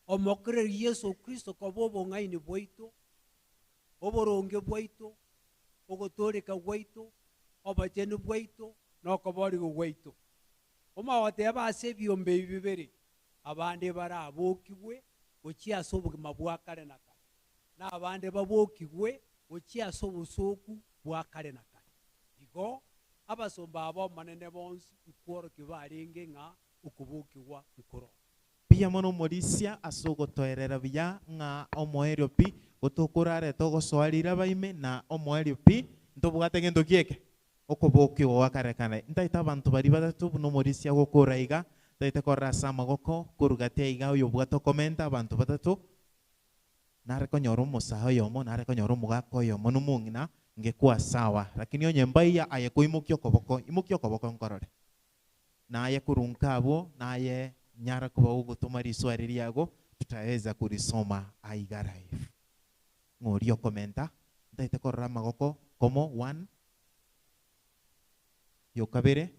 Omokere Yesu Kristo koba obong'aini bwaito, oboronge bwaito, ogotoreka gwaito, obochenu bwaito, na okoborigwa gwaito. Omagoteba ase ebiombe ebi bibere, abande barabokigwe gochia ase obogima bwa kare na kare, na abande babokigwe gochia ase obosoku bwa kare na kare. Igo abasomba abo omonene bonsi nkworokia barenge ng'a okobokigwa nkoro. Mbuya mono omorisia ase ogotoerera buya ng'a omoerio pi gotokorareta ogosoa riraba ime na omoerio pi ntobwate gento kieke okobokigwa gwa kare kare. Ntaete abanto baria batato buna omorisia agokora iga, ntaete korora ase amagoko korugatia iga oyobwate okomenta abanto batato nare konyora omosaha oyomo nare konyora omogaka oyomo na omong'ina ngekwa sawa, lakini onye mbaiya aye koimokia okoboko, imokia okoboko nkorore. Naye korunka abwo naye nyara koba ogotoma riswari riago tutaweza kurisoma aiga live. Ng'oria okomenta ntaete korora amagoko komo 1 yokabere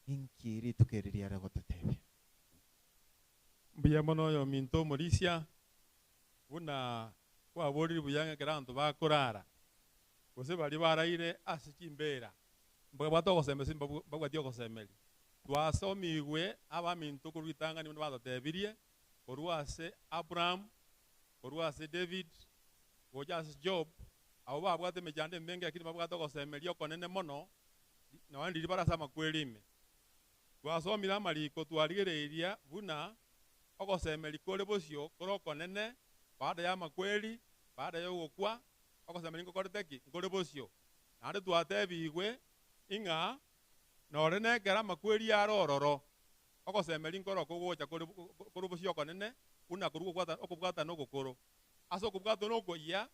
inki rituko eri riare gototebia. Mbuya mono oyo minto omorisia buna kwaborire buya ng'ekero abanto bakorara gose baria baraire ase chimbera mbabwate ogosemesi mbabwati ogosemeri. Twasomigwe abaminto korwa ritang'ani buna batotebirie korwa ase Abraham, korwa ase David, gocha ase Job, abo babwate emechando emenge lakini babwate ogosemeria okonene mono nonya ndiri bare ase amakweri ime. Twasomire amariko twarigereiria buna ogosemeri kore bosio kore okonene baada ya amakweri, baada ya ogokwa, ogosemeri nkokorete ki? Nkore bosio. Naende twatebigwe ing'a nore nekero amakweri yare ororo ogosemeri nkoro kogocha kore bosio okonene buna korwa okobwatana ogokoro. Ase okobwatana okoyia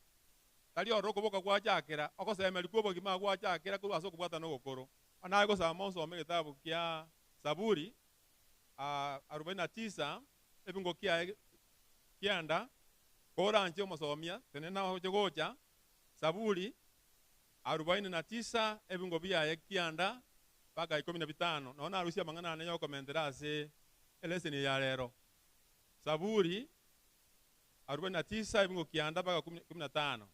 tari ororo okoboka gwachakera ogosemeri kwa obogima gwachakera korwa ase okobwatana ogokoro. Naye gosoma onsome egetabu kia Zaburi 49 ebingo kiaye kianda koranche omosomia tenena oche gocha Zaburi 49 ebingo biaye kianda mpaka 15 nonya narusia amang'ana ane yokomentera ase eleseni ya rero. Zaburi 49 ebingo kianda mpaka 15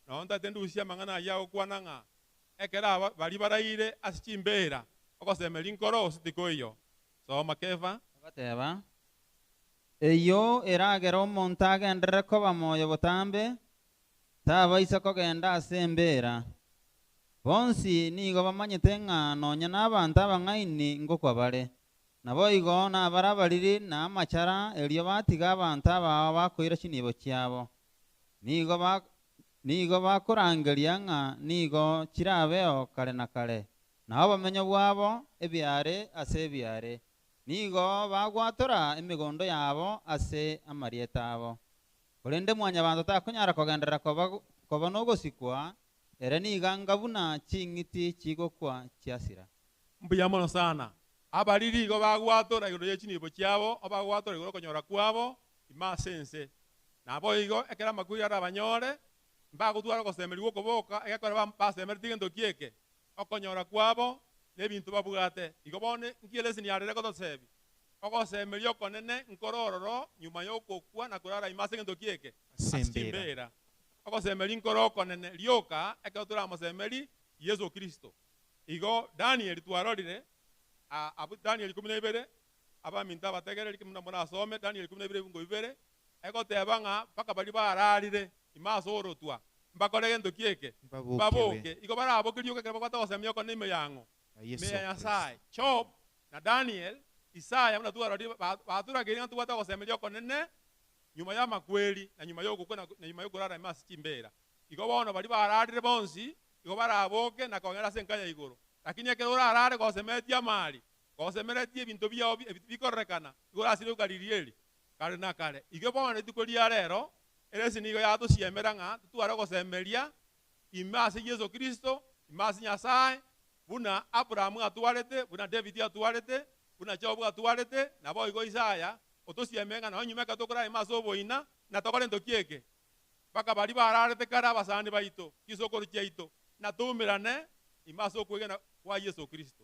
nonya ntate ndusia amang'ana ayio agokwana ng'a ekero aba bari baraire ase chimbera ogosemeri nkoro ase tikoiyo. Soma Kefa. Bateba eyo eragera omonto agenderere koba moyo botambe tabaisa kogenda ase embera. Bonsi nigo bamanyete ng'a nonya n'abanto abang'aini ngokwa bare. Nabo igo nabarabariri na amachara erio batiga abanto abao bakoira chinibo chiabo. Nigo bakorangeria ng'a nigo chirabeo kare na kare. Nabo obomenyo bwabo ebiare ase ebiare. Nigo bagwatora emigondo yabo ase amarieta abo. Korende mwanyabanto takonyara kogenderera koba nogosikwa ere niga buna ching'iti chigokwa chiasira. Mbuya mono sana. Abariri igo bagwatora igoro ye chinibo chiabo, abagwatora igoro okonyora kwabo ime ase ense. Nabo igo ekero amakweri arabanyore mbagotwara ogosemerigwa okoboka egekora basemereti gento kieke okonyora kwabo n'ebinto babwate. Igo bono nki eleseni yarere gotosebi ogosemeria okonene nkorororo nyuma y'okokwa na korara ime ase gento kieke ase chimbera. Ogosemeri nkoro okonene rioka ekero toramosemeri Yesu Kristo. Igo Daniel twarorire abu Daniel 12 abaminto abategereri kimuna morasome Daniel 12 ebingo bibere egoteba ng'a mpaka bari bararire ime ase orotwa mbakore gento kieke baboke. Igo baraboke rioka ekero babwate ogosemia okonene ime yang'o ime ya Nyasaye. Job na Daniel Isaya buna twarorire baturageire ng'a tobwate ogosemeria okonene nyuma ya makweri na nyuma y'ogokwa na nyuma y'okorara ime ase chimbera. Igo bono bari bararire bonsi igo baraboke na kogenda ase enka ya igoro. Lakini ekero orarare gosemeretie amari gosemeretie ebinto biao bikororekana igo orasire okariria eri kare na kare. Igo bono rituko ria rero eresi nigo yatosiemera ng'a totware ogosemeria ime ase Yesu Kristo ime ase Nyasaye buna Abrahamu atwarete buna David atwarete buna Job atwarete nabo igo Isaya otosieme ng'a nonya nyuma ekero tokorara ime ase oboina na tokore ento kieke mpaka bari bararete kare abasani baito chisokoro chiaito na toumerane ime ase okwegena kwa Yesu Kristo.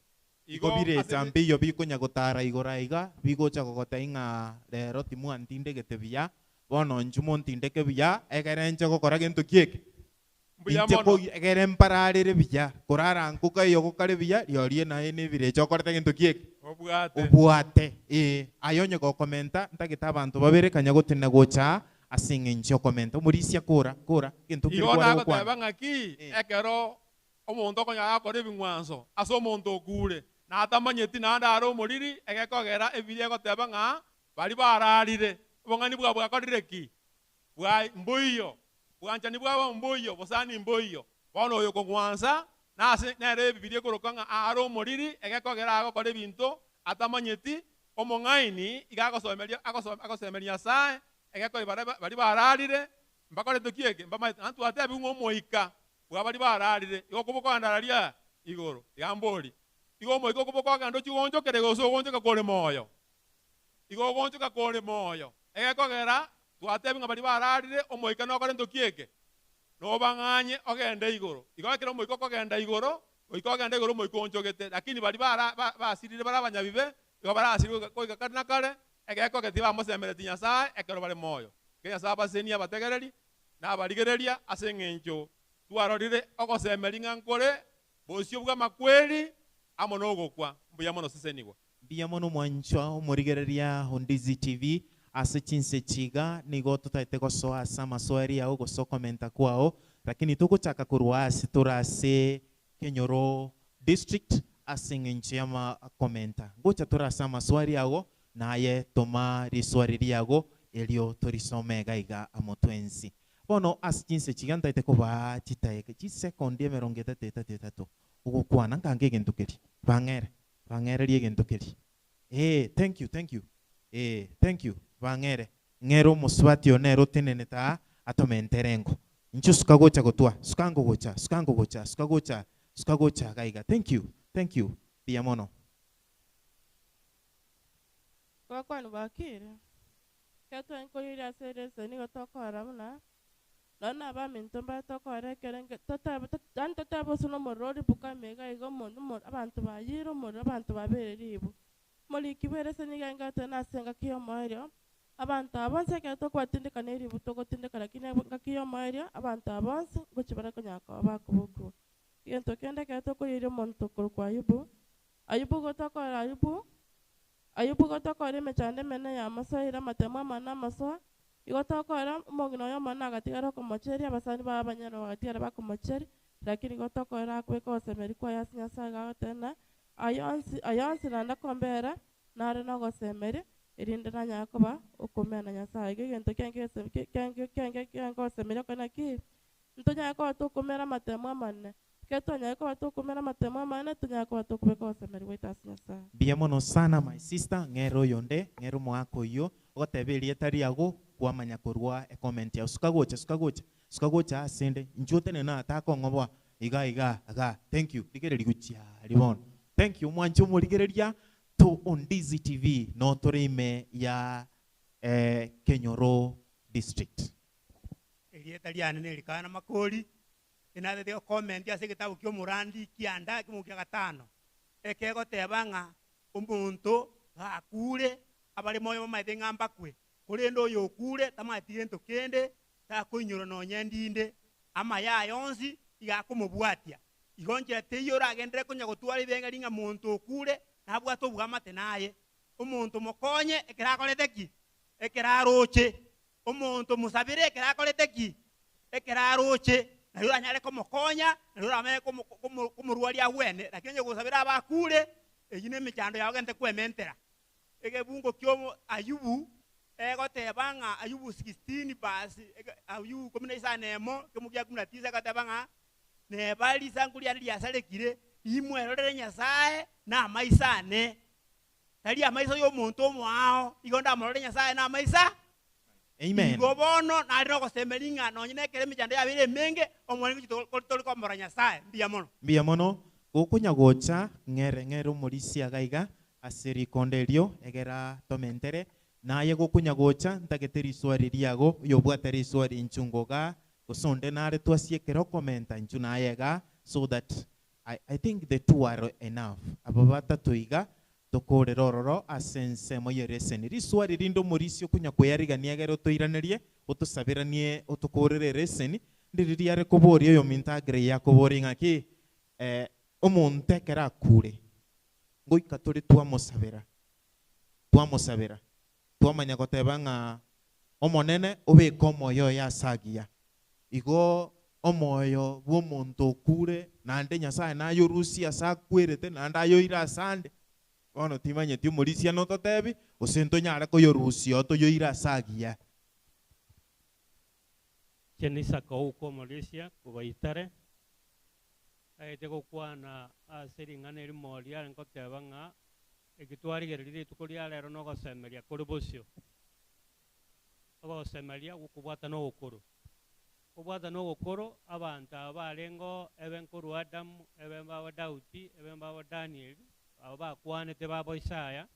Igo birecha mbiyo bikonya gotara igora iga bigocha gogota ing'a rero timwantindegete buya bono inchu montindeke buya egere nche gokora gento kieke inche egere mpararere buya korara nkuka iyo gokare buya riorie naye nebirecha okorete gento kieke obwate ayo onye gokomenta ntagete abanto babere kanya gotenena gocha ase eng'encho okomenta omorisia kora kora gento igo nagoteba ng'aki ekero omonto okonyara gokora ebing'wanso ase omonto okure natamanyeti naende are omoriri egekogera ebiri egoteba ng'a bari bararire obong'ani bwabo bwakorire ki bwa mbuiyo bwanchani bwabo mbuiyo bosani mbuiyo bono oyo kong'wansa nase nere ebibiri ekoroka ng'a are omoriri egekogera agokora ebinto atamanyeti omong'aini iga agosomeria agosemeria Nyasaye egekori bari bararire mbakorete kieke mbamaete antu atebi ng'o omoika bwa bari bararire igo kobokandararia igoro yambori igo omoika okobokogenda ochigonchokere gose ogonchoka kore moyo igo ogonchoka kore moyo egekogera twatebi ng'a bari bararire omoika nokore nto kieke nobang'anye ogende igoro igo ekero omoika okogenda igoro oika ogenda igoro omoika onchogete lakini bari basirire bara abanyabibe igo barasirwe koika kare na kare egekogera tibamosemereti Nyasaye ekero bare moyo ke Nyasaye abasenia abategereri na abarigereria ase eng'encho twarorire ogosemeri ng'a nkore bosio bwa makweri amo nogokwa mbuya mono sesenigwa mbuya mono mwanchwa omorigereria Ondizi TV ase chinse chiga nigo totaete gosoa ase amaswali yao gose okomenta kwao lakini togochaka korwa ase torase Kenyoro district ase eng'encho ya makomenta ngocha torase amaswali yago naye toma riswali riago elio torisome iga amo twensi bono ase chinse chiga ntaete koba chitaeke chisekondi emerongo etato etato etato ogokwana nkange egento keri bang'ere bang'ererie egento keri thank you thank you thank you bang'ere ng'ere omosubati one ere otenene taa atomentere inchu suka gocha gotwa sukango gocha sukango gocha suka gocha suka gocha gaiga thank you thank you mbuya mono Bakwanu bakire ketwenkorire ase erese nigo tokora buna nona abaminto mbatokora ekerenge totaba ase nomorero oribuka emega iga omonto abanto bayire omorero abanto babere ribu moriki bwerese nigo engatene ase engaki ya omoerio abanto aba bonsi ekero tokobatindeka eribu togotindeka lakini engaki ya omoerio abanto aba bonsi ngochi bare konyara koba bakobokigwa egento kende ekero tokoiyeria omonto korokwa Ayubu Ayubu gotokora Ayubu Ayubu gotokora emechando emenene yamosoire amatemo amane amasoa igo tokora omong'ina oyo omone agatigara okomocheria abasani babo abanyene bagatigara bakomocheria lakini igo tokora akobeka ogosemeri kwaye ase Nyasaye gagoteba ayonsi naende kombera nare na ogosemeria erinde nanyara koba okomena Nyasaye igo egento kiange gosemeria okore naki ntonyara koba tokomera amatemo amanene ketonyara koba tokomera amatemo amanene tonyara koba tokobeka ogosemeri gwaito ase Nyasaye. Mbuya mono sana my sister ng'ero oyonde ng'ero omogaka oyio ogoteba erieta riago kwamanya korwa ecomment yao suka gocha suka gocha suka gocha asende inchu otenene atakong'oboa iga iga iga thank you rigereria gochia ribono thank you mwanche omorigereria to Ondizi TV no torime ya Kenyoro district erieta riane nerikana makori enatete okomenti ase egetabu kia omorandi kianda ekemo kia gatano ekegoteba ng'a omonto gakure abare moyo bamaete ng'a mbakwe korende oyo okure tamaeti gento kende takoinyora nonye ndinde amaya yonsi igakomobwatia igo nchera teiyo oragendere konya gotwara ebenga ring'a monto okure nabwate obwamate naye omonto mokonye ekero akorete ki ekero aroche omonto musabire ekero akorete ki ekero aroche nario oranyare komokonya nario oramanye komorwaria agwene lakini onye gosabira abakure eyio na emechando yago ogente kwementera egebungo kio Ayubu egoteba ng'a Ayubu 16 basi Ayubu 15 kemo kia 19 egoteba ng'a neba risanku riane riasarekire imwerorere Nyasaye na amaisa ane tari amaiso ya omonto omoao igo ndamorore Nyasaye na amaisa. Amen. Igo bono nari nogosemeri ng'a nonye na ekero emechando yabere emenge omorenge tori komora Nyasaye mbuya mono mbuya mono gokonya gocha ng'ere ng'ere omorisia gaiga ase rikonde erio egera tomentere naye gokonya gocha ntagete riswari riago oyobwate riswari inchu ngoga gose onde nare twasiekere okomenta inchu naye iga so that I think the two are enough. Abo batatu iga tokorera ororo ase ensemo yereseni. Riswari rinde omorisia okunya kweyarigania egere otoiranerie otosabiranie otokorere ereseni ndiri riare koboria oyo minto agere yakoboria ng'aki omonto ekero akure ngoika tore twamosabera twamosabera twamanya goteba ng'a omonene obeke omoyo oye ase agiya igo omoyo bwa omonto okure naende Nyasaye nayorusia ase akwerete naende ayoire ase ande bono timanyeti omorisia nototebi gose ntonyare koyorusia otoyoire ase agiya. Chenisa kouko Malaysia kubaitare aete gokwana ase ring'ana erimo riare nkoteba ng'a ekitwarigereria rituko ria rero nogosemeria kore bosio ogosemeria gokobwata na ogokoro kobwata na ogokoro abanto aba barengo ebe nkorwa Adamu ebe mbabo Daudi ebe mbabo Daniel abo bakwanete babo Isaya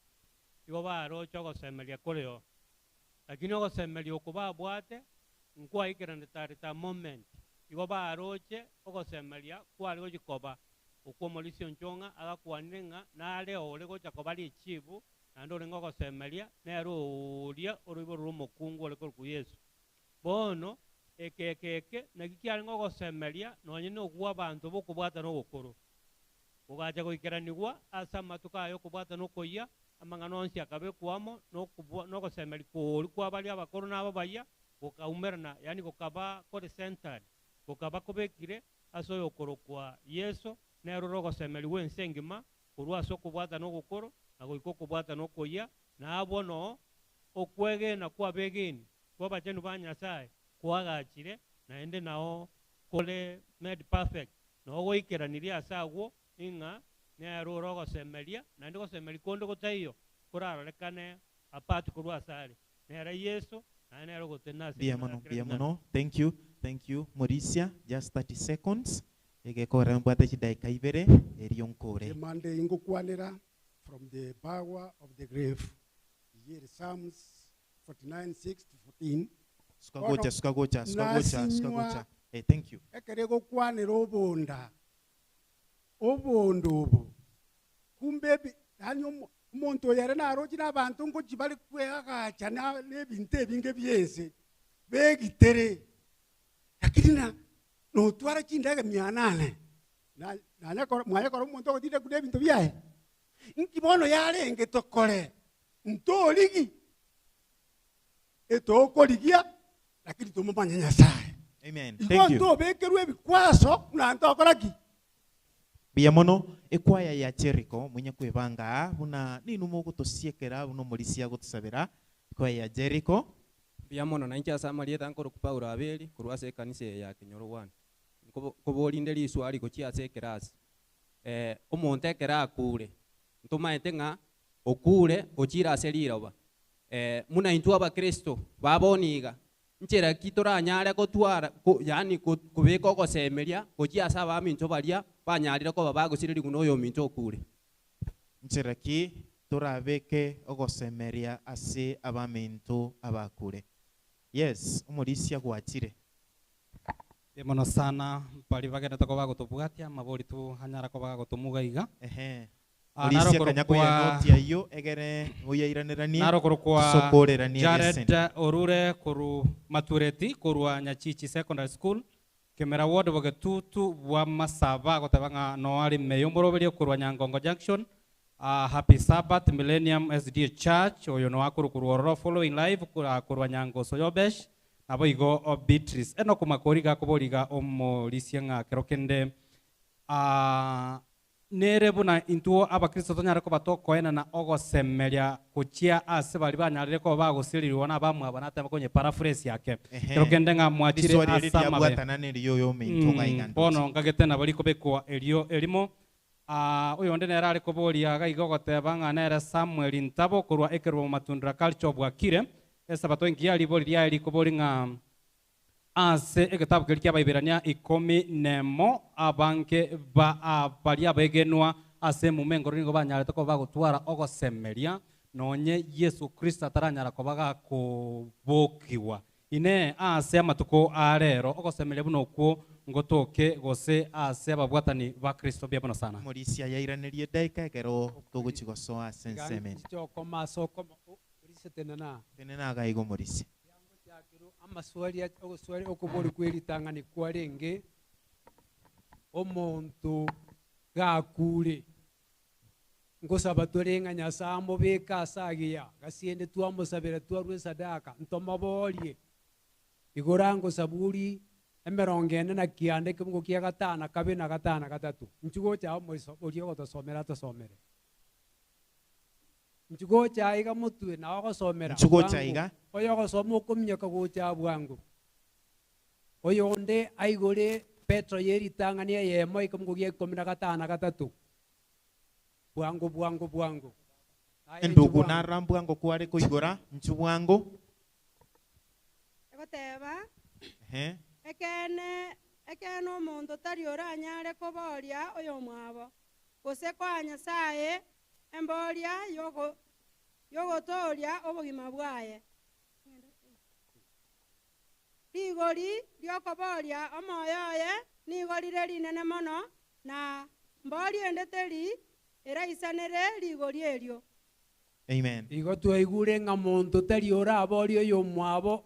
igo baroche ogosemeria koreo lakini ogosemeria oko babwate nkwaikerana tareta moment igo baroche ogosemeria kwari gochikoba okwo omorisia onchong'a agakwanire ng'a nare ore gocha koba richibu naende orenge ogosemeria nere oria oroibo rwa omokungu ore korokwa Yesu. Bono eke eke eke naki kiarenge ogosemeria nonye na okwa abanto bokobwata na ogokoro gogacha goikeranigwa ase amatuko aye okobwata na okoyia amang'ana onsi akabekwamo na ogosemeria koria kwa baria abakoro na ababaya gokaumerana yani gokaba kore centered gokaba kobekire ase oyo okorokwa Yesu nero rogosemeri wense engima korwa ase okobwata na ogokoro na goika okobwata na okoyia na abwo no okwegena kwa abegeni kwa abachenu ba Nyasaye kwagachire naende nao kore made perfect nao goikeranirie ase agwo ing'a nero rogosemeria naende gosemeria konde gotaiyo korarorekane apart korwa ase are nere Yesu. Bia mono. Thank you. Thank you. Mauricia, just 30 seconds. Egekora mbwate chidaika ibere eriyo nkore. Mande ingokwanera from the power of the grave. Here Psalms 49:6 to 14. Sukagocha sukagocha sukagocha sukagocha. Hey, thank you. Ekere gokwanera obonda. Obondo obo. Kumbe yani omonto yare narochi n'abantu ngochi bari kweagacha n'ebintu ebinge byense begitere lakini na notwara chindege 800 mwanyakora omonto ogotinde kuna ebintu byaye nki bono yarenge tokore ntorigi etokorigia lakini tumumanye Nyasaye. Amen. Thank you. Ntobekerwe ebikwaso na ntokoraki. Bia mono ekwaya ya Jericho mwenye kwebanga buna ninumo gotosiekera buno morisia gotusabera ekwaya ya Jericho. Bia mono na incha Samaria tankoro Paulo abeli korwa ase ekanisa ya Kenyoro 1 koborinde riswari gochia ase ekerasi omonto ekero akure ntomaete ng'a okure ochira ase riroba muna intwe abakristo baboniga nchera ki toranyare gotwara yani kobeka ogosemeria gochia ase abaminto baria banyarire koba bagosireri kuno oyo minto okure. Nchera ki torabeke ogosemeria ase abaminto abakure. Yes, omorisia gwachire. Mono sana bari bagenda tokoba gotobwatia mabori tu hanyara koba gotumuga iga. Ehe. Orisia kanya koya noti ayo egere oyairaneranie. Narokorokwa sokoreranie. Jared Orure koru Matureti korwa Nyachichi Secondary School Kemera Ward bogetutu bwa Masaba gotabanga no ari meyomboroberi korwa Nyangongo Junction. Happy Sabbath Millennium SDA Church oyo no akuru kurwororo following live korwa Nyango Soyobesh nabo igo Beatrice eno kumakoriga koboriga omorisia ng'a kerokende nere buna intuo abakristo tonyare koba tokoena na ogosemeria gochia ase bari banyarire koba bagosirirwa na bamwe abanate bakonye paraphrase yake kerokende ng'a mwachire ase amabe bono ngagete na bari kobekwa erio erimo. Oyo onde nere are koboria gaiga goteba ng'a nere Samuel Ntabo korwa ekerwa matundra culture bwakire esabato engiya ribori ria rikobori ng'a ase egetabu keri kiabaibirania 14 abanke ba baria begenwa ase mumengoro nigo banyarete koba bagotwara ogosemeria nonye Yesu Kristo ataranyara koba gakobokiwa ine ase amatuko arero ogosemeria buno okwo Ngotoke gose ase ababwatani ba Kristo bia sana Morisia yairanerie daika ekero togochigosoa sensemen chokoma sokoma Morisia tenena tenena gaigo Morisia amaswali ogoswali okobori kweritangani kwarenge omonto gakure ngosaba torenga nyasambo beka sagia gasiende twamosabera twarwe sadaka ntomaborie igorango saburi emerongene na kiande kimungo kia gatana kabe na gatana gatatu nchugocha omoiso orio gotosomera tosomere nchugocha iga mutwe na ogosomera nchugocha iga oyo gosoma okominyoka gocha bwangu oyo onde aigore Petro yeritangania yemo ikomungo gia 15 bwangu bwangu bwangu endugu narambwango kware koigora nchubwango egoteba ekene ekene omonto tari oranyare koboria oyo mwabo gose kwa Nyasaye emboria yogo yogotoria obogima bwaye rigori riokoboria omoyo oye nigo rire rinene mono na mbori endeteri eraisanere rigori erio. Amen. Igo twaigure ng'a monto tari oraboria oyo mwabo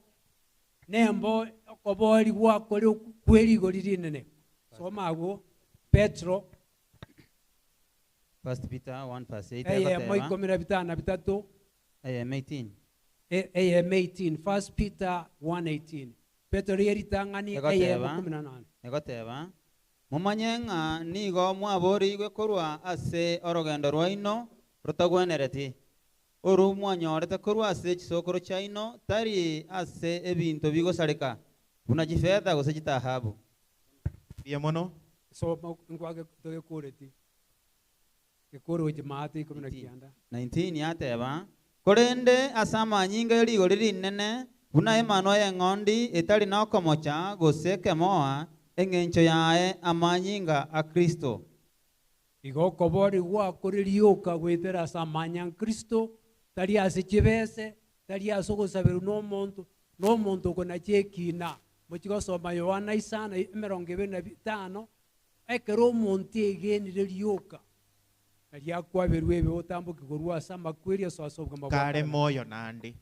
nembo okobori gwakore kwerigori rinene. Soma ago Petro First Peter 1 verse 8 eyemo 53 AM 18 AM 18 First Peter 1:18 Petro yeritangani AM 18 egoteba mumanye ng'a nigo mwaborigwe korwa ase orogendo rwaino rotagwenereti oru mwanyorete korwa ase chisokoro chaino tari ase ebinto bigosareka buna chifedha gose chitahabu bia mono so ngwage togekureti gekuru jamaati 19 19 yateba korende ase amanyinga erigori rinene buna emanwa y'eng'ondi etari nokomocha gose kemoa eng'encho yae amanyinga a Kristo. Igo kobori gwakore rioka gwetera ase amanya Kristo tari ase chibese tari ase ogosaberwa n'omonto n'omonto okonachi ekina mochigosoma Yohana 5:25 ekero omonto egenire rioka nariakwaberwa ebe otamboki korwa ase amakweri ase ase obogima bwa kare moyo nande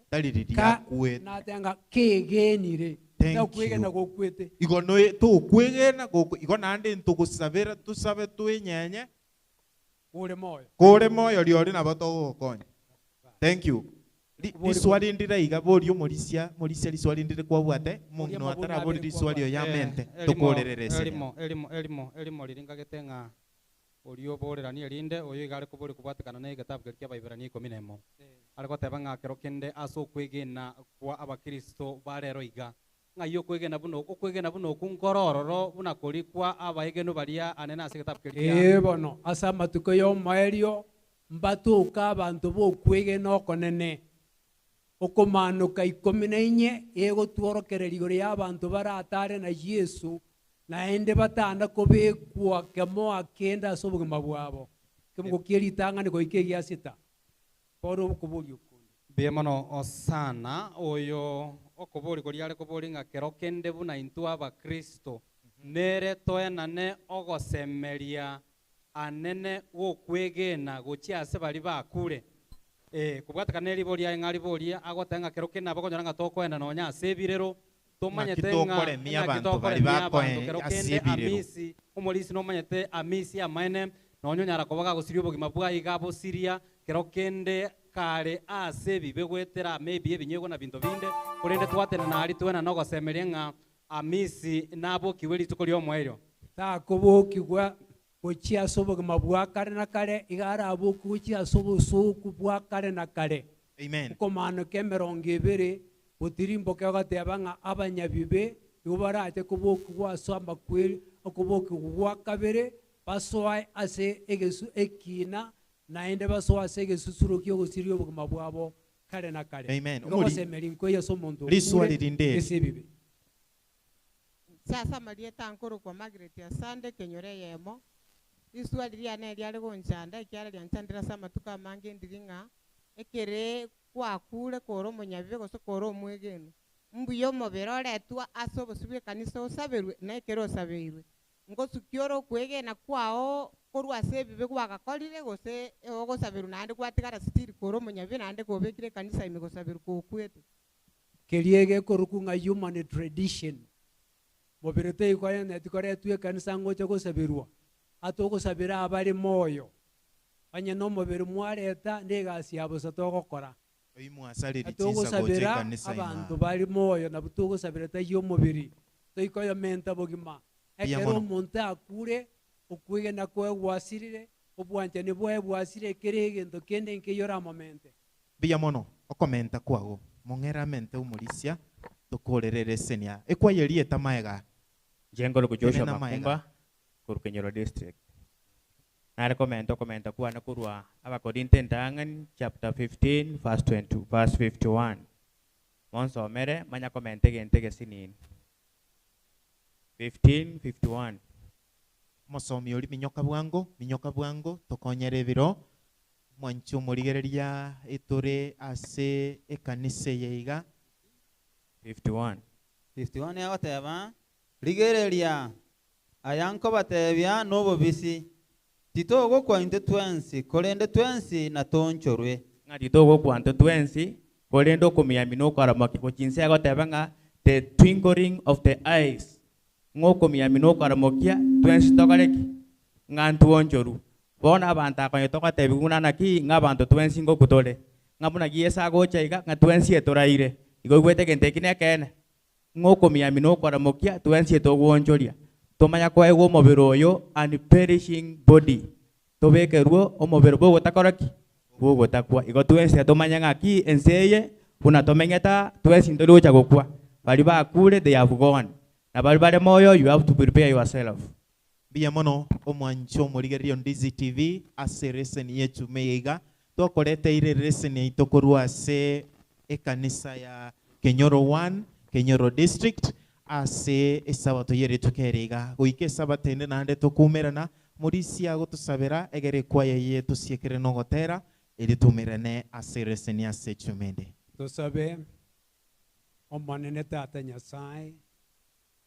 tari ririakwete natanga kegenire takwegena gokwete igo no tokwegena igo nande ntogosabera tusabe twenyenye kore moyo kore moyo riori nabo togokonya. Thank you. Riswali ndira iga borio Morisia Morisia riswali ndire kwabwate mungino atarabori riswali yo yamente tokorererese elimo elimo elimo elimo riringagete ng'a orio borerani erinde oyo igare kobori kubwatekana na egetabu kia Baibrania 11 arigoteba ng'a kero kende ase okwegena kwa abakristo barero iga ng'a iyo okwegena buno okwegena buno okunkorororo buna kori kwa abaegeno baria anene ase egetabu keria bono ase amatuko y'omoerio mbatuka abanto bokwegena okonene okomanuka 14 egotworokereria igoro ya abanto baratare na Yesu naende batanda kobekwa kemoa kenda ase obogima bwabo kemugo kieritang'ani goika egia sita poro okobori okundi mbuya mono osana oyo okobori koria are kobori ng'a kero kende buna intwe abakristo nere toenane ogosemeria anene gokwegena gochia ase bari bakure kubwatekana eriboria ng'a riboria agotenga kero kende nabo okonyora ng'a tokoenda nonya ase ebirero tomanyete ng'a abantu bari bakoe ase amisi omorisi nomanyete amisi amaene nonyo nyara kobaga gosiria obogima bwa iga bosiria kero kende kare ase bibe gwetera maybe ebinyego na binto binde korende twatena nari twena nogosemeria ng'a amisi nabo kiwe rituko riomoerio takobokigwa gochia ase obogima bwa kare na kare iga araboki gochia ase obosoku bwa kare na kare. Amen. Okomanuka 20 gotirimboke ogateba ng'a abanyabibe nigo barache kobokigwa ase amakweri okobokigwa gwa kabere basoe ase egesu ekina naende basoe ase egesusuro kia ogosiria obogima bwabo kare na kare. Amen. Ogosemeri nkoiyo ase omonto riswali rinde ase ebibe. Sasa marieta nkoro kwa Margaret asande kenyore yemo iswali riane riare gonchanda ekiara rianchandira ase amatuko amange ndiri ng'a ekere kwakure koro omonyabibe gose koro omwegenu Mbuyo mobere oretwa ase obosi bwa ekanisa osaberwe na ekero osabeirwe. Ngosukia okwegena kwao korwa ase ebibe gwagakorire gose ogosaberwa naende gwatigara sitiri kore omonyabibe naende kobekire ekanisa ime gosaberwa kokwete. Kerie gekoruku ng'a human tradition. Mobere teikoyene tikoretwe ekanisa ngocha gosaberwa. Atogosabera abare moyo. Onye nomobere mwareta negasi yabo togokora. Atogosabera abantu bari moyo nabo togosabera taiyo omobere. Toikoyomenta bogima. Ekero omonto akure okwegena kwe gwasirire obwanchani bwaye bwasire kere egento kende nkeyora momente. Mbuya mono okomenta kwago mong'era mente omorisia tokorerere senia ekwayerie tamaega. Jengoro ku Joshua Makumba koru Kenyoro district. Nare komenta komenta kwana kurwa Abakorintho entang'ani chapter 15 verse 22 verse 51. Monsomere manya komenta egento egesinini. 15:51. Mosomi ori minyoka bwango tokonyere ebiro mwanchi omorigereria etore ase ekanisa yeiga. 51. 51 yagoteba rigereria aya nkobatebia n'obobisi titogokwa intwe twensi korende twensi natonchorwe. Ng'a titogokwa intwe twensi korende okomiami nokoramokia gochinse yagoteba ng'a the twinkling of the eyes ng'okomiami nokoramokia twensi tokoreki ng'a ntwonchoru. Bono abanto akonye togotebi buna naki ng'a abanto twensi ngokutore ng'a buna Yesu agocha iga ng'a twensi etoraire igo igwete egento eki nekeene ng'okomiami nokoramokia twensi etogwonchoria tomanya koegwa omobere oyo unperishing body tobekerwe omobere bogotakoraki bogotakwa igo twensi tomanya ng'aki ense eye buna tomenyeta twensi ntorigocha gokwa bari bakure they have gone na bari bare moyo you have to prepare yourself. Mbuya mono omwanchi omorigereria Ndizi TV ase lesson yechume iga twakoreteire lesson yaito korwa ase ekanisa ya Kenyoro 1 Kenyoro district ase esabato yeretukere iga goika esabato ende naende tokumerana morisia gotusabera egere kwaya yetu siekere nogotera eri tumerane ase lesson ase chumende. Tosabe omonene tata Nyasaye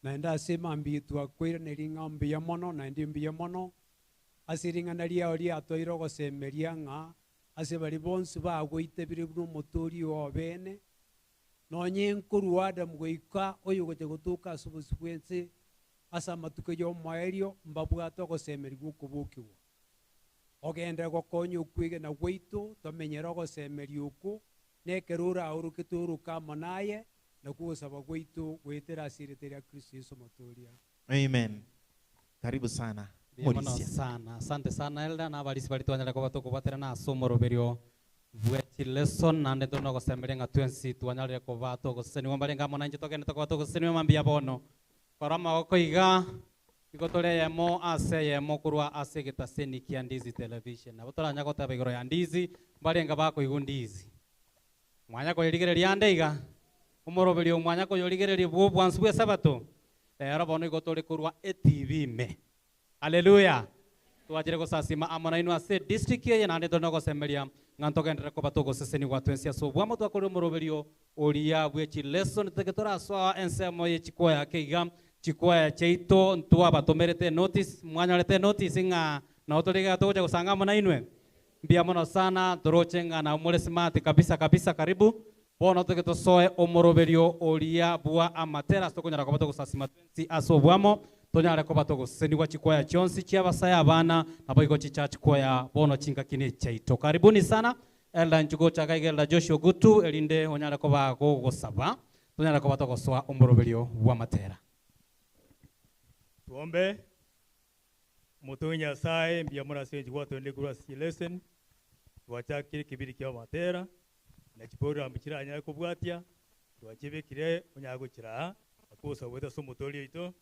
naende ase mambi twakwire nering'a mbuya mono naende mbuya mono ase ring'ana riao riatoire ogosemeria ng'a ase bari bonsi bagoitebire buna omotori obene nonye nkorwa Adamu goika oyo gocha gotoka ase obosi bwense ase amatuko ya omoerio mbabwate ogosemeria gokobokigwa. Ogende gokonya okwegena gwaito tomenyere ogosemeria oko nekero oraoroke toroke amo naye na kugosaba gwaito gwetera ase erita ria Kristo Yesu omotoria. Amen. Karibu sana Morisia. Sana. Asante sana Elda na abarisi bari twanyara koba tokobatera na ase omoroberio bweti lesson nande tonogosemeria ng'a twensi twanyarire koba togoseseniwa mbarenga amo nainche togende tokoba togoseseniwa mambia bono. Kora amagoko iga igo tore eyemo ase eyemo korwa ase egetaseni kia Ndizi Television. Nabo toranya goteba igoro ya Ndizi mbarenga bakoigwa Ndizi. Mwanya koyerigereria ande iga omoroberio mwanya koyorigereria bwo obwansu bwa esabato rero bono igo tore korwa eTV ime. Haleluya. Twachire gosasima amo nainwe ase district eye naende tonogosemeria ng'a ntogenderere koba togoseseniwa twensi ase obwamo twakore omoroberio oria bwe chilesson teke torasoa ensemo ye chikwaya keiga chikwaya chiaito ntwabatomerete notice mwanyorete notice ng'a nao toriga togocha gosanga amo nainwe. Mbuya mono sana toroche ng'a na more smart kabisa kabisa karibu bono toke tosoe omoroberio oria bwa amatera tokonyara koba togosasima twensi ase obwamo tonyare koba togoseseniwa chikwaya chionsi chiabasaya abana nabo igo chicha chikwaya bono chingakine chaito. Karibuni sana Elda Njugo chakaiga Elda Joshua Gutu erinde onyare koba gogosaba tonyare koba togosoa omoroberio bwa amatera. Tuombe. Mutu Nyasaye mbuya mono ase enchigwa twende korwa ase lesson twachakire kibiri kia amatera na chiprogram chiranyare kobwatia twachibekire onyare gochiraa akosabwete ase omotori oito.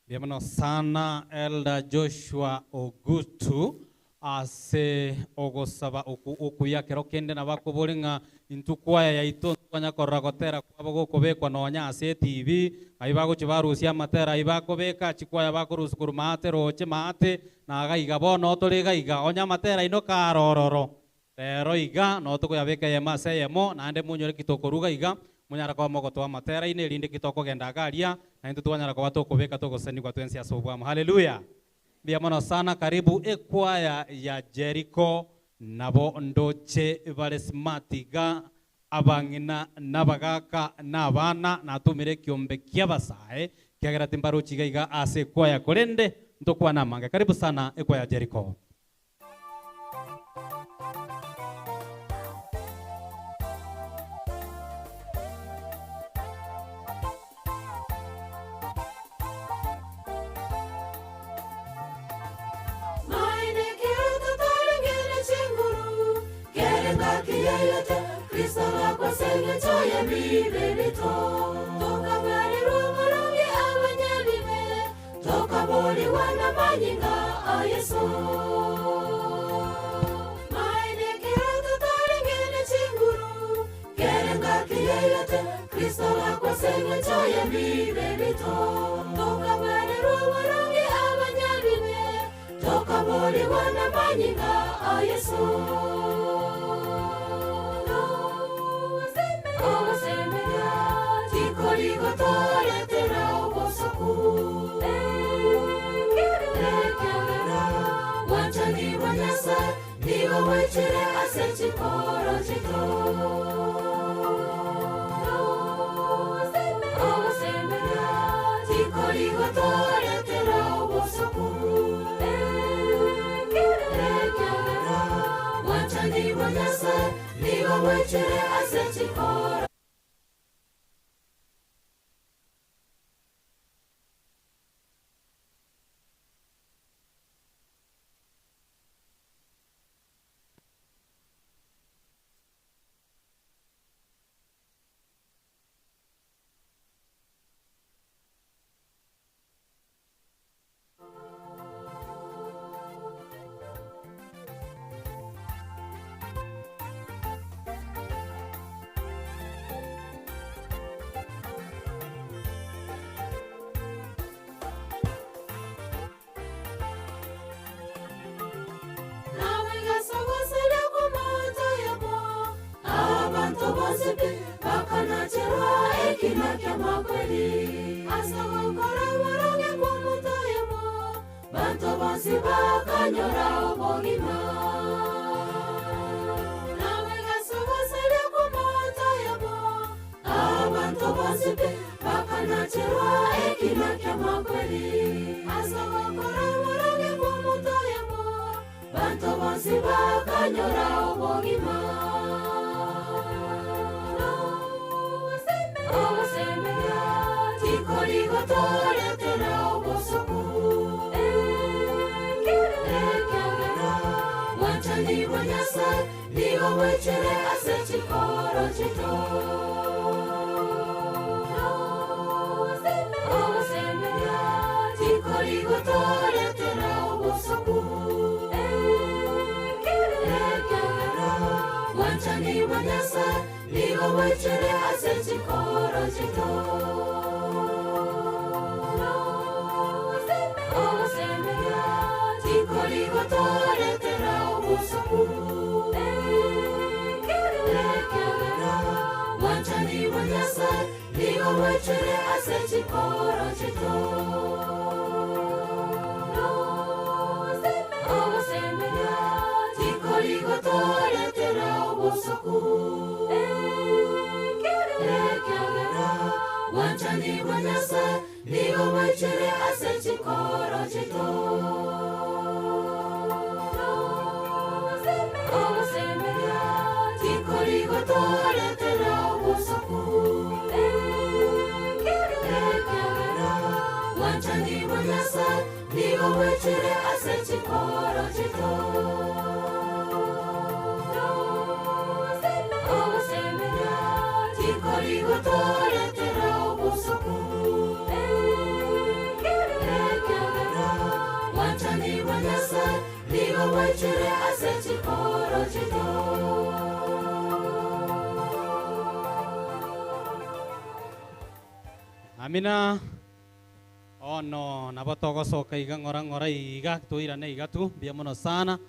Mbuya mono sana Elda Joshua Ogutu ase ogosaba okuya kero kende nabakobori ng'a intwe kwaya yaito twanya korora gotera kwabo gokobekwa nonya ase eTV ai bagochi barusia amatera ai bakobeka chikwaya bakorusia korwa maate roche maate naga iga bono tore iga iga onya amatera ino karororo rero iga no tokoyabeka eyemo ase eyemo naende monyore kitokoruga iga Munyara kwa mogoto wa matera ine rinde kitoko genda garia na intu twanyara kwa tokobeka togosenigwa twensi asobwa. Haleluya. Mbia mono sana karibu ekwaya ya Jericho nabo ndoche bare smatiga abang'ina nabagaka nabana natumire kiombe kia basae kiagera timbaruchi iga ase kwaya korende ntokwa namanga. Karibu sana ekwaya Jericho. Amina. Ono nabatogosoka iga ngora ngora iga tuirane iga tu biamono sana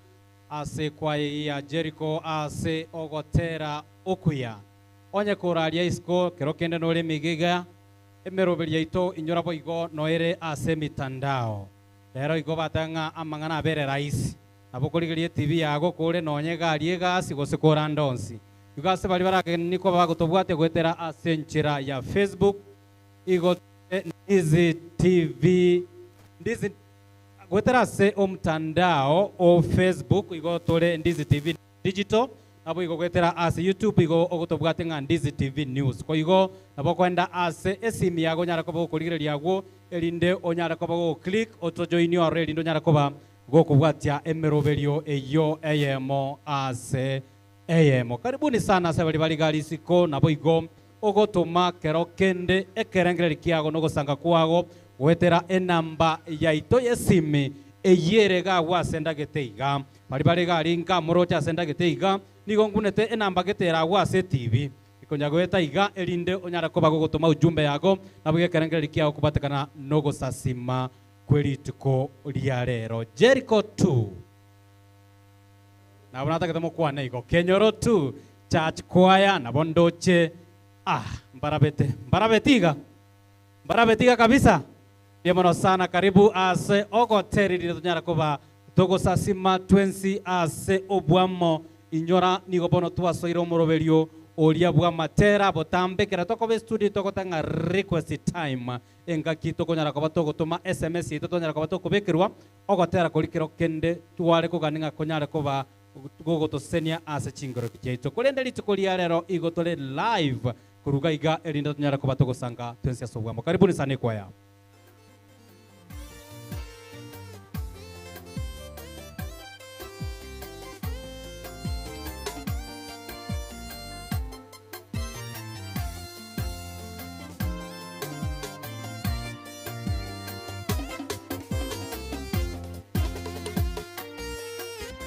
ase kwa ya Jericho ase ogotera okuya. Onye kuraria isiko kero kende nore migiga emeroberia ito inyora boigo noere ase mitandao. Rero igo batanga amang'ana abere rahisi. Nabo korigeria TV yago kore nonye gari egasi gose korandonsi. Igase bari barakeniko bagotobwate gwetera ase enchera ya Facebook igo Ndizi TV Ndizi gwetera ase omtandao o Facebook igo tore Ndizi TV Digital nabo igo gwetera ase YouTube igo ogotobwate ng'a Ndizi TV News. Ko igo nabo kwenda ase esimi yago nyara koba okorigereria agwo erinde onyara koba go click otojoin ore erinde onyara koba gokobwatia emeroberio eyo eyemo ase eyemo. Karibuni sana ase bari bari gari isiko nabo igo ogotoma kero kende ekerengereri kiago nogosanga kwago gwetera enamba yaito yesimi eyerega gwasendagete iga bari bari gari nka morocha asendagete iga nigo ngunete enamba getera gwase TV ikonya gweta iga erinde onyara koba gogotoma ujumbe yago nabo ekerengereri kiago kubatekana nogosasima kwelituko ria rero. Jericho 2 nabo natagete mokwane igo Kenyoro 2 Church Choir nabo ndoche mbarabete mbarabetiga mbarabetiga kabisa ndiye sana. Karibu ase ogoterire tunyara koba togosasima twensi ase obwamo inyora nigo bono twasoire omoroberio oria bwa matera botambekera tokobe studio tokotanga request time engaki tokonyara koba togotoma SMS ito tonyara koba tokobekerwa ogotera korikero kende tware koganinga konyara koba gogotosenia ase chingoro kiaito korende rituko ria rero igo tore live kuruga iga erinda tonyara koba togosanga twensi ase obwamo. Karibuni sana kwaya.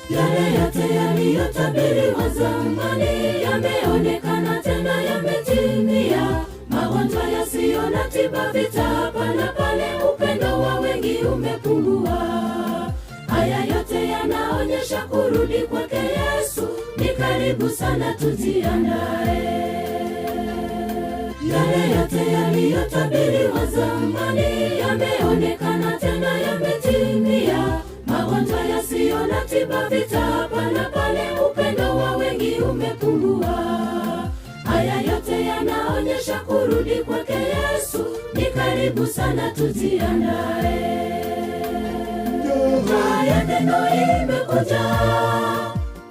Yale yote yaliyotabiriwa zamani yameonekana tena yametimia. Magonjwa yasiyo na tiba, vita hapa na pale, upendo wa wengi umepungua. Haya yote yanaonyesha kurudi kwake Yesu ni karibu sana, tujiandae. Yale yote yaliyotabiriwa zamani yameonekana tena yametimia. Magonjwa yasiyo na tiba, vita hapa na pale, upendo wa wengi umepungua. Haya yote yanaonyesha kurudi kwake Yesu ni karibu sana, tujiandae. Haya neno imekuja,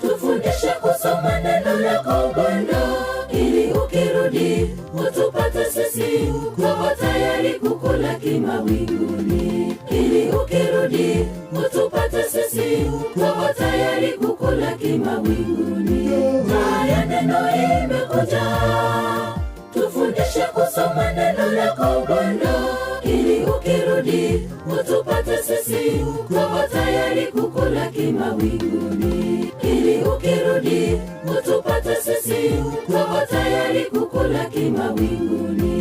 tufundishe kusoma neno lako Bwana, ili ukirudi utupate sisi tuko tayari kukulaki mawinguni. Ili ukirudi utupate sisi tuko tayari kukulaki mawinguni. Haya neno imekuja, tufundishe kusoma neno lako Bwana, ili ukirudi utupate sisi tuko tayari kukulaki mawinguni. Ili ukirudi utupate sisi tuko tayari kukulaki mawinguni.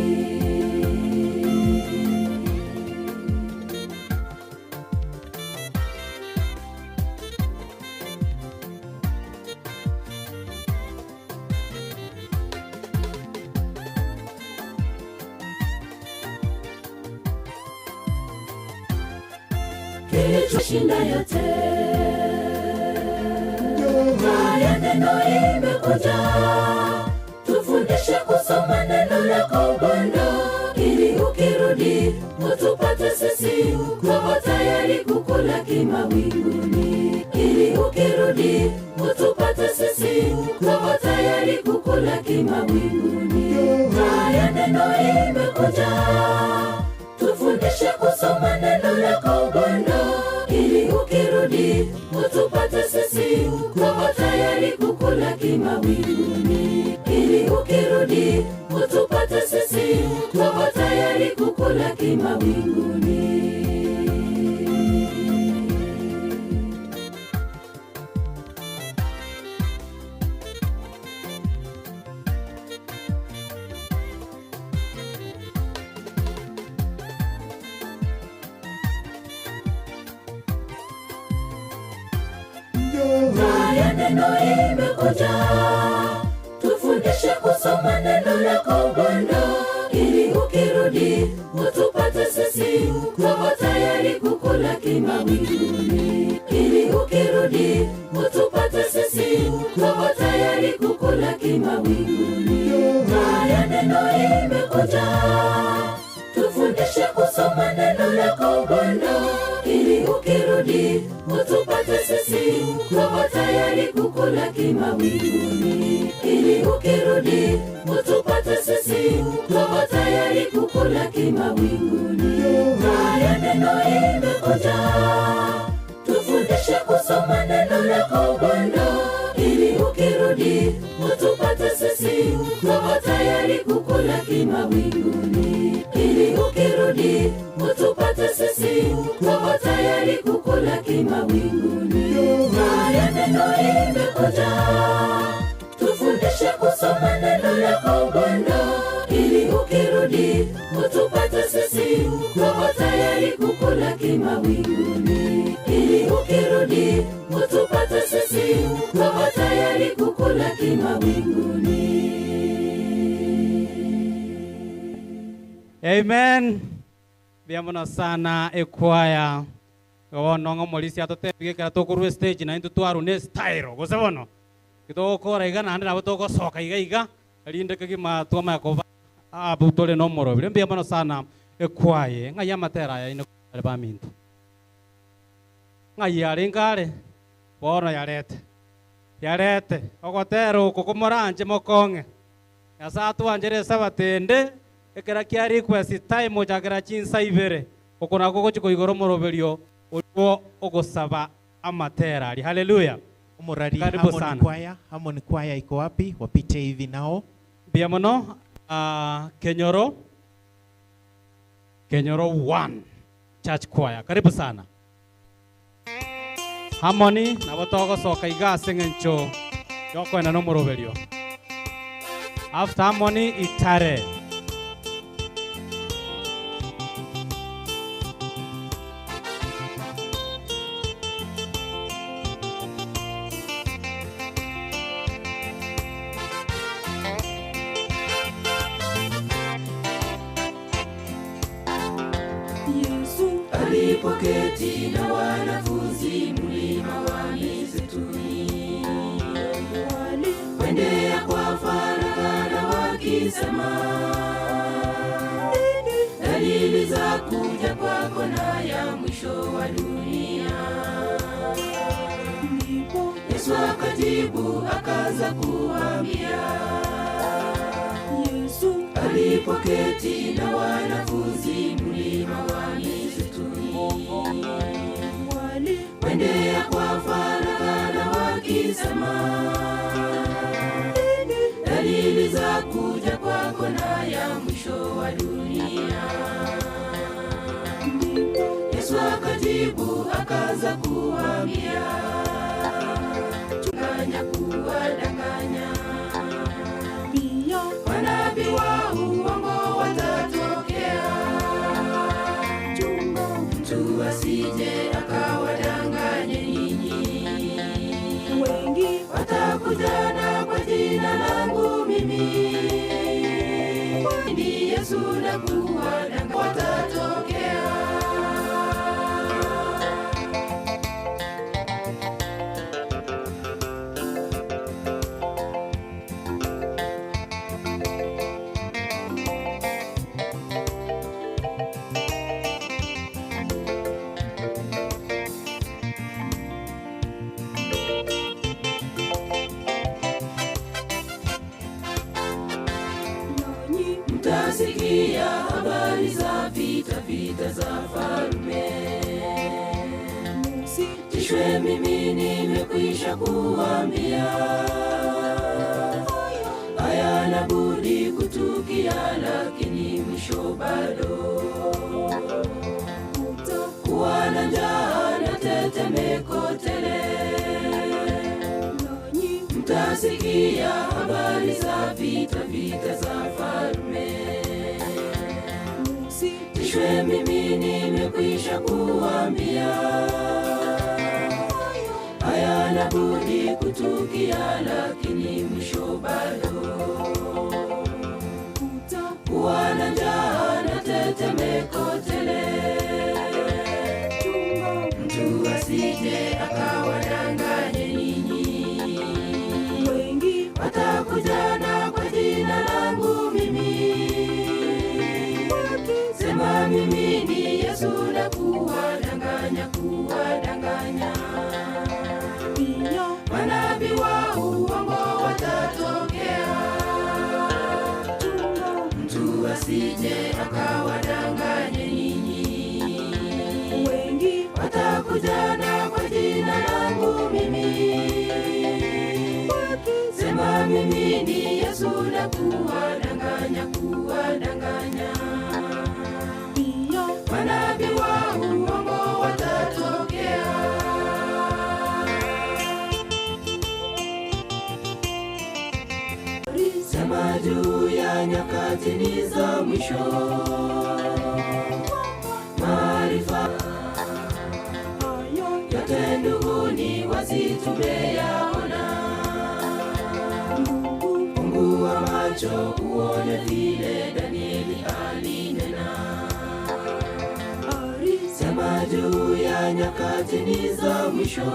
Kilichoshinda yote, haya neno imekuja, tufundishe kusoma neno lako Bwana, ili ukirudi utupate sisi tuko tayari kukulaki mawinguni. Ili ukirudi utupate sisi tuko tayari kukulaki mawinguni. Haya neno imekuja, tufundishe kusoma neno lako Bwana, ili ukirudi utupate sisi tuko tayari kukulaki mawinguni. Ili ukirudi utupate sisi tuko tayari kukulaki mawinguni. Haya neno imekuja, tufundishe kusoma neno mawinguni, ili ukirudi utupate sisi tuko tayari kukulaki mawinguni. Haya neno imekuja, tufundishe kusoma neno lako Bwana, ili ukirudi utupate sisi tuko tayari kukulaki mawinguni, ili ukirudi utupate sisi tuko tayari kukulaki mawinguni. Haya neno imekuja, tufundishe kusoma neno lako Bwana, ili ukirudi utupate sisi tuko tayari kukulaki mawinguni, ili ukirudi utupate sisi tuko tayari kukulaki mawinguni. Haya neno imekuja, tufundishe kusoma neno lako Bwana, ili ukirudi utupate sisi tuko tayari kukulaki mawinguni, ili ukirudi utupate sisi tuko tayari kukulaki mawinguni. Amen. Biamono sana ekwaya. Gono ngomolisi atotebige kera tokorwa stage na intu twarune style gose bono. Kitokora iga naende nabo togosoka iga iga rinde kegima twamaya koba abutore no morobire. Biamono sana ekwaye ng'ai amatera aya ine baminto. Ng'ai arengare bono yarete. Yarete ogotera oko komoranje mokong'e. Nyasaye atwanjere sabatende ekera kia request time ochakera chinsa ibere okona gogochiko igoro moroberio olwo ogosaba amatera ali. Haleluya. Omorari Harmony Choir, Harmony Choir iko wapi? Wapite hivi nao. Biamono Kenyoro Kenyoro 1 Church Choir. Karibu sana. Harmony nabo togosoka iga seng'encho yokoenda no moroberio. After Harmony Itare. Alipoketi na wanafunzi mlima wa Mizeituni, walikwendea kwa faragha na wakisema, dalili za kuja kwako na ya mwisho wa dunia. Ndipo Yesu akajibu akaanza kuwaambia. Yesu alipoketi na wanafunzi mlima wa Mizeituni, walikwendea kwa faragha na wakisema, dalili za kuja kwako na ya mwisho wa dunia. Yesu akajibu akaanza kuwaambia, chunganya kuwadanganya, manabii wa uongo watatokea, mtu asije akawadanganye ninyi. Wengi watakuja na kwa jina langu mimi ni Yesu na kuwadanganya watatokea. Mtasikia habari za vita, vita za falme. Msitishwe, mimi nimekwisha kuwaambia. Hayana budi kutukia, lakini mwisho bado. Kutakuwa na njaa na tetemeko tele. Mtasikia habari za vita, vita za falme. Msitishwe, mimi nimekwisha kuwaambia. Hayana budi kutukia, lakini mwisho bado. Kutakuwa na njaa na tetemeko tele. asije akawadanganye ninyi. Wengi watakuja na kwa jina langu mimi, wakisema mimi ni Yesu, na kuwadanganya, kuwadanganya. Manabii wa uongo watatokea. Sema juu ya nyakati ni za mwisho, maarifa yote ndugu ni wazi tumeyaona. Fungua macho uone vile Danieli alinena. Sema juu ya nyakati ni za mwisho,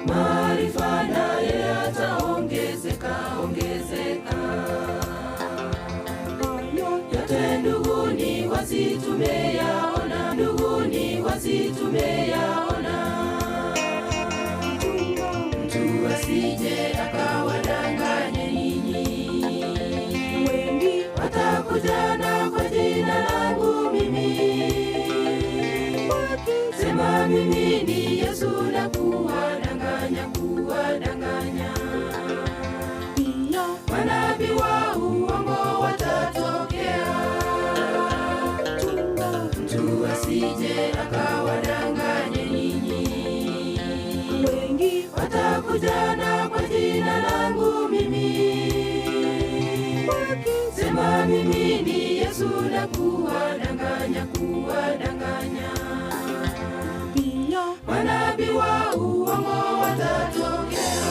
maarifa naye yataongezeka, ongezeka. Yote ndugu ni wazi tumeyaona, ndugu ni wazi tumeyaona. Mtu asije akawadanganye ninyi. Wengi watakuja na kwa jina langu mimi, wakisema mimi ni Yesu, na kuwadanganya, kuwadanganya. Manabii wa uongo watatokea. Mtu asije akawadanganye ninyi. Wengi watakuja na kwa jina langu mimi, wakisema mimi ni Yesu, na kuwadanganya, kuwadanganya. Manabii wa uongo watatokea.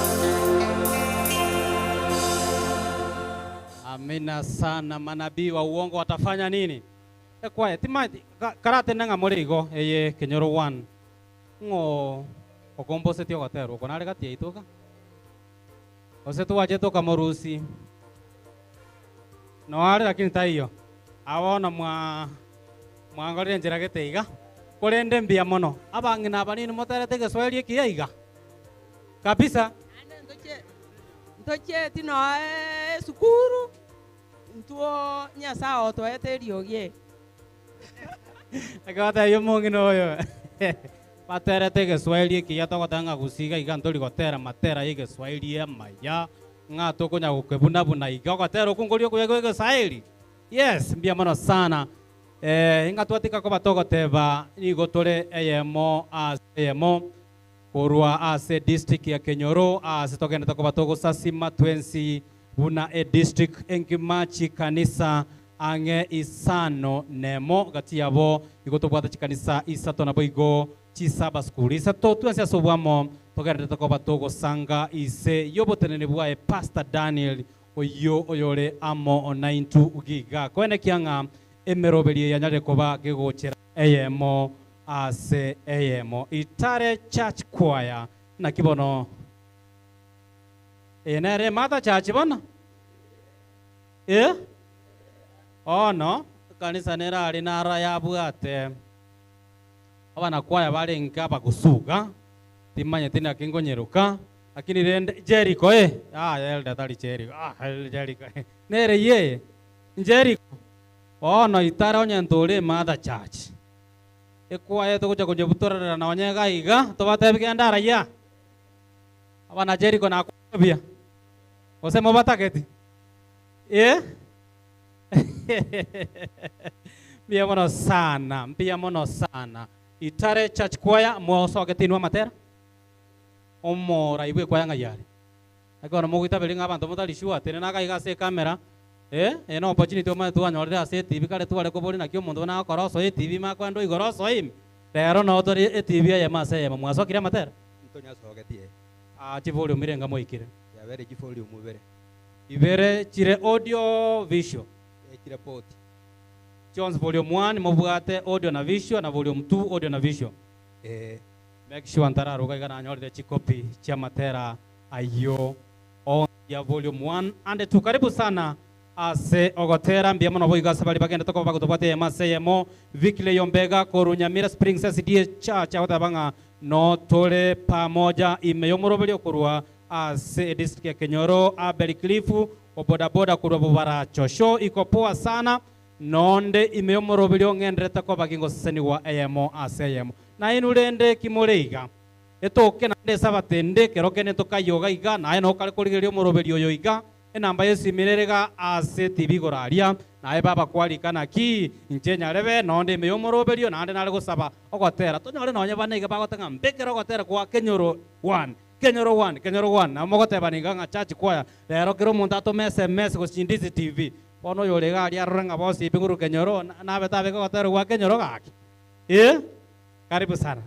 Amina sana. Manabii wa uongo watafanya nini? Ekwaye timathi karate nanga morigo eye Kenyoro 1 ngo okomboseti ogoterwo konare gatia ituka ose tuwache tukamorusi no are lakini taiyo awona mwa mwangorire njira gete iga kurende mbia mono abang'ina abanini moterete Kiswahili ekiya iga kabisa. Ntoche tino sukuru ntuo Nyasaye otwete riogie akawata yo mongino oyo baterete Kiswahili ekiya togotanga gusiga iga ntori gotera matera ye Kiswahili amaya ng'a tokonya gukebunabuna iga ogotera okungorio kuya Kiswahili. Yes, mbia mono sana. Inga twatika ko batogoteba nigo tore eyemo ase eyemo korwa ase district ya Kenyoro ase togenda ko batogosasima twensi buna e district engimachi kanisa ange isano nemo gati yabo igo tobwata chikanisa isato nabo igo chisaba school isato twensi asobwamo togenda ko batogosanga ise yobotenene bwae Pastor Daniel oyo oyore amo onaintu ugiga kwene kianga emeroberie yanyare koba gegochera eyemo ase eyemo Itare Church Choir na kibono enere mata church bona ono kanisa nera ari nara yabwate abana kwaya barenga bagusuga timanye tina kingonyeruka lakini rende Jericho elda tali Jericho Jericho nere ye Jericho ono Itare onye mother church ekwaye tokuja kunjebutorera na onyega iga tobatebike ndara ya abana Jericho na kubia osemo bataketi mbia mono sana, mbia mono sana. Itare Church Choir mwosogetinwa matera omora ibwe kwaya ngayare akona mugita belinga abantu mutalishua tene nakaiga se kamera eno opportunity omane twanyorera ase TV kare tware kobori nakio omonto nakora oso TV makwendo igoro oso ime rero no tori TV eye mase eye mwasokire matera ntonyasogetie chivolume irenga moikire yabere chivolume ibere ibere chire audio visual chire poti Jones volume 1 mobwate audio na visual na volume 2 audio na visual make sure ntararuga igana nyorire chikopi chia matera ayo on ya volume 1 and 2. Karibu sana ase ogotera mbia mono boiga sabali bagenda toko bagotobate maseyemo Vikile Yombega korunyamira Springs SDA Church ahotabanga no tole pamoja imeyomoroberio korwa ase district ya Kenyoro Abel Cliff Wa bodaboda kurwa bubaracho show iko poa sana nonde imeyomoroberio ng'enderete koba gingoseseniwa eyemo ase eyemo na inurende kimoreiga etoke nande sabatende kerokene tokayoga iga naye nokare korigereria omoroberio oyo iga enamba yesimirerega ase TV goraria naye baba kwarikana ki inche nyarebe nonde imeyomoroberio nande nare gosaba ogotera tonyore nonye banege bagotanga mbekero ogotera kwa Kenyoro 1 Kenyoro 1 Kenyoro 1 na mogoteba ninga ng'a church kwaya rero kero omonto atome SMS gochindizi TV bono yorega aria arore ng'a bosi ibiguru Kenyoro nabe tabeka ogotera gwa Kenyoro gaki karibu sana.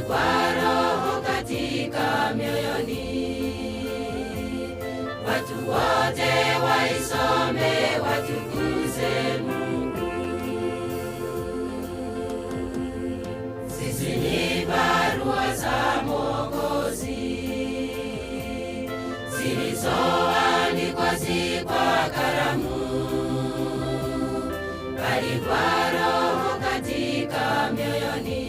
Kwa roho katika mioyoni, watu wote waisome, watukuze Mungu. Sisi ni barua za Mwokozi zilizoandikwa si kwa kalamu, bali kwa roho katika mioyoni.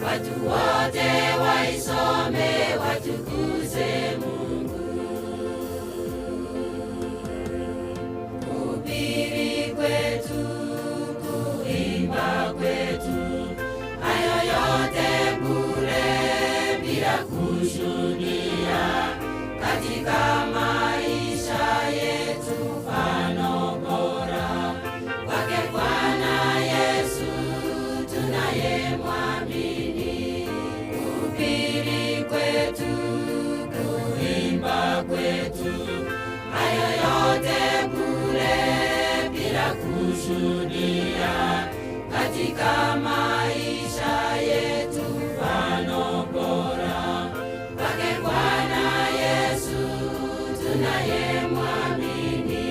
Watu wote waisome, watukuze Mungu. Kuhubiri kwetu, kuimba kwetu, hayo yote bure bila kushuhudia. Katika maisha yetu mfano bora wake Bwana Yesu tunayemwamini. Kuhubiri kwetu, kuimba kwetu, hayo yote bure bila kushuhudia. Katika maisha yetu mfano bora wake Bwana Yesu tunayemwamini.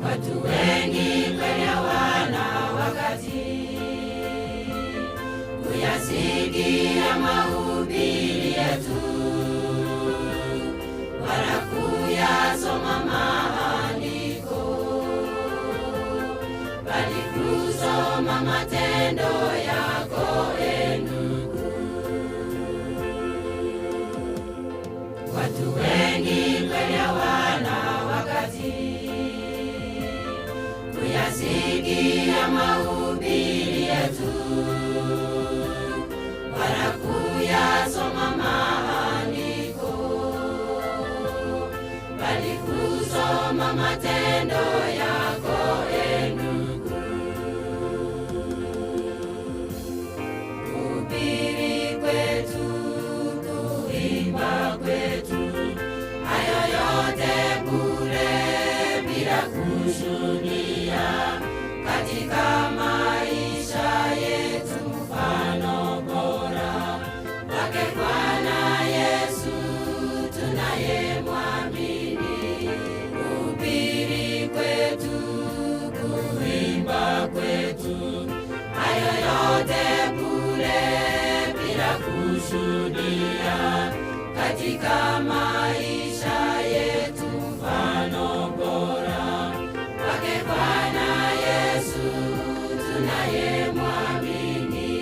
Watu wengi kweli hawana wakati kuyasikia mahubiri yetu, wala kuyasoma maandiko, bali kusoma matendo yako ndugu. Watu wengi kweli hawana wakati kuyasikia mahubiri yetu, wala kuyasoma maandiko, bali kusoma matendo yako ndugu. Kuhubiri kwetu, kuimba kwetu, hayo yote bure bila kushuhudia. Katika maisha yetu yote bure bila kushuhudia katika maisha yetu mfano bora wake Bwana Yesu tunayemwamini.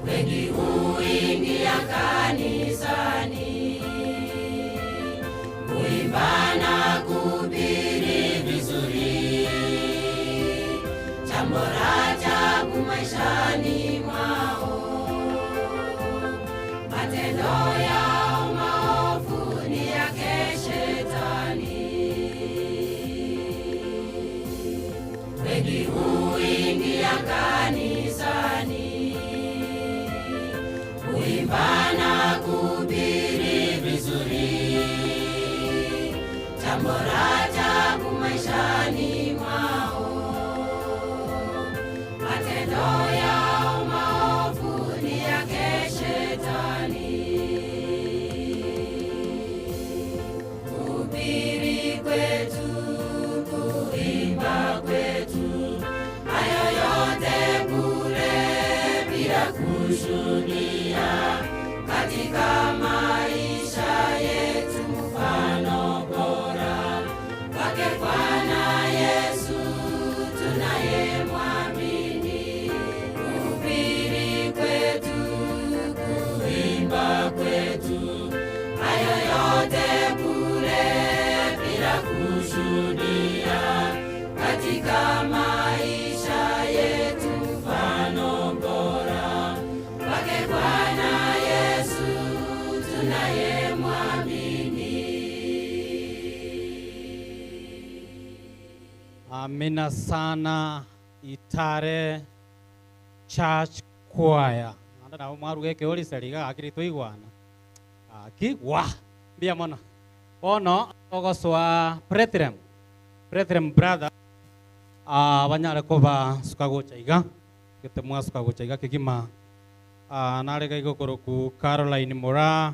Wengi huingia kanisani kuimba na kuhubiri vizuri, jambo la ajabu maishani mwao, matendo yao maovu ni yake Shetani. Wengi huingia kanisani kuimba na kuhubiri vizuri, jambo la ajabu maishani mwao, matendo yao maovu ni yake Shetani. Kuhubiri kwetu, kuimba kwetu, hayo yote bure bila kushuhudia katika maisha yetu mfano bora wake Bwana Yesu tunayemwamini. Kuhubiri kwetu, kuimba kwetu, hayo yote bure bila kushuhudia katika maisha yetu mfano bora wake Bwana Yesu tunayemwamini. Amina sana Itare Church Choir. Anda nabo mwaruge ori seriga akiri tuigwana. Aki wa mbia mona. Ono ogoswa Brethren. Brethren brother banyare koba sukagocha iga. Gete mwa sukagocha iga kigima. Narega igokoroku Caroline Mora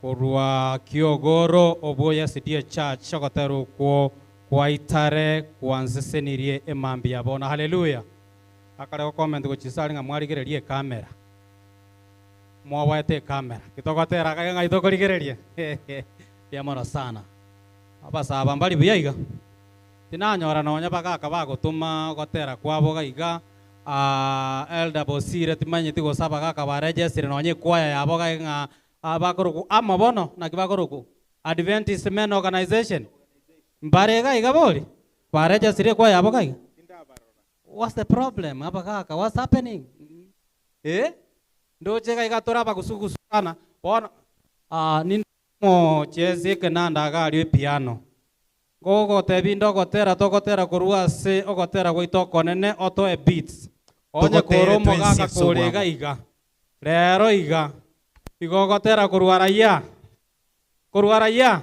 korwa Kiogoro oboya City Church ogoteru kwo kwa Itare kwanzesenirie emambi yabona. Haleluya. Akare comment gochisari nga mwarigererie kamera. Mwawaete kamera. Kitogotera kage nga itokorigererie. Bia sana. Abasaba mbali buyaiga. Tinanyora nonya bagaka bagotuma gotera kwabo gaiga. Elder Bosire timanyeti gosaba gaka barejesire nonye kwaya yabo gaiga nga abakoroku amabono nakibakoroku Adventist Men Organization. Mbarega iga boli. Barejesire kwaya yabo gaiga. What's the problem? Abakaka, what's happening? Eh? Ndoche gaiga toraba gusugusana. Bona nindimo cheze kenanda gari piano. Gogo tebindo gotera togotera korua se ogotera goito konene otoe beats. Onye koromo gaka korega iga. Rero iga. Igo gotera korua raia. Korua raia.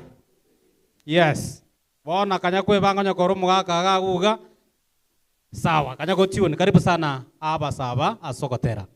Yes. Bona kanya kwebanga nyakoromo gaka gaguga. Sawa, kanya go tune. Karibu sana aba saba asogotera.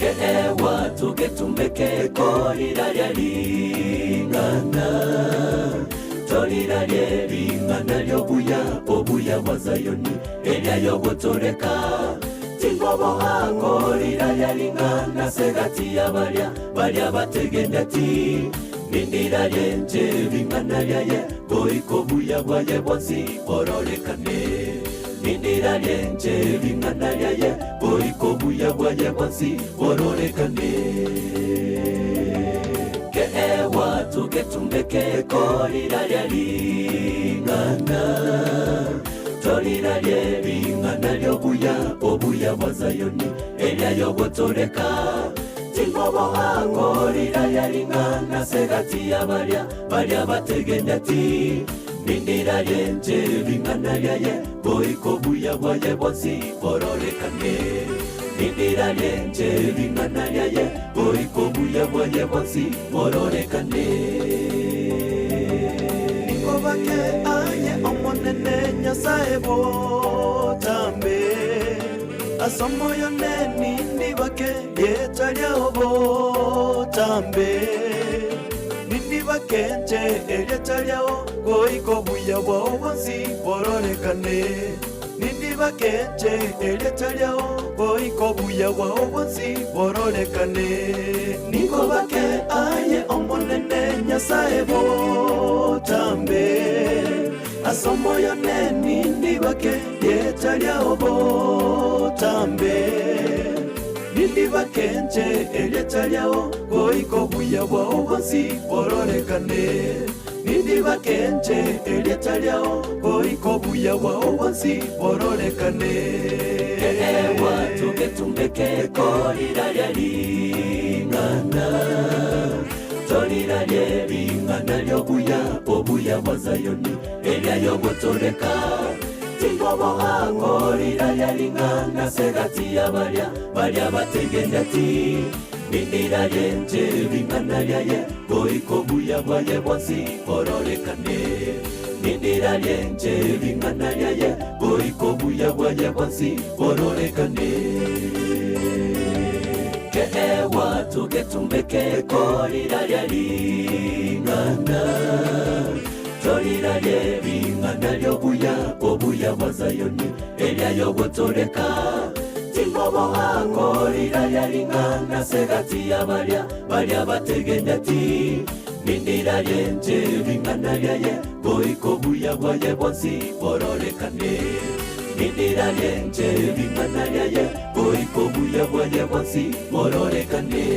Keewa tugetumeke korira lingana torira lingana lyobuya obuya wa Zayoni elya yogotoreka tingobo akorira lingana segati ya balya balya bategenda ti Nindira ryenje ring'ana ryaye goiko buya bwaye bwonsi bororekane. Nindira ryenje ring'ana ryaye goiko buya bwaye bwonsi bororekane. Keewa tugetumeke korira rya ring'ana torira rye ring'ana ryobuya obuya bwa Zayoni erya yogotoreka. Tingoboa korira rya ring'ana segati ya barya barya bategenyati. Nindira ryenje ring'ana ryaye goiko buya bwaye bwonsi bororekane. Nindira ryenje ring'ana ryaye goiko buya bwaye bwonsi bororekane. Nikobake aye omonene Nyasaye botambe asomoyo neni nibake yetaria obotambe nindibake nche eryetariao goiko buya bwao bwonsi bororekane. Nindibake nche eryetariao goiko buya bwao bwonsi bororekane. Nikobake aye omonene Nyasaye botambe asomoyo neni nibake yetariao botambe nindibake nche eryetariao goiko buya bwao bwonsi bororekane. Nindibake nche eryetariao goiko buya bwao bwonsi bororekane. Ewa tugetumeke korira rya ring'ana torira rye ring'ana ryobuya obuya bwa Zayoni erya yogotoreka. Tingoboa korira rya ring'ana segati ya barya barya bategenyati. Nindira ryenje ring'ana ryaye goiko buya bwaye bwonsi bororekane. Nindira ryenje ring'ana ryaye goiko buya bwaye bwonsi bororekane. Keewa tugetumeke korira rya ring'ana torira rye ring'ana ryobuya obuya bwa Zayoni erya yogotoreka. Tingoboa korira rya ring'ana segati ya barya barya bategenyati. Nindira ryenje ring'ana ryaye goiko buya bwaye bwonsi bororekane. Nindira ryenje ring'ana ryaye goiko buya bwaye bwonsi bororekane.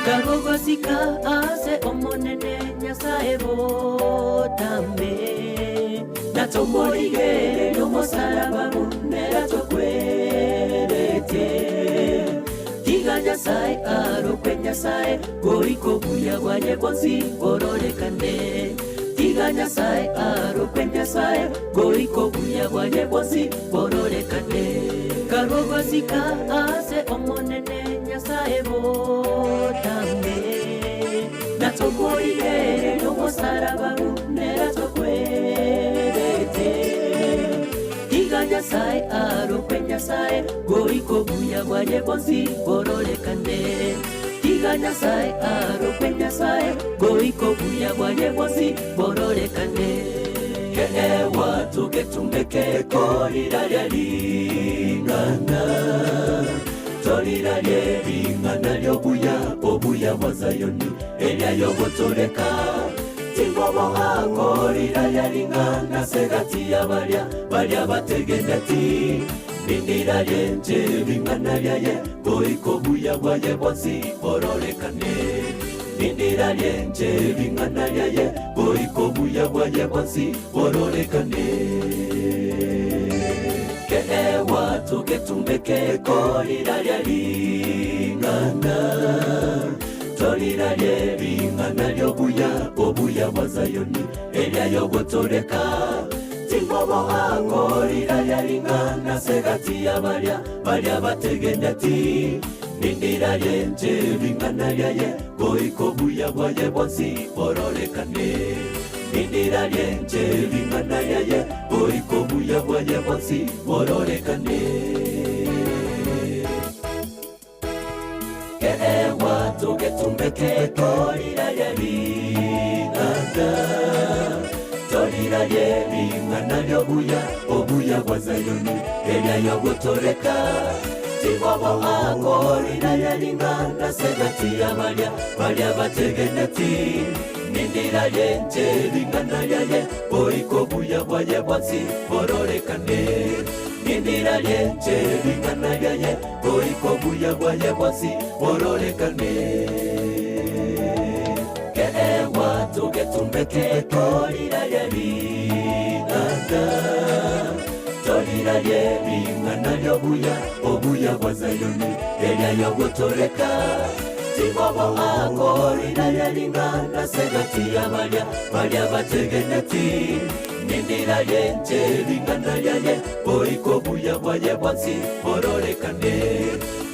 Karogosika ase omonene Nyasaye botambe natomorigere n'omusalaba munera tokwerete. Tiga Nyasaye arokwe Nyasaye goiko buya bwaye bwonsi bororekane. Tiga Nyasaye arokwe Nyasaye goiko buya bwaye bwonsi bororekane. Karogosika ase omonene Nyasaye botambe natokorigere n'omusalaba munera tokwerete. Tiga Nyasaye arokwe Nyasaye goiko buya bwaye bwonsi bororekane. Tiga Nyasaye arokwe Nyasaye goiko buya bwaye bwonsi bororekane. Keewa tugetumeke korira rya ring'ana torira rye ring'ana ryobuya obuya bwa Zayoni erya yogotoreka. Tingoboa korira rya ring'ana segati ya barya barya bategenyati. Nindira ryenje ring'ana ryaye goiko buya bwaye bwonsi bororekane. Nindira ryenje ring'ana ryaye goiko buya bwaye bwonsi bororekane. Keewa tugetumeke korira rya ring'ana torira rye ring'ana ryobuya obuya bwa Zayoni erya yogotoreka. Tingoboa korira rya ring'ana segati ya barya barya bategenyati. Nindira ryenje ring'ana ryaye goiko buya bwaye bwonsi bororekane. Indira lyenje lingana yaye boiko buya bwaye bwonsi bororekane Keewa tugetumbeke torira yelingana Torira yelingana lyobuya obuya bwa Zayoni elya yogotoreka Tibobo akorira yelingana segati ya balya balya bategeneti Nindira yenje lingana yaye boiko buya bwaye bwonsi bororekane Nindira yenje lingana yaye boiko buya bwaye bwonsi bororekane Keewa tugetumbeke torira yelingana Torira yelingana lyobuya obuya bwa Zayoni elya yogotoreka Tibobo akorira yelingana segati ya balya balya bategeneti Nindira yenje lingana yaye boiko buya bwaye bwonsi bororekane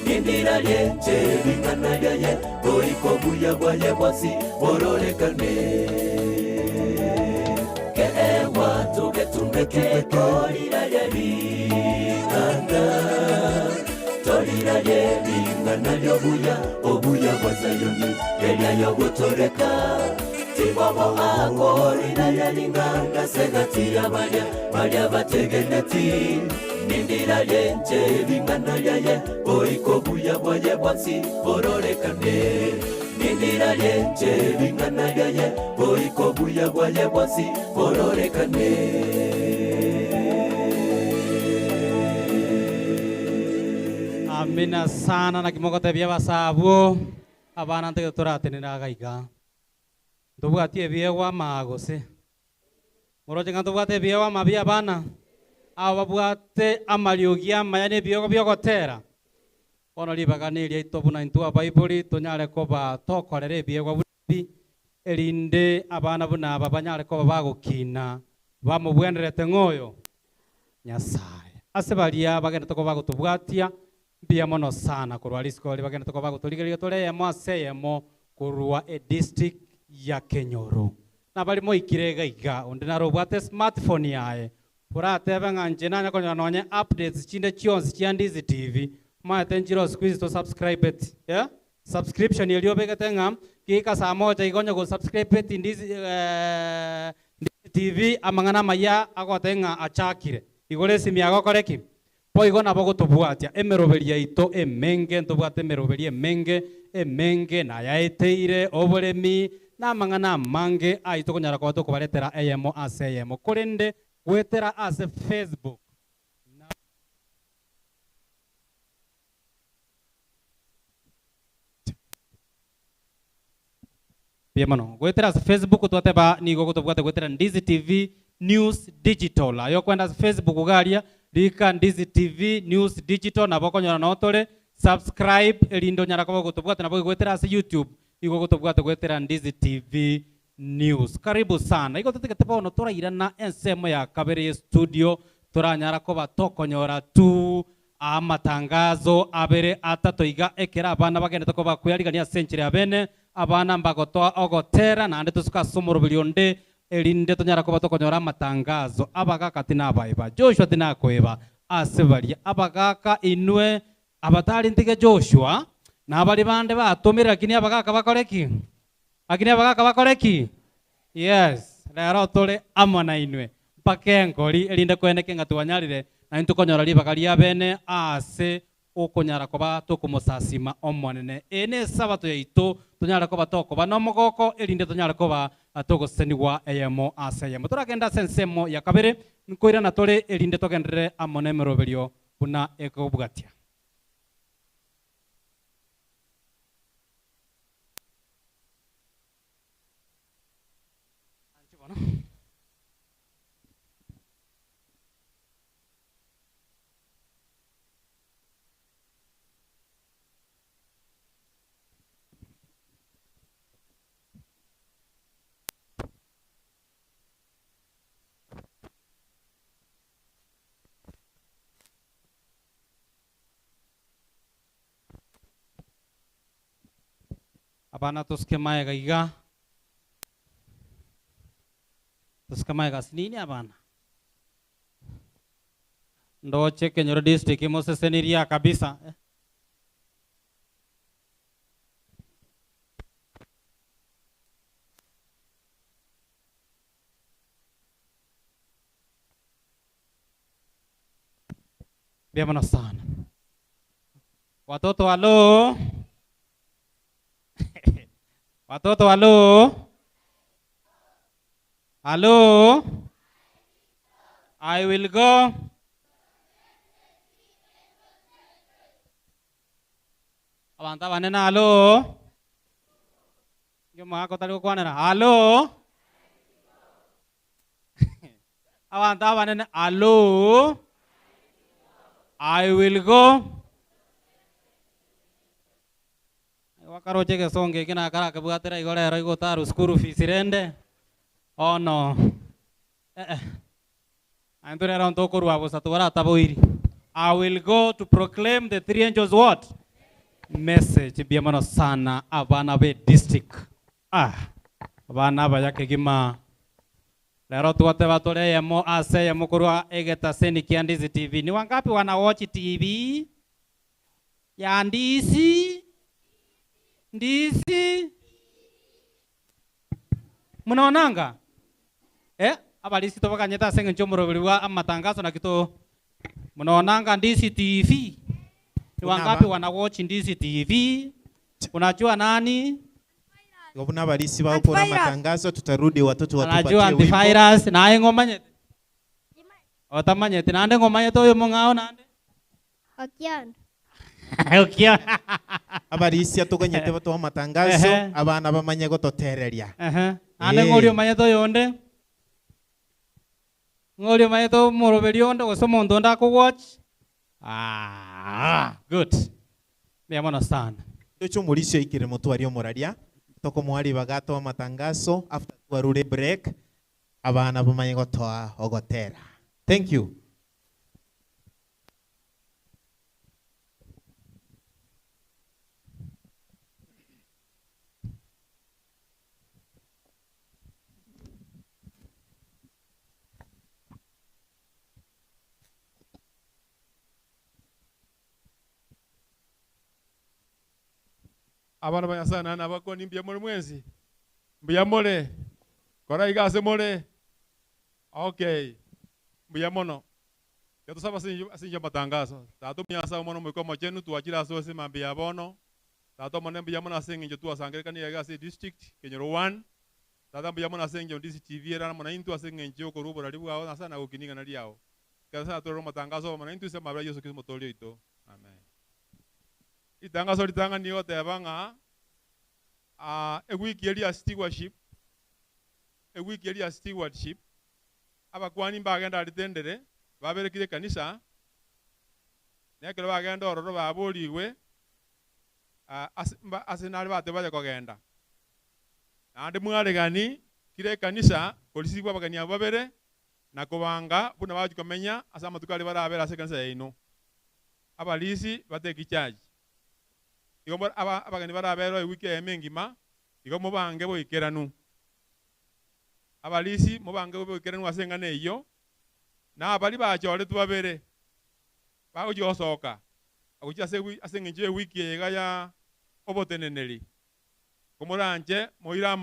Nindira yenje lingana yaye boiko buya bwaye bwonsi bororekane Keewa tugetumbeke torira yelingana Torira yelingana lyobuya obuya bwa Zayoni elya yogotoreka Tibobo akorira yelingana segati ya balya balya bategeneti Nindira yenje lingana yaye boiko buya bwaye bwonsi bororekane Nindira yenje lingana yaye boiko buya bwaye bwonsi bororekane Amina sana na kimogotebia basabwo abana ntege turatenera gaiga ntobwatie biegwa magose moroche nga ntobwate biegwa mabi abana abo babwate amariogi amaya ne biegwa biogotera bono ribaganiria itobuna intwa Bible tonyare koba tokorere biegwa bubi erinde abana buna aba banyare koba bagokina bamubwenderete ng'oyo Nyasaye ase baria bagenda tokoba gotubwatia mbia mono sana kurwa liskoli bagenda tokoba goturigeria toreyemo aseyemo kurwa e district ya Kenyoro na bari moikire gaiga onde narobwate smartphone yaye uratebe ng'anje nanya konyora nonye updates chinde chionsi chia Ndizi TV maete njiro squeeze to subscribe it yeah subscription yeliobegete ng'a kika saa moja igonyo go subscribe it Ndizi Ndizi TV amang'ana maya agote ng'a achakire igore simi agokoreki boigo nabo gotobwatia emeroberia ito emenge ntobwate emeroberia emenge emenge nayaeteire oboremi namang'ana mange aito konyara koba tokobaretera eyemo ase eyemo korende gwetera ase Facebook Biemono gwetera ase Facebook twateba nigo gotobwate gwetera Ndizi TV News Digital ayo kwenda ase Facebook garia Rika Ndizi TV News Digital nabo konyora notore subscribe erindo nyara koba gotobwate nabo gwetera ase YouTube igo gotobwate gwetera Ndizi TV News. Karibu sana igo tutigete bono torairana ensemo ya kabere studio toranyara koba tokonyora tu amatangazo abere atato iga ekera abana bagenda koba kuyarigania century abene abana mbagotoa ogotera nande tusuka somoro bilionde erinde tonyara koba tokonyora amatangazo abagaka tinabaeba Joshua tinakoeba ase baria abagaka inwe abatari ntige Joshua na bari bande batumira lakini abagaka bakoreki lakini abagaka bakoreki yes rero tore amo na inwe mpaka engori erinde kweneke nga twanyarire na ntukonyora ribagaria bene ase okonyara koba tokomosasima omonene ene sabato yaito tonyara koba tokoba nomogoko erinde tonyara koba togosenigwa eyemo ase eyemo toragenda sensemo ya kabere nkoirana tore erinde togendere amo nemeroberio buna ekobwatia Abana tuske maega iga. Tusikamaye kasinini abana. Ndoche Kenyoro district imoseseniria kabisa. Vyema sana. Watoto halo. Watoto halo. Halo. I will go. Abantu abanene halo. Ngimo tari gokwanera halo. Abantu abanene halo. I will go. Wakaroche gesonge kina kara kabwatera igorero igotaru school fees rende. Oh no. Anture round tokorwa bosa tubara taboiri. I will go to proclaim the three angels what? Message biamano sana abana be district. Abana bayakegima. Lero tuwate batore yemo ase yemo kurwa egeta seni kia Ndizi TV. Ni wangapi wana watch TV? Ya Ndizi? Ndizi? Mnaonanga? Abalisi toka nyeta senge nchomoro biliwa amatangazo na kitu. Mnaonanga Ndizi TV? Ni wangapi wana watch Ndizi TV? Unajua nani? Gobuna balisi bao kwa matangazo tutarudi watoto watupatie wimbo. Anajua antivirus na ngoma nyete. Otamanyete nande ngoma nyete oyo mongao nande. Okion. Okion. Abalisi atuganyete watu wa matangazo abana bamanye gototereria. Ande ngori omanyete oyonde. Ngori omanyete omoroberi onde gose omonto onde akogwatch. Good. Mbiamona sana. Tocho mulisho ikire motwari omoraria. Toko mwali bagato wa matangazo after twarure break abana bamanye gotoa ogotera. Thank you. Abana banyasana nabako nimbya muri mwenzi mbuya mole kora igase mole. Okay, mbuya mono yatusaba sinjo matangazo tatu myasa mono mwikomo chenu tuachira sose mambiya bono tatu mono mbuya mono asengi njo tuasangereka ni igase district Kenyoro 1 tata mbuya mono asengi Ndizi TV era mono intu asengi njo korubora libwao nasana gukininga na liao kasa toro matangazo mono intu sema bra Yesu Kristo motolio ito. Amen. Itangazo litanga ni yote yabanga ewiki ya stewardship, ewiki ya stewardship abakwani mbagenda alitendere baberekire kanisa nekero bagenda ororo baboliwe asenali bate baje kogenda nandi mwaregani kire kanisa polisi bwa bagania babere na kobanga buna baje komenya asa amatukali barabera ase kanisa yaino abalisi bateki charge igo abageni barabero ewiki emengima igo mubange boikeranu abalisi mubange boikeranu asengana eyo na abali bachore tubabere bagojosoka agocha asengenje wiki ega ya oboteneneri komoranje moira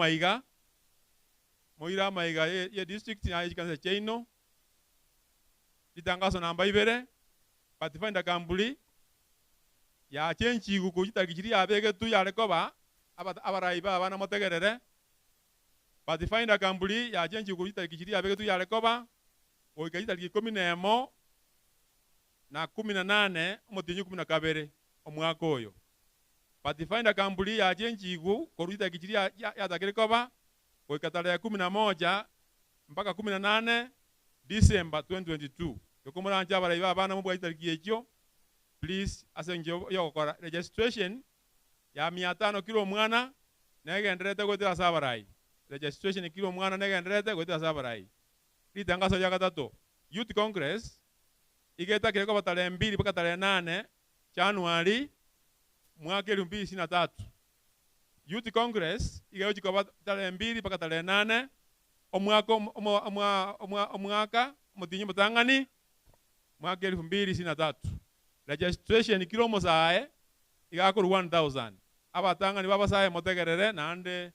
maiga ye district na yikansa cheino litangazo namba ibere pathfinder kambuli ya chenchi gukujita kichiri abege tu yare koba abaraiba abana motegerere pathfinder kambuli ya chenchi gukujita kichiri abege tu yare koba oikajita 11 na 18 omotinyu 12 omwaka oyo pathfinder kambuli ya chenchi gukorita kichiri ya takire koba oikatara 11 mpaka 18 December 2022 yokomoranja abaraiba abana mubwaita kiekyo. Please asenje yokora registration ya 500 kilo mwana negenderete gwetera sabarai registration kilo mwana negenderete gwetera sabarai litangazo ya gatatu Youth Congress igeta kireko batale 2 mpaka tarehe 8 Januari mwaka 2023 Youth Congress igeuchiko tarehe 2 mpaka tarehe 8 Omwaka omwaka mutinyi mutangani mwaka 2023. Registration kiromo sae igakuru 1000. Abatangani babasae motegerere nande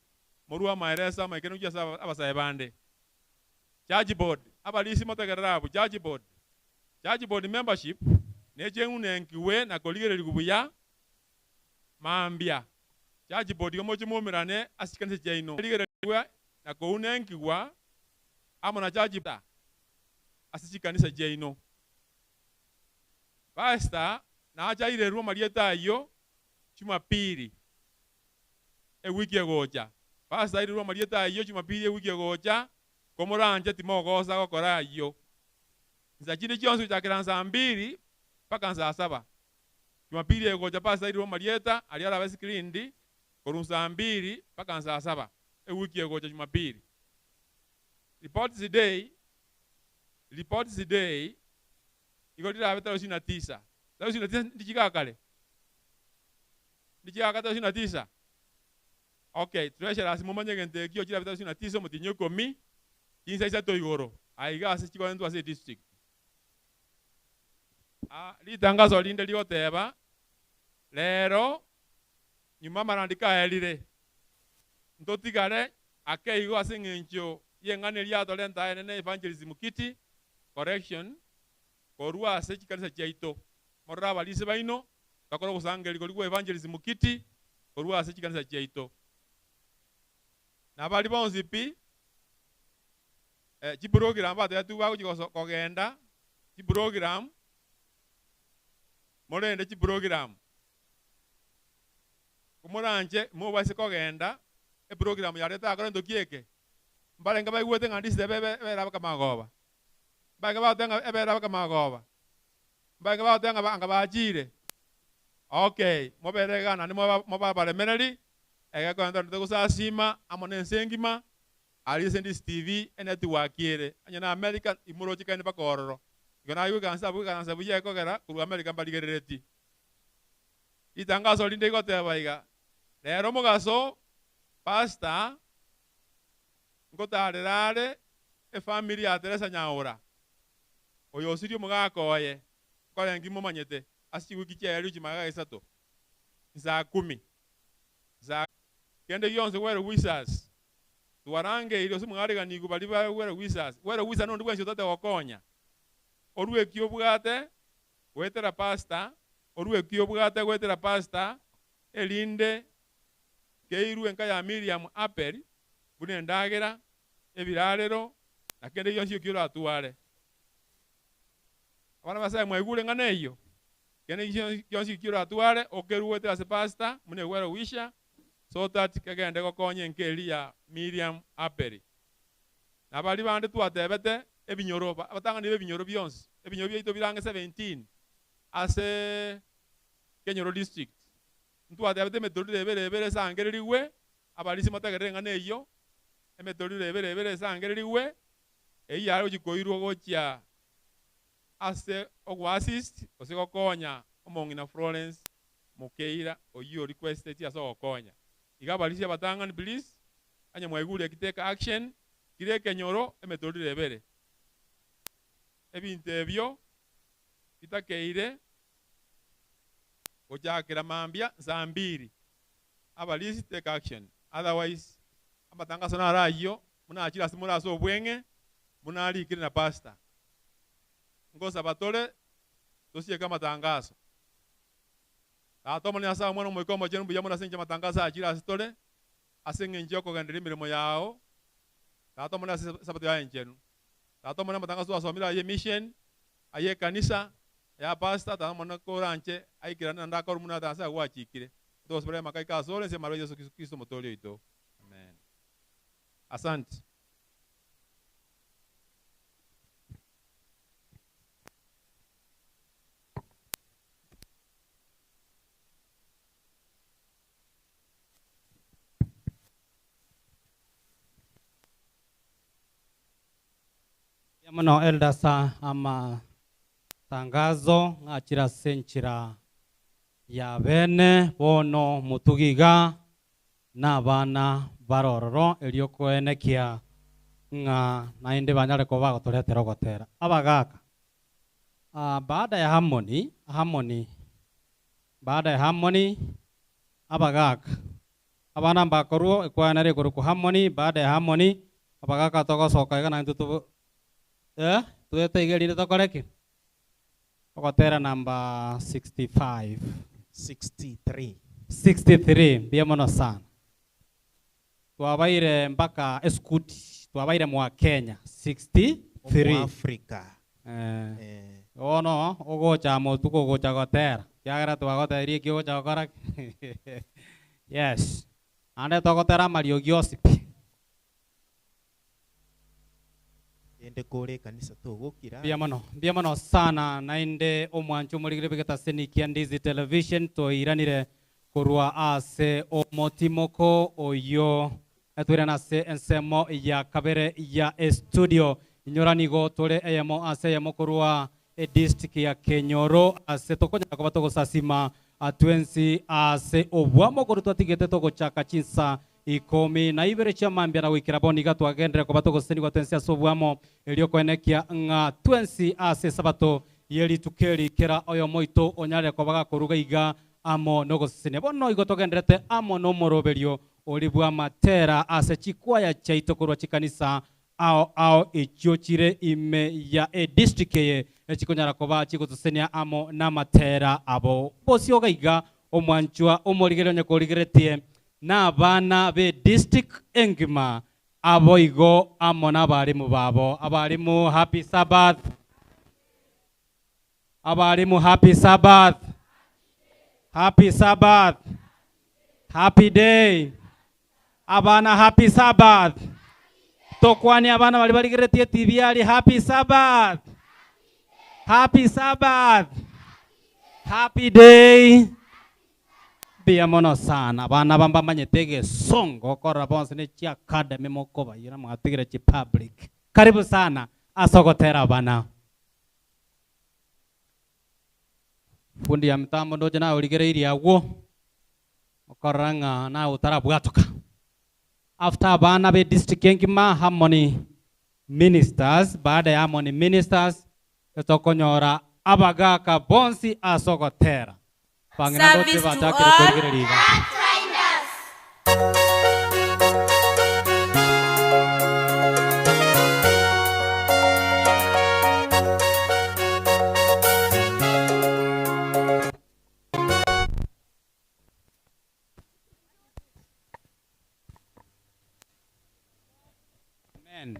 morua maeresa maikenu jasa abasae bande. Church board abalisi motegerere abu church board. Church board membership nechengunenkiwe na koligereri kubuya mambia. Church board yomochi mumirane asikanise chaino. Ligereriwe na kounenkiwa amo na church board asikanise chaino. Pastor na achaire ruo marieta iyo Jumapili ewiki egocha. Pastor aire ruo marieta iyo Jumapili ewiki egocha komoranje timogosa gokora iyo. Nzachinde chionse kuchakira saa 2 mpaka saa 7. Jumapili egocha pastor aire ruo marieta ali ara basikrindi koru saa 2 mpaka saa 7 ewiki egocha Jumapili. Reports day iko dira abeta 29. 29 ndichikakale. Ndichikakata 29. Okay, treasure asimomanye gente kio chira abeta 29 mutinyo komi. Kinsa isa toigoro. Aiga ase chiko ndu ase district. Ah, litangazo linde lioteba. Lero nyuma marandika elire. Ndotigare akeigo ase ngencho yengane lyato lenta ene evangelism kiti correction korwa ase chikanisa chaito. Morra balise baino bakora kusangeli koligwa evangelism kiti korwa ase chikanisa chaito. Na bali bonzi pi chiprogram batatu bago kogenda chiprogram morende chiprogram kumoranje mobase kogenda e program yareta akora ndokieke mbalenga baigwete ngandise bebe bera kamagoba baga batenga ebera kamagoba baga batenga banga bajire. Okay, moberegana ni mobabaremereri ega kwenda ndogusasima amo nensengima ali sendis TV network yere anya na America imurochi kaine bakororo igona iwe kansa buga kansa buye kogera kuru America mbaligerereti itangazo linde igoteba iga lero mugaso pastor ngotarerare e family ya Teresa Nyaura oyo sirio mugakoye korengi mumanyete asiwiki cha chimaga isato saa 10 za kende yonse were wisas tuwarange ilio simugariga nigu bali were wisas were wisa no ndibwe tate gokonya orwe kio bwate wetera pastor orwe kio bwate wetera pastor elinde keirwe nka ya Miriam Aperi bune ndagera ebirarero na kende yonse kio ratuare abana basaye mwaigure ngana eyo kende yonse kio ratuare okeruwe tera pastor mune were wisha so that kagende gokonye nkeli ya Miriam Aperi. Nabali bande twatebete ebinyoro abatangani ebinyoro bionse ebinyoro byaito birange 17 ase Kenyoro district. Ntwatebete emetorire ebere sangereriwe abalisi matagerere ngana eyo emetorire ebere sangereriwe eyi yaro jikoirwa gochia ase ogwa assist ose gokonya omong'ina Florence Mukeira oyo requested ase gokonya. Igabalisi abatangani please anya mwaigure kiteka action kire Kenyoro emetorire ebere ebintu ebyo bitakeire gochakira mambia saa 2 abalisi take action otherwise amatangazo narayo munachira simuraso obwenge munarikire na pastor ngosa batole tosieka matangazo. Tata mwana asa mwana mwikomo jenu buya mwana senje matangazo achira asitole asenge njoko gendera imirimo yao. Tata mwana sabato ya njenu. Tata mwana matangazo asomira aye mission aye kanisa ya pastor tata mwana koranche aikirana ndakora muna tasa gwachikire. Tosbere makaika asole se maro Yesu Kristo motolio ito. Amen. Asante. Mano eldasa ama tangazo ngachira senchira ya bene bono mutugiga na bana barororo eliokoenekia Ng'a naende banyare koba gotoretera ogotera abagaka. Baada ya harmony, baada ya harmony abagaka abana mbakorwo ekwanare koruku harmony. Baada ya harmony abagaka togosoka iga naintwe tu tuete igerire tokoreki ogotera namba 65 63 63 mbia mono sana. Twabaire mpaka eskuti, twabaire mwa Kenya 63 mwa Afrika. Ono ogocha motuko ogocha gotera kiagera twagoterie kiogocha gokora. Yes, ande togotera mariogi osipi ende kore kanisa togokira mbia mono sana. Nainde omwancho morigire begeta senikia Ndizi Television toiranire korwa ase omotimoko oyo etwirana ase ensemo ya kabere ya studio inyoranigo tore eyemo ase eyemo korwa district ya Kenyoro ase tokonya koba togosasima atwensi ase obwamo koru twatigete togochaka chinsa 12 chia mambia na wikira boni gatwagendere koba togosenigwa twensi ase obwamo erio koenekia ng'a twensi ase sabato yeri tukeri kera oyo moito onyare koba gakoruga iga amo nogosesenia bono igo togenderete amo nomoroberio oribwa matera ase chikwaya chaito korwa chikanisa ao ao echio chire ime ya district ye echikonyara koba chigotosenia amo namatera abo bosio gaiga omwanchwa omorigere onye na abana be district engima abo igo amo n'abarimu babo. Abarimu happy Sabbath. Abarimu happy Sabbath. Happy Sabbath. Happy day. Abana happy Sabbath. Tokwani abana bali baligeretie TV ali happy Sabbath. Happy Sabbath. Happy day. Bia mono sana abana bamba manyetege songo kora bonse ne chi academy mokoba yira mwatigire chi public. Karibu sana asogotera abana. Fundi ya mitambo ndoje na uligereirie agwo okoranga na utarabwatuka. After abana be district engima harmony ministers, baada ya harmony ministers tokonyora abagaka bonsi asogotera. Service to all. Amen.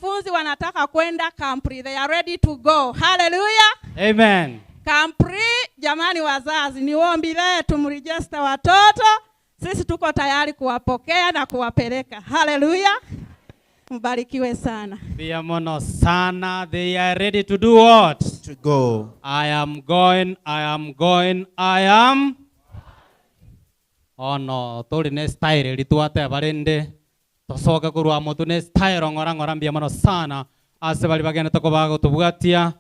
Wanafunzi wanataka kwenda Campri. They are ready to go. Hallelujah. Amen. Campri, jamani wazazi, ni ombi letu mregister watoto. Sisi tuko tayari kuwapokea na kuwapeleka. Hallelujah. Mbarikiwe sana. Pia mono sana. They are ready to do what? To go. I am going, I am going, I am. Oh no, tuli ne style lituate barende. Tosoka kurwa motu ne style ngora ngora mbia mono sana. Ase bali bagene toko bago tubwatia.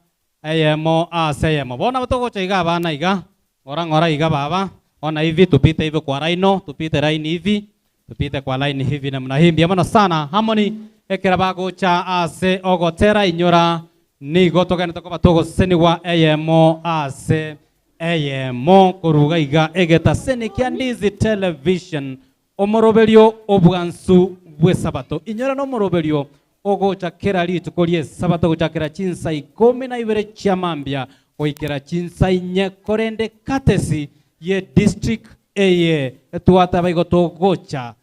Eyemo ase eyemo. Bona togocha iga bana iga. Ngora ngora iga baba. Ona hivi tupite hivi kwa raino, tupite raini hivi. Tupite kwa line hivi namna hii mbia mono sana. Harmony ekera bagocha ase ogotera inyora nigo togene tokoba togoseniwa eyemo ase eyemo koruga iga egeta sene kia Ndizi Television omoroberio obwansu bwesabato inyora no moroberio ogocha kera rituko rie sabato gochakera chinsa 12 chia mambia goikera chinsa 4 korende katesi ye district eye etwata baigo togocha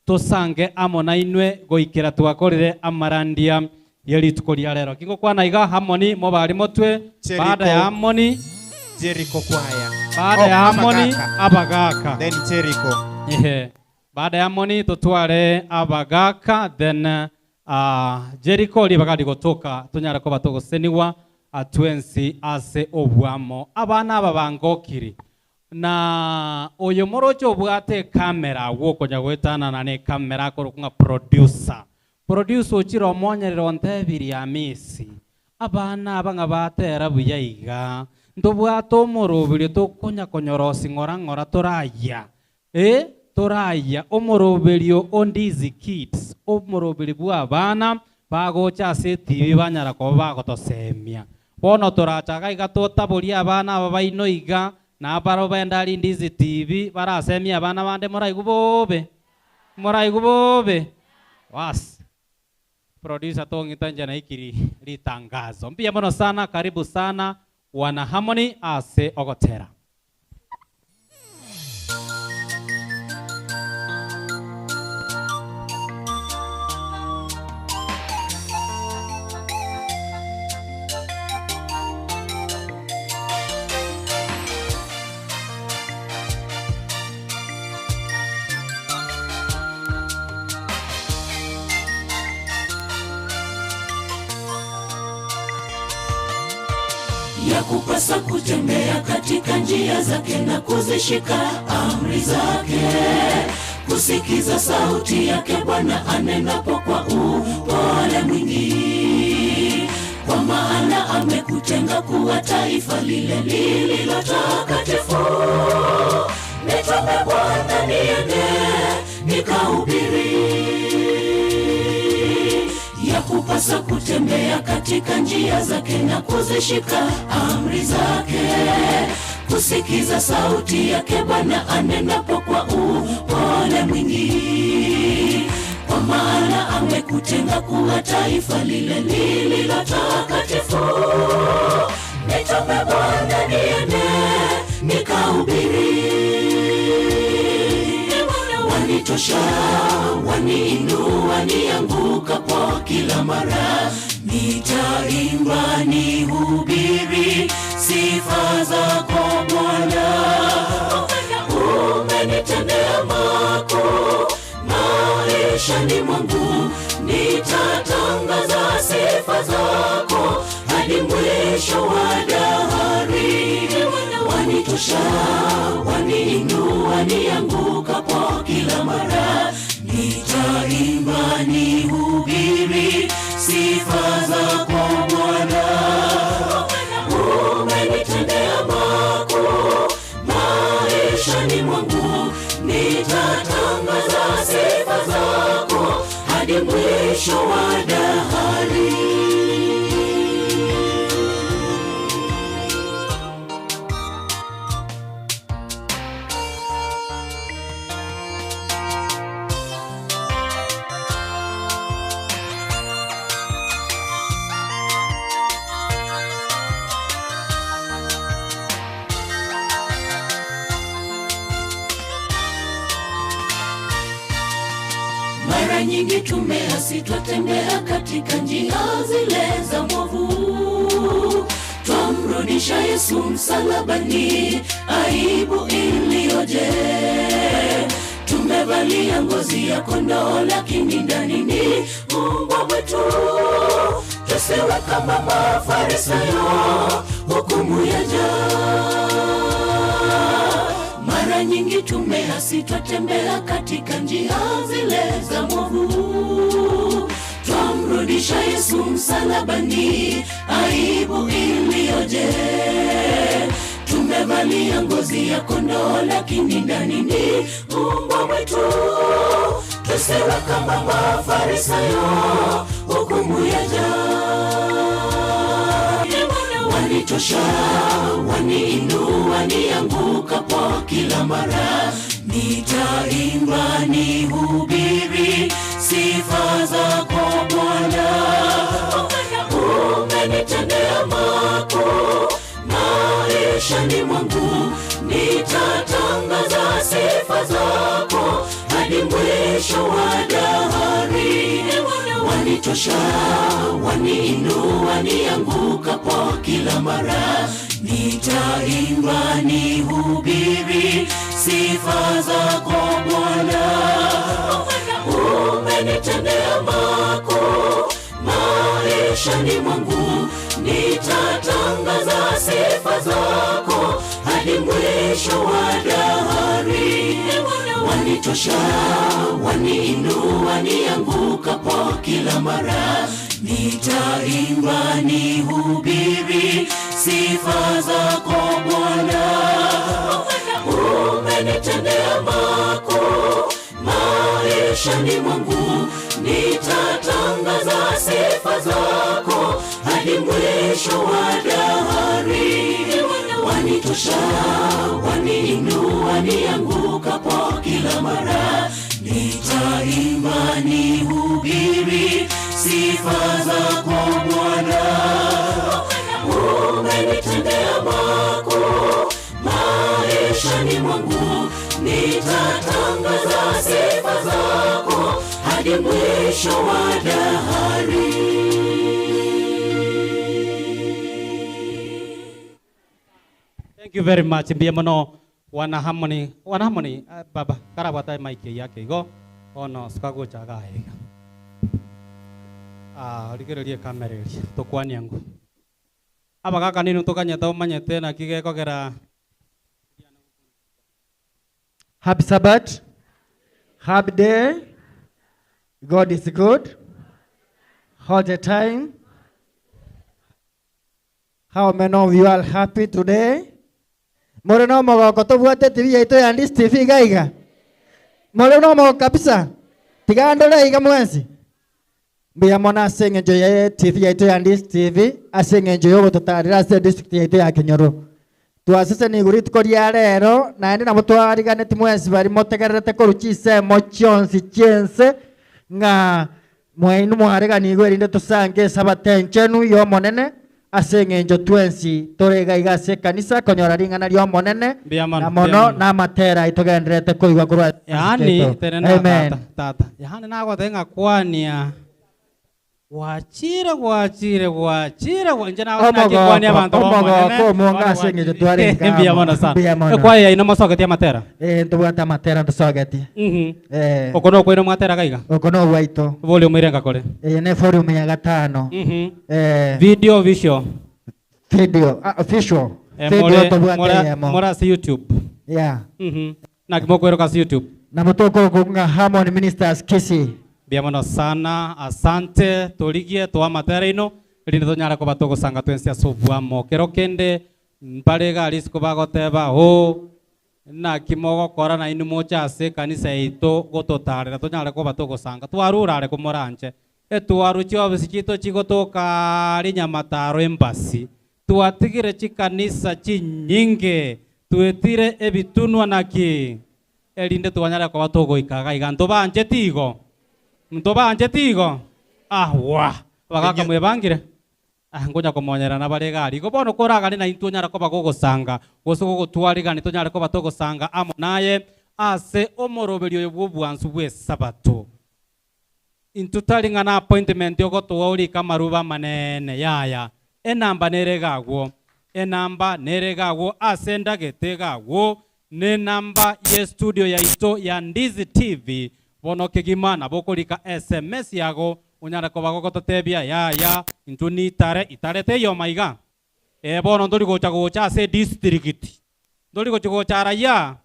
tosange amo na inwe goikera twakorire amarandia ye rituko ria rero kingo kwana iga Harmony mobali motwe baada ya Harmony Jericho kwaya baada ya Harmony abagaka then Jericho ehe baada ya Harmony totware abagaka then Jericho libagadi gotoka tunyara ko batogoseniwa atwensi ase obwamo abana aba bangokiri na oyo morocho obwate kamera wokonya gwetana na ne kamera korukunga producer ochiro omonyerero ntebiri ya misi abana abanga batera buya iga ntobwate omorobiri tokonya konyorosi ng'ora ng'ora toraya toraya omoroberio Ndizi Kids omorobiri bwa abana bagocha ase TV banyara ko bagotosemia bono torachaga iga totaboria abana aba baino iga na baro bendari Ndizi TV barasemia abana bande moraigu bobe was producer tongita na ikiri litangazo mbia mono sana. Karibu sana wana Harmony ase ogotera. Yakupasa kutembea katika njia zake na kuzishika amri zake, kusikiza sauti yake Bwana anenapo kwa upole mwingi. Kwa maana amekutenga kuwa taifa lile lililo takatifu. Nitume Bwana niende nikahubiri. Yakupasa kutembea katika njia zake na kuzishika amri zake, kusikiza sauti yake Bwana anenapo kwa upole mwingi. Kwa maana amekutenga kuwa taifa lile lililo takatifu. Nitume Bwana niende nikahubiri. Wanitosha, waniinua niangukapo kila mara. Nitaimba nihubiri sifa zako Bwana. Umenitendea makuu maishani mwangu, nitatangaza sifa zako hadi mwisho wa dahari. Wanitosha, waniinua niangukapo kila mara. Nitaimba nihubiri sifa zako Bwana. Umenitendea makuu maishani mwangu, nitatangaza sifa zako hadi mwisho wa dahari. nyingi tumeasi, twatembea katika njia zile za mwovu. Twamrudisha Yesu msalabani, aibu iliyoje. Tumevalia ngozi ya kondoo, lakini ndani ni mbwa mwitu. Tusiwe kama Mafarisayo, hukumu yaja. Mara nyingi tumeasi, twatembea katika njia zile za mwovu. Twamrudisha Yesu msalabani, aibu iliyoje. Tumevalia ngozi ya kondoo, lakini ndani ni mbwa mwitu. Tusiwe kama Mafarisayo, hukumu yaja. Wanitosha, waniinua, niangukapo kila mara. Nitaimba, nihubiri sifa zako Bwana. Umenitendea makuu maishani mwangu, nitatangaza sifa zako hadi mwisho wa dahari. Wanitosha, waniinua, niangukapo kila mara. Nitaimba, nihubiri sifa zako Bwana. Umenitendea makuu maishani mwangu, nitatangaza sifa zako hadi mwisho wa dahari. Wanitosha, waniinua, niangukapo kila mara. Nitaimba, nihubiri sifa zako Bwana. Umenitendea makuu maishani mwangu, nitatangaza sifa zako hadi mwisho wa dahari. Wanitosha, waniinua, niangukapo kila mara. Nitaimba, nihubiri sifa zako Bwana. Umenitendea makuu maishani mwangu, nitatangaza sifa zako hadi mwisho wa dahari. Thank you very much. Mbia mono wana harmony, wana harmony baba karabata mic yake igo ono sukagochaga iga. Rigererie kamera eri tukwania ngu. Abagaka ninu tukanyeta umanyete na kigekogera. Happy Sabbath. Happy day. God is good. All the time. How many of you are happy today? More no mogoko tobwate TV yaito ya Ndis TV gaiga. More no mogoko kabisa. Tigandore iga mwensi. Mbia mona ase ya TV yaito ya Ndis TV ase ng'encho yogototarira ase district yaito ya Kenyoro. Twasese niguri tukoria rero naende nabo twariganeti mwensi bari motegererete koru chisemo chionsi chiense ng'a mwainu mwareganigwe erinde tosange esabate enchenu yomonene ase ng'encho twensi torega iga ase ekanisa konyora ring'ana riomonene na mono na amatera aitogenderete koigwa korwa yaani tenena tata tata yaani nagote ng'akwania gwachire gwachire gwachire nje nakwani abantu omogoko omonga ase ng'encho twarenge mbuya mono sana ekwaya ino mosogetie amatera ntobwate amatera ntosogetie oko nokwire mwatera gaiga oko nogwaito volume irenga kore ne volume ya gatano video visual video official video tobwate yemo mora ase YouTube yeah na kimokwero ase YouTube na motoko kunga Harmony Ministers Kisii. Mbia mono sana asante torigie twa matera ino rinde tonyara koba togosanga twensi ase obwamo kero kende mpare gari siko bagoteba ho na kimogokora na inu mocha ase kanisa yaito gototarera tonyara koba togosanga twarurare komoranche etwaruchi obisi chito chigotoka rinyamataro embasi twatigire chikanisa chinyinge twetire ebitunwa naki erinde twanyara koba togoikaga iga ntobanje tigo ntobanje tigo ahwa bagaka mwebangire ngonya komonyera na bare gari igo bono koragani na intwo nyara koba gogosanga gose gogotwarigani tonyara koba togosanga amo naye ase omoroberio oyo bwo bwansu bwe sabato. Intutaringana appointment yogotuwa urika maruba manene yaya enamba neregagwo enamba neregagwo asenda getegagwo ne namba ye studio ya ito ya Ndizi TV bono kegima na bokorika SMS yago unyara koba gototebia yaya intu ni itare itarete yo maiga e bono ndori gocha gocha ase district ndori gocha gocha raya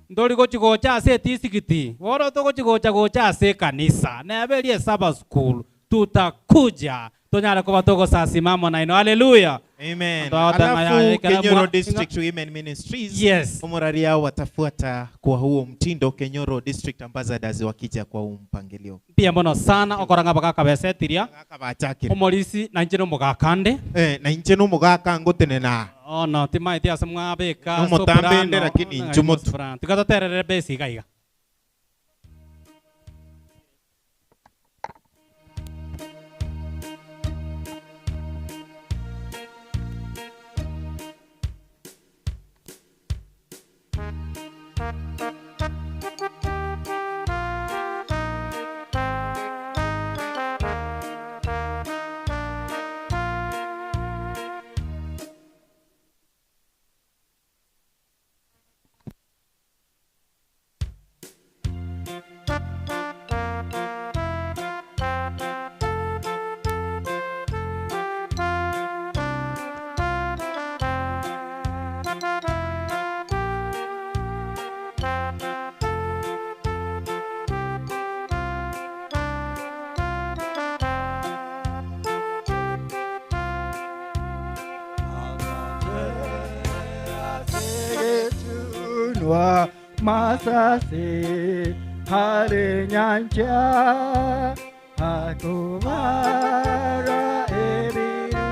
ndori gocha gocha ase district boro to gocha gocha gocha ase kanisa na aberie Sabbath school tutakuja tonyara koba togo sasimamo na ino haleluya. Amen. Alafu Kenyoro District Women Ministries, yes, omuraria watafuata kwa huo mtindo Kenyoro District Ambassadors wakija kwa huo mpangilio. Pia mbono sana okoranga bakaka besetiria. Omorisi na inche no mugakande. Na inche no mugaka ngotenena. Oh no, timaiti asemwa beka. No mutambende lakini inchumotu. Tukatoterere besi gaiga. Masase hare nyancha akubara ebiru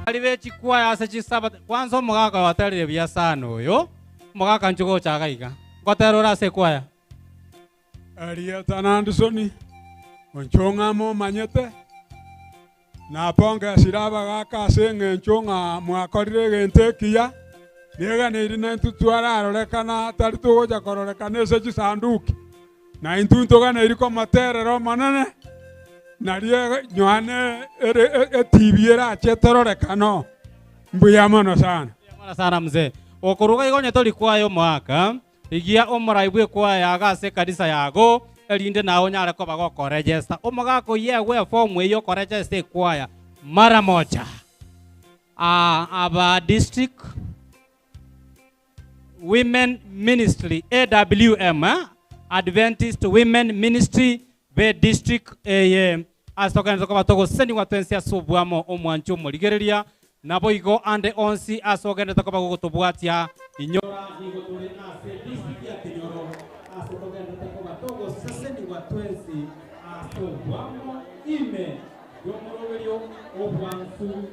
Alibe chikwaya ase chisaba kwanza omogaka waterire buya sana oyo omogaka nchigochaga iga ngoterora ase ekwaya Elieta Anderson onchong'a momanyete napongesire abagaka ase eng'encho ng'a mwakorire egento ekiya nieganeri na intwe twararorekana tari togocha kororekana ase chisanduki na intwe ntoganeiri komoterera omonene narie nyoane etibi erache tororekano mbuya mono sana. Mwana sana mzee okuruga igo nyetori kwayo mwaka igia omorai bwe kwaya agase kanisa yago erinde nawo nyare koba gokoregesta omogako yewe form eyo koregesta kwaya mara moja. Aba district women ministry AWM Adventist Women Ministry be district eye asokanza koba togosendi twensi asubwamo omwancho morigereria nabo igo ande onsi asogenda koba gogotobwatia inyora igo turi ase district ya Kinyoro asogenda koba togosendi twensi asubwamo ime yomoroberio obwansu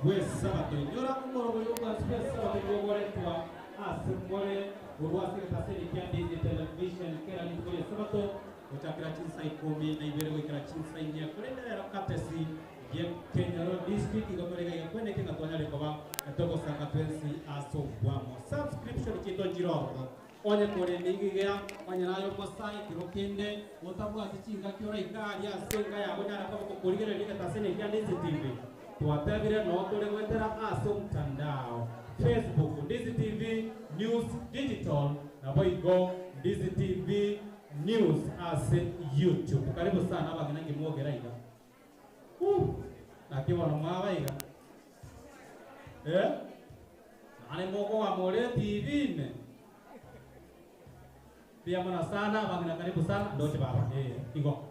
bwesabato inyora omoroberio obwansu bwesabato bwogoretwa ase more gorwase taseri kia Disney Television kera nituko sabato uchakira chinsa 12 goikera chinsa 4 kurenderera katesi ye Kenyoro district igotorega yakwene kinga twanyare koba togosanga twensi aso bwamo subscription kito jiroro onye kore nigigea onye nayo mosai kirokende otabwati chinga kiora ikari asenga yago nyara koba kokorigereria tasene kia Disney TV twatebire no tore gwetera aso mtandao Facebook Ndizi TV News Digital na boigo Ndizi TV News ase YouTube. Karibu sana abagina ngimwogera iga. Nakibono mwaba iga. Nane moko wa more TV ne. Pia mwana sana abagina karibu sana ndoche baba. Igo.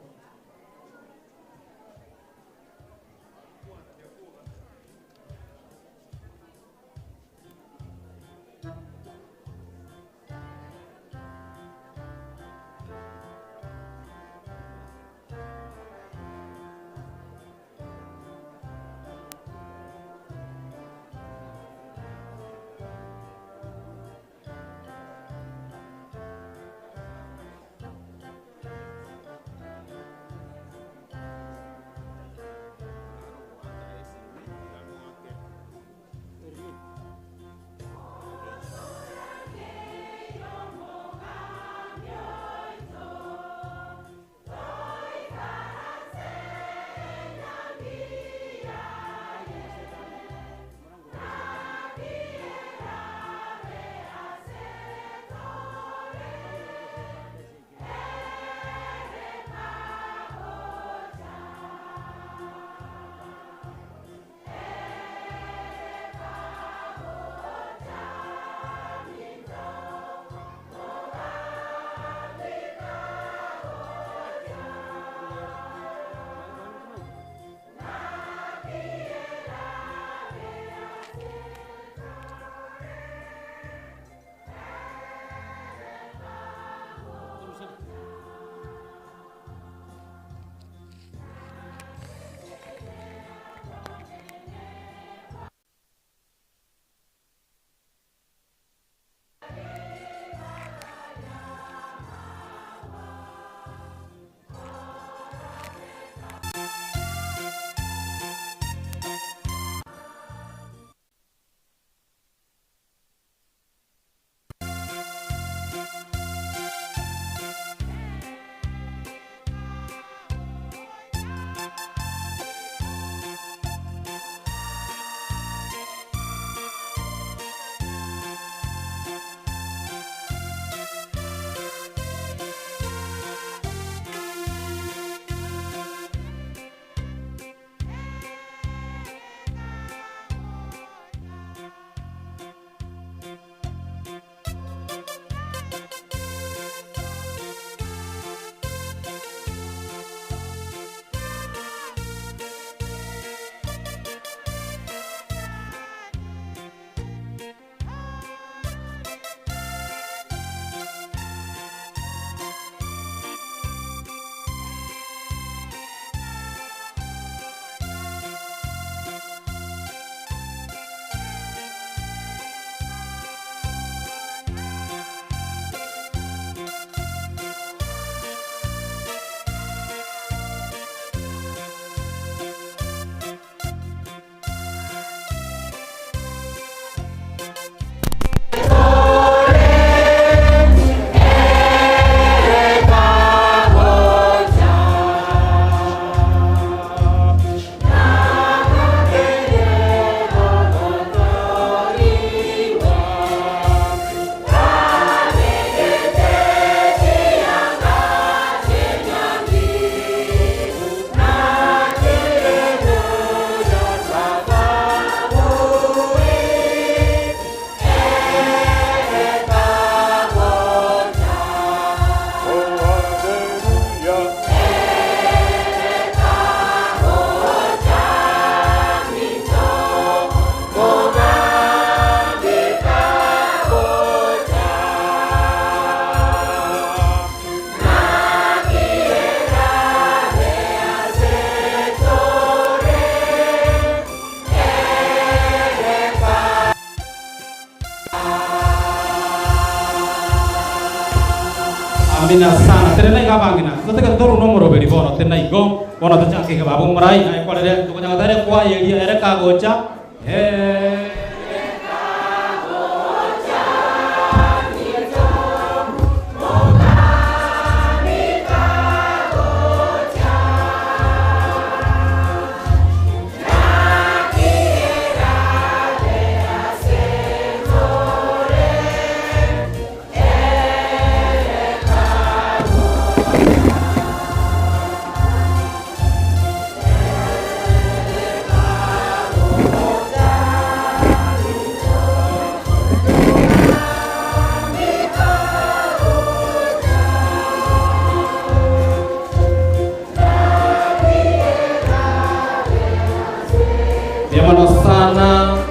Amina sana. Tena iga bangina. Tuteka toru no moroberi bono tena igo bono tuchake babu murai ai korere tukonya tare kwa yeria ere kagocha.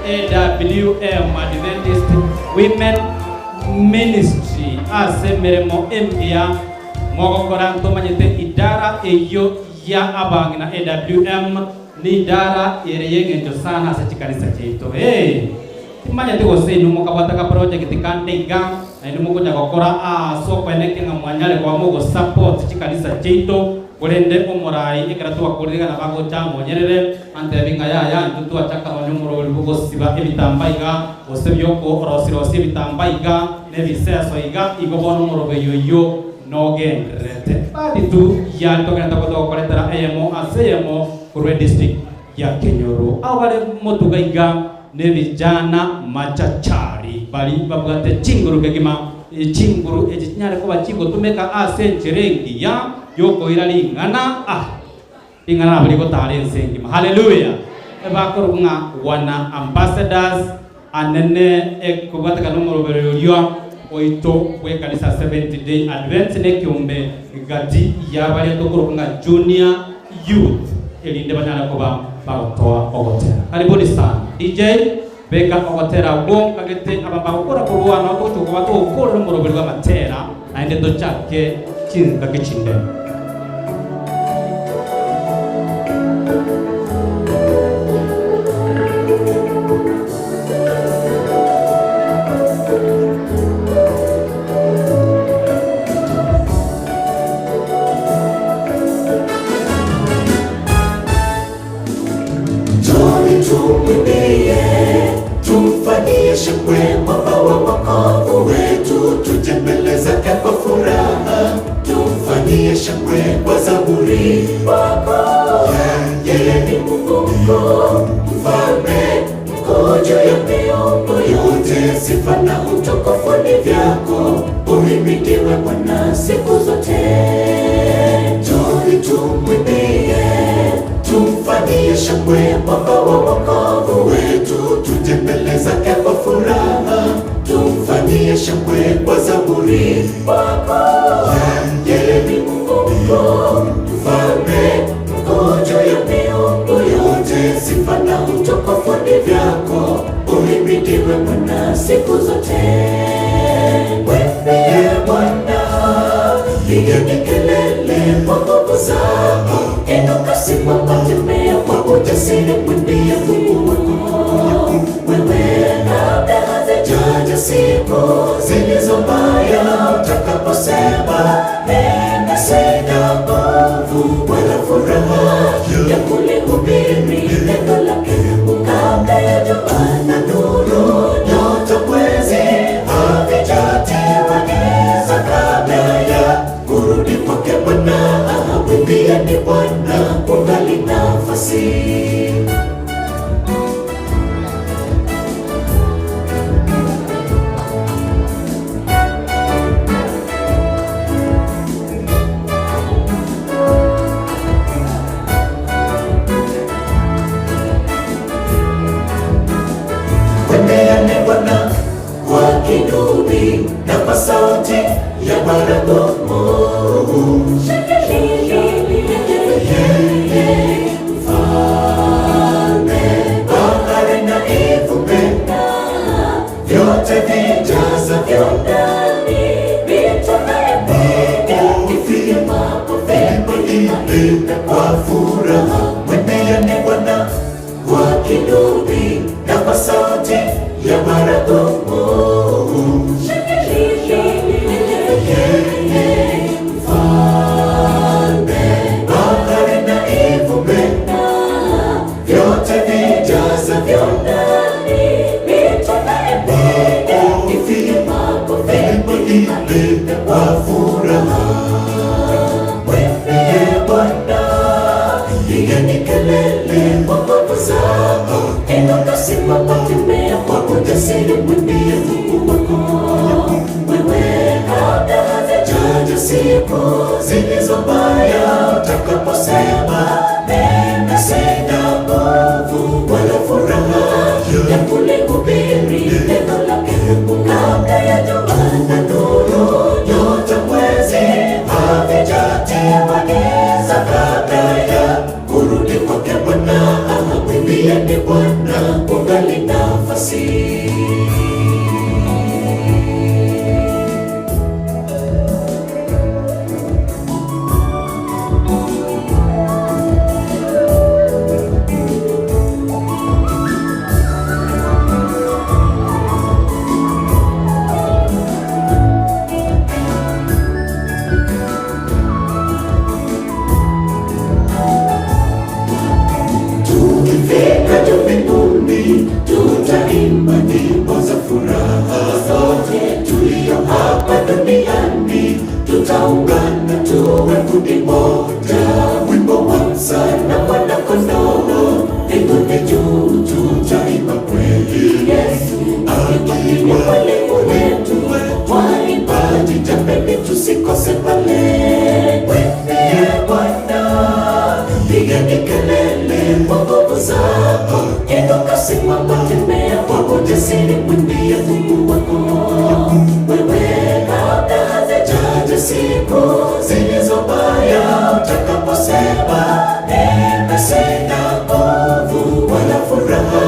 AWM Adventist Women Ministry ase mirimo embia mogokora ntomanyete idara eyo ya abangi na AWM ni idara ere yengenjo sana ase chikanisa cheito. Hey, timanyete gose inu mokabwata ka project kande iga na inu mokonya gokora aso kweneke nga mwanyale kwa mogo support chikanisa cheito kurende omorai ekera twakorire na bagocha monyerere antebinga ya ntu twachaka onyomoro gosiba ebitamba iga gose byoko rosirosi ebitamba iga nebiseso iga igo bono morobe yoyo nogenderete badi tu ya togenda kotokoretera emo asemo kurwe district ya Kenyoro awale motuga iga nebijana machachari bali babwate chinguru kegima chinguru echinyare ko bachingo tumeka ase ncherengi ya yoko ira lingana lingana bali ko tare nsengima. Hallelujah. Ebakorunga wana ambassadors anene ekubata kanomoro beryo oito we kanisa 70 day advent ne kyombe gati ya bali tokorunga junior youth elinde banyala koba bagotoa ogotera. Karibuni sana DJ beka ogotera go kagete abamba gokora korwa na tochuko bato okoro moroberwa matera naende tochake chinga kichinde. Ya baragumu. ujasiri, mwimbie Mungu wako. Wewe kabla hazijaja siku zilizo mbaya, utakaposema mimi sina nguvu wala furaha ya kulihubiri neno lake Mungu, kabla ya jua na nuru, nyota, mwezi havijatiwa giza, kabla ya kurudi kwake Bwana, mwimbieni Bwana kungali nafasi. Tukifika juu mbinguni, tutaimba nyimbo za furaha. Sote tulio hapa duniani, tutaungana tuwe kundi moja. Wimbo wa msana Mwana-Kondoo, mbinguni juu tutaimba kweli. Yesu akiwa ni mwalimu wetu, waimbaji jameni, tusikose pale. Mwimbie Bwana, pigeni kelele kwa nguvu zako, inuka, simama, tembea kwa ujasiri, mwimbie Mungu wako. Wewe kabla hazijaja siku zilizo mbaya, utakaposema mimi sina nguvu wala furaha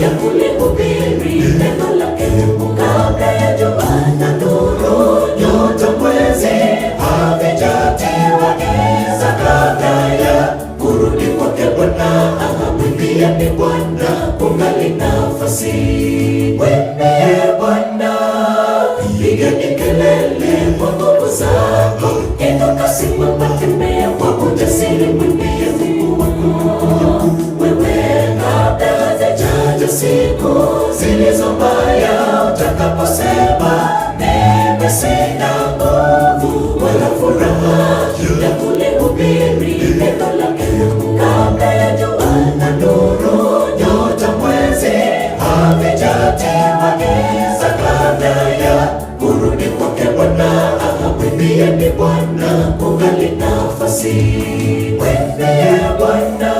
ya kulihubiri neno lake Mungu, kabla ya jua na nuru, nyota, mwezi havijatiwa giza, kabla ya kurudi kwake Bwana, mwimbieni Bwana kungali nafasi. Mwimbie Bwana, pigeni kelele kwa nguvu zako, inuka, simama, tembea kwa ujasiri, mwimbie Mungu wako. Wewe kabla hazijaja siku zilizo mbaya, utakaposema mimi sina nguvu wala furaha ya kulihubiri neno lake Mungu, kabla ya jua na nuru, nyota, mwezi havijatiwa giza, kabla ya kurudi kwake Bwana, mwimbieni Bwana kungali nafasi. Mwimbie Bwana,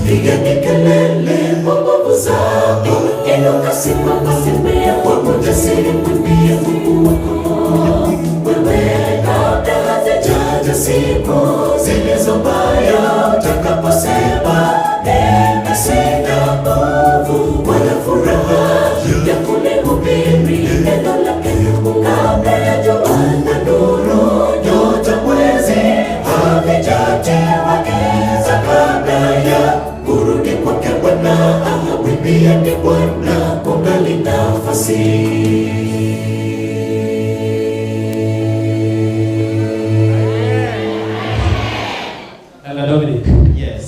pigeni kelele kwa nguvu zako, inuka, simama, tembea kwa ujasiri, mwimbie Mungu wako. Wewe kabla hazijaja siku zilizo mbaya, utakaposema mimi sina nguvu wala furaha ya kulihubiri neno lake Mungu, kabla ya jua na nuru, nyota, mwezi havijatiwa giza, kabla ya kurudi kwake Bwana, mwimbieni Bwana kungali nafasi. Elder Dominic. Yes.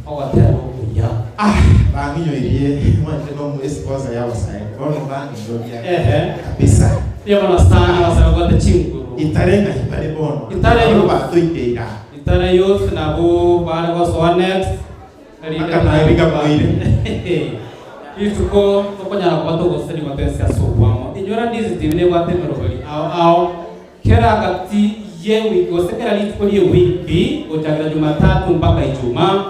Ogotera okuya. Ah, banginyoirie mwanje no mwesipoza yabo sai. Bono banginyoiria. Ehe. Kabisa. Iyo mono sana basaba gwate chinguru. Itare na ibare bono. Itare Bono youth. batoiteira. Itare youth nabo bare gosoa next. Akanairiga moire. Ituko tokonyara kuba togoseriwa twese ase obwamo inyora ndizi tv nebwate emerobori ao ao kera gati ye wiki gose kera rituko rie wiki gochakera Jumatatu mpaka Ijumaa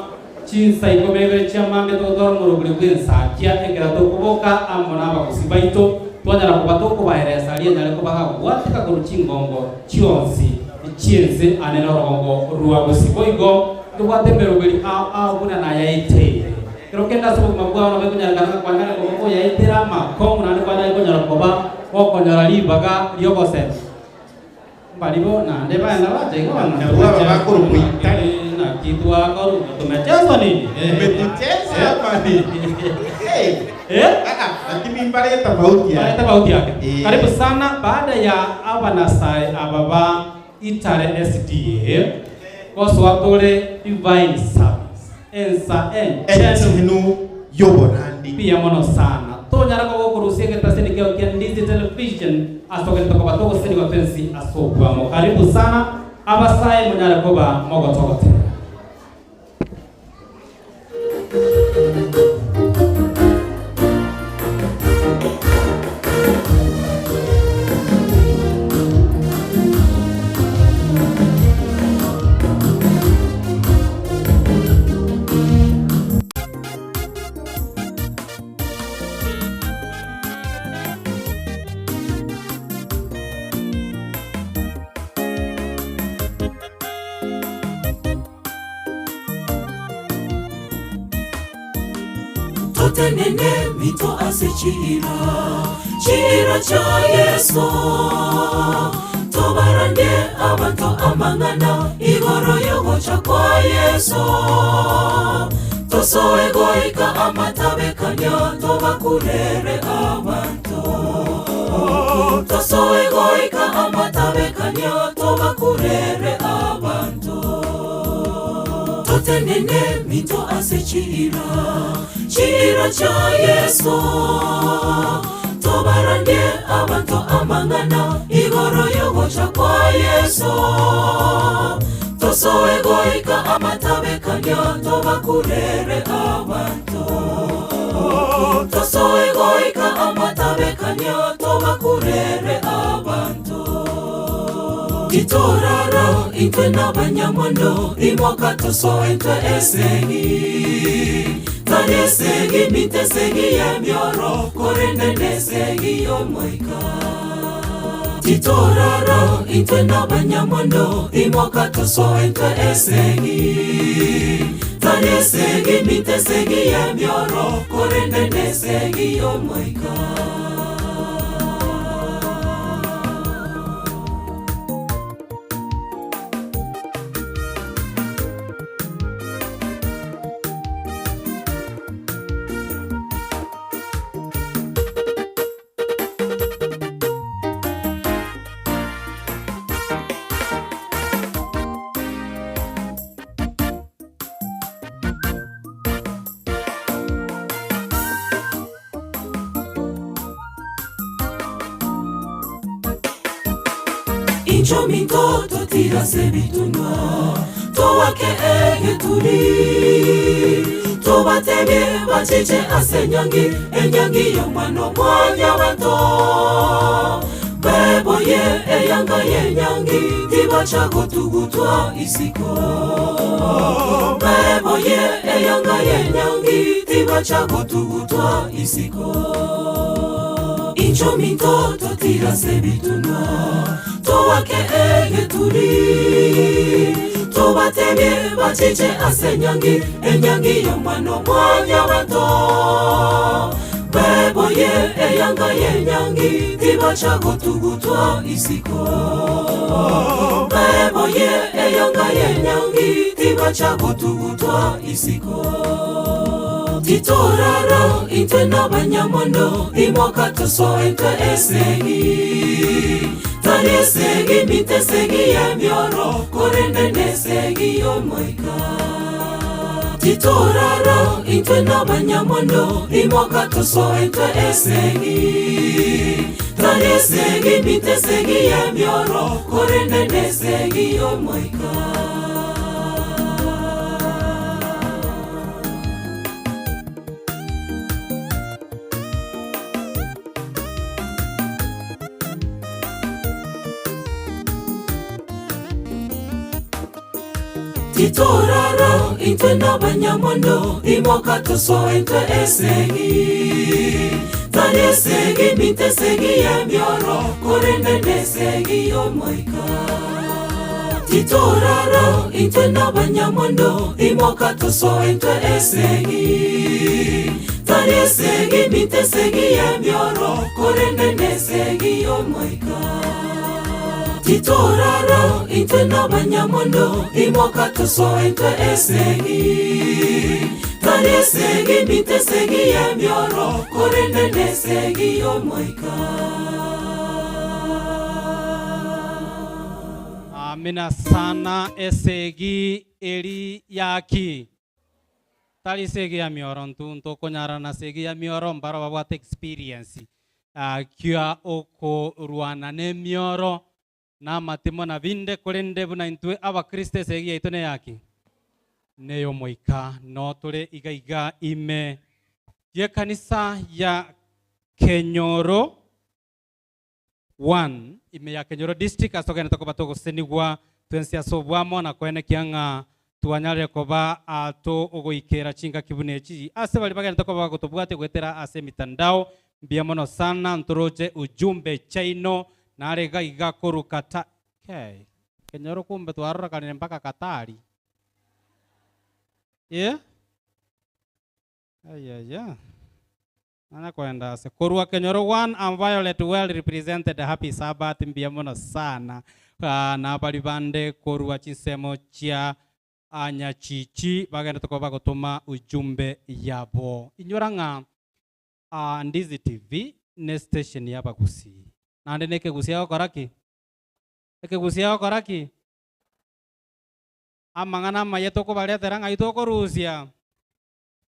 chinsa ikumi na ibere chia mambia togotwara omorobori bwa ensakia ekera tokoboka amo na abagosi baito twanyara kuba tokobaeresa rianyare kobagagwateka korwa chingongo chionsi chiense ane na orogongo rwa gosi boigo tobwate emerobori ao ao buna nayaeteire kero kenda ase obogima bwao nabe konyarikana kwanyare koba koyaetera amakongo naende kwanyare konyora koba gokonyora ribaga riogosema mbaribo naende baenda bacha igo Nabo aba bakorokwa Itare. Nakitwa koru tumechezwa nini? Umetucheza hapa nini? Hey. Eh? Ah, lakini mbale tofauti yake. Mbale tofauti yake. Karibu sana baada ya abanasai ababa Itare SDA goswatore Divine Service. Ensa enchenu yoborandi. Pia mono sana. Tonyara ko kurusia kitasini kio kia Ndizi Television asoke tokoba toko sini wapenzi asogwamo. Karibu sana abasai munyara koba mogotogote. Totenene mito ase chira chira cha Yesu Tobarande abanto amang'ana igoro yogocha kwa Yesu Tosoe goika amatabekanya tobakurere abantu Tosoe goika amatabekanya tobakurere abantu Totenene mito ase chira chira cha Yesu Tobarande abantu amang'ana igoro yogocha kwa Yesu Tosoe goika amatabekanya tobakurere abantu Tosoe goika amatabekanya tobakurere abantu Titorara intwe n'abanyamondo imoka tosoe intwe esegi Tanesegi mitesegi yemioro korende nesegi yomoika Titorara intwe n'abanyamondo imoka tosoe intwe esegi Tanesegi mitesegi yemioro korende nesegi yomoika Incho minto tira sebitunwa Toake ege turi Tobatebye bachiche ase nyangi Enyangi yomwano mwanya banto Beboye eyanga yenyangi Tibacha gotugutwa isiko Beboye eyanga yenyangi Tibacha gotugutwa isiko Incho minto tira sebitunwa Toake ege turi Tobatebye bachiche ase nyangi Enyangi yomwano mwanya banto Beboye eyanga yenyangi Tibacha gotugutwa isiko Beboye eyanga yenyangi Tibacha gotugutwa isiko Titorara intwe n'abanyamondo Imoka tosoe intwe esegi Tanesegi mitesegi yemioro korende nesegi yomoika Titorara intwe n'abanyamondo imoka tosoe intwe esegi Tanesegi mitesegi yemioro korende nesegi yomoika Titorara intwe n'abanyamondo imoka tosoe intwe esegi Tanesegi mitesegi yemioro korende nesegi yomoika Titorara intwe n'abanyamondo imoka tosoe intwe esegi Tanesegi mitesegi yemioro korende nesegi yomoika Titorara intwe n'abanyamondo imoka tosoe intwe esegi Tanesegi mitesegi yemioro korende nesegi yomoika Amina sana esegi eri yaki Tari segi ya mioro ntu konyara na segi ya mioro mbaro babwate experience kia okorwana ne mioro na matimo na binde korende buna intwe abakristo segi yaito ne yaki neyo moika no tore igaiga ime ye kanisa ya Kenyoro 1 ime ya Kenyoro district asogena tokoba togosenigwa twensi asobwamo na kwene kianga tuanyare koba ato ogoikera chinga kibunechi ase bali bagenda tokoba gotobwate gwetera ase mitandao mbiamono sana ntoroje ujumbe chaino narega iga korukata okay Kenyoro kumbe twarora kanene mpaka Katari yeah. Aya ya. Nana kwenda se korwa Kenyoro 1 am Violet well represented. Happy Sabbath mbia mono sana. Na bali bande korwa chisemo chia anyachichi bagenda tukoba gutuma ujumbe yabo. Inyora nga Ndizi TV ne station yabagusi. Nande neke gusia okoraki. Eke gusia okoraki. Amang'ana maye tokobaretera ng'ai tokorusia.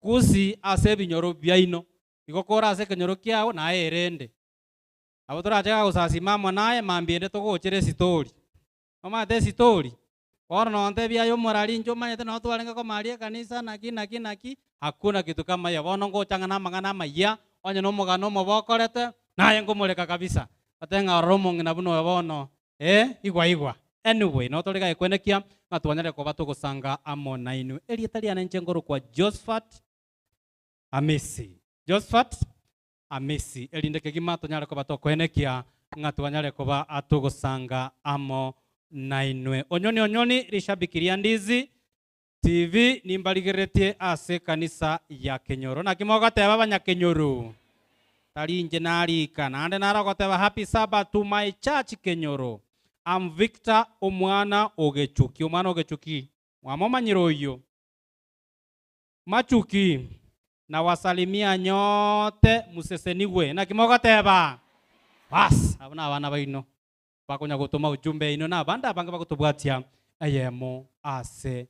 Kusi ase ebinyoro biaino. Igo kora ase ekenyoro kiao naye erende. Abo torachaka gosasima amo naye mambiende togochere esitori. Omanyete esitori. Bono nonte biayo omorari inche omanyete no twarenge komaria ekanisa naki naki naki. Hakuna kitu kama hiyo. Bono ngochang'ana amang'ana amaya onye nomogano omobokorete naye nkomoreka kabisa. Bateng'a ororo omong'ina buna oyo bono igwa igwa. Anyway, no torega ekwenekia ng'atwanyare koba togosanga amo nainwe. Erieta riane inche ngorokwa Josephat Amisi. Josephat Amisi. Erinde kegima tonyare koba tokwenekia ng'atwanyare koba atogosanga amo nainwe. Onyoni onyoni rishabikiria Ndizi TV nimbarigeretie ase kanisa ya Kenyoro. Naki mogoteba abanyakenyoro. Tari inche narika naende narogoteba happy Sabbath to my church Kenyoro. I'm Victor omwana ogechuki. Omwana ogechuki. Mwamomanyire oyo. Machuki. Na wasalimia nyote museseniwe. Naki mogoteba. Bas, abana abana baino. Bakonya gutuma ujumbe ino na abanda abange bagotobwatia eyemo ase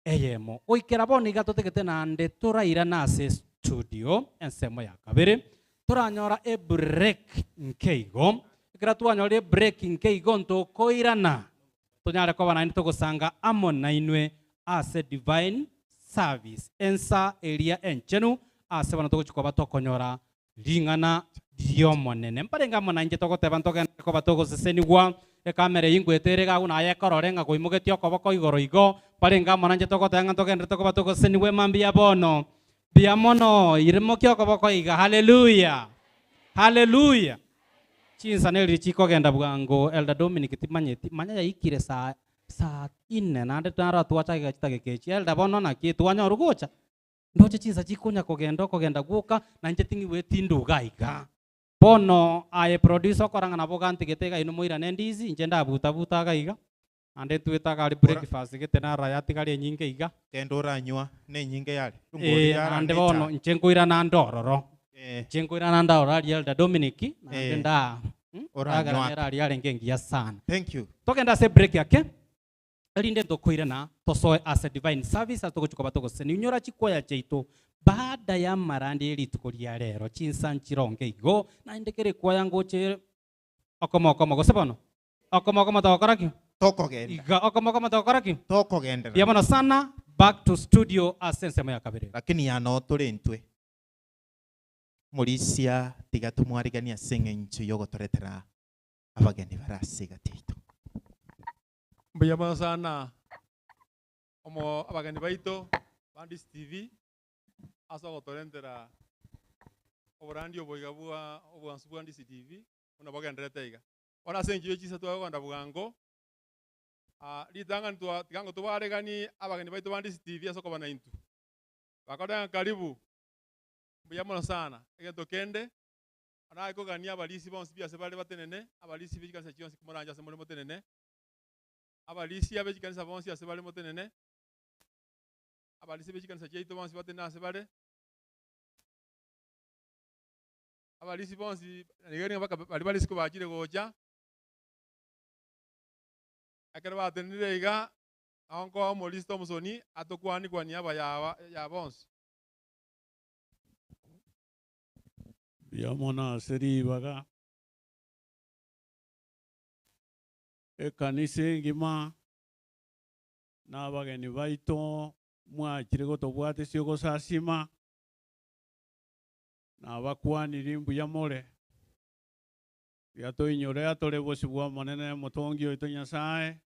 eyemo. Oikera bono iga totegete nande toraira nase studio ensemo ya kabere. Toranyora e break nkeigo. Ekero twanyora e break nkeigo ntokoirana. Tonyare koba naende togosanga amo nainwe ase divine service. Ensa eria enchenu ase bono togochikoba tokonyora ring'ana riomonene. Mparenga amo nainche togoteba ntogende koba togosesenigwa ekamera ingwetere gagu naye ekorore ng'a koimogetie okoboko igoro igo. Mparenga amo nainche togoteba ng'a togende tokoba togosesenigwa emambia bono. Bia mono iremokia okoboko iga. Hallelujah. Hallelujah. Chinsa neri chikogenda bwango Elder Dominic timanyeti manya yaikire saa 4 nande tara twachage chitagekechi Elder bono naki twanyoru gocha ndoche chinsa chikonya kogenda kogenda guka na nche ting'iwe tinduga iga bono aye producer okoranga nabo gantigete iga ino moirane Ndizi inche ndabutabuta iga ande twetaga ari breakfast gete nara yatigari enyinge iga kenda oranywa ne enyinge yare ande bono inche nkoirana ndororo inche nkoirana ndororo ari Elder Dominic nande nda oranywa ari arenge ngiya sana. Thank you. Togenda ase break yake erinde ntokoirana tosoe ase divine service atogochuka batogoseni inyora chikwaya cheito baada ya marandi erituko ria rero chinsa nchironge igo naende kere kwaya ngoche okomo okomo gose bono okomo okomo tokoraki tokogenda iga okomo okomo tokoraki tokogenda yamono sana. Back to studio ase ensemo ya kabere lakini yano torentwe morisia tiga tumwarigania seng'encho yogotoretera abageni barasiga tito mbuya mono sana omo abageni baito ba Ndizi TV ase ogotorentera oborandi oboiga bwa obwansu bwa Ndizi TV buna bogenderete iga ona ase enchio chisa twagenda bwango ritang'ani tigango tubaregani abageni baito ba Ndizi TV ase okobana intu bakorega karibu mbuya mono sana egento kende anakogania abalisi bonsi biase bare batenene abalisi b'echikanisa chionsi kumoranja ase more motenene abalisi ab'echikanisa bonsi ase bare motenene abalisi b'echikanisa chiaito bonsi batenene ase bare abalisi bonsi nigeri baka bari balisi kobachire gocha ekero batenire iga aonko omolisi Thompson atokwanikwania aba ya bonsi Yamona aseri baga ekanisa engima n'abageni baito mwachire gotobwate siogosasima nabakwaniri mbuya more yatoinyore atore bosi bwa monene motongi oito Nyasaye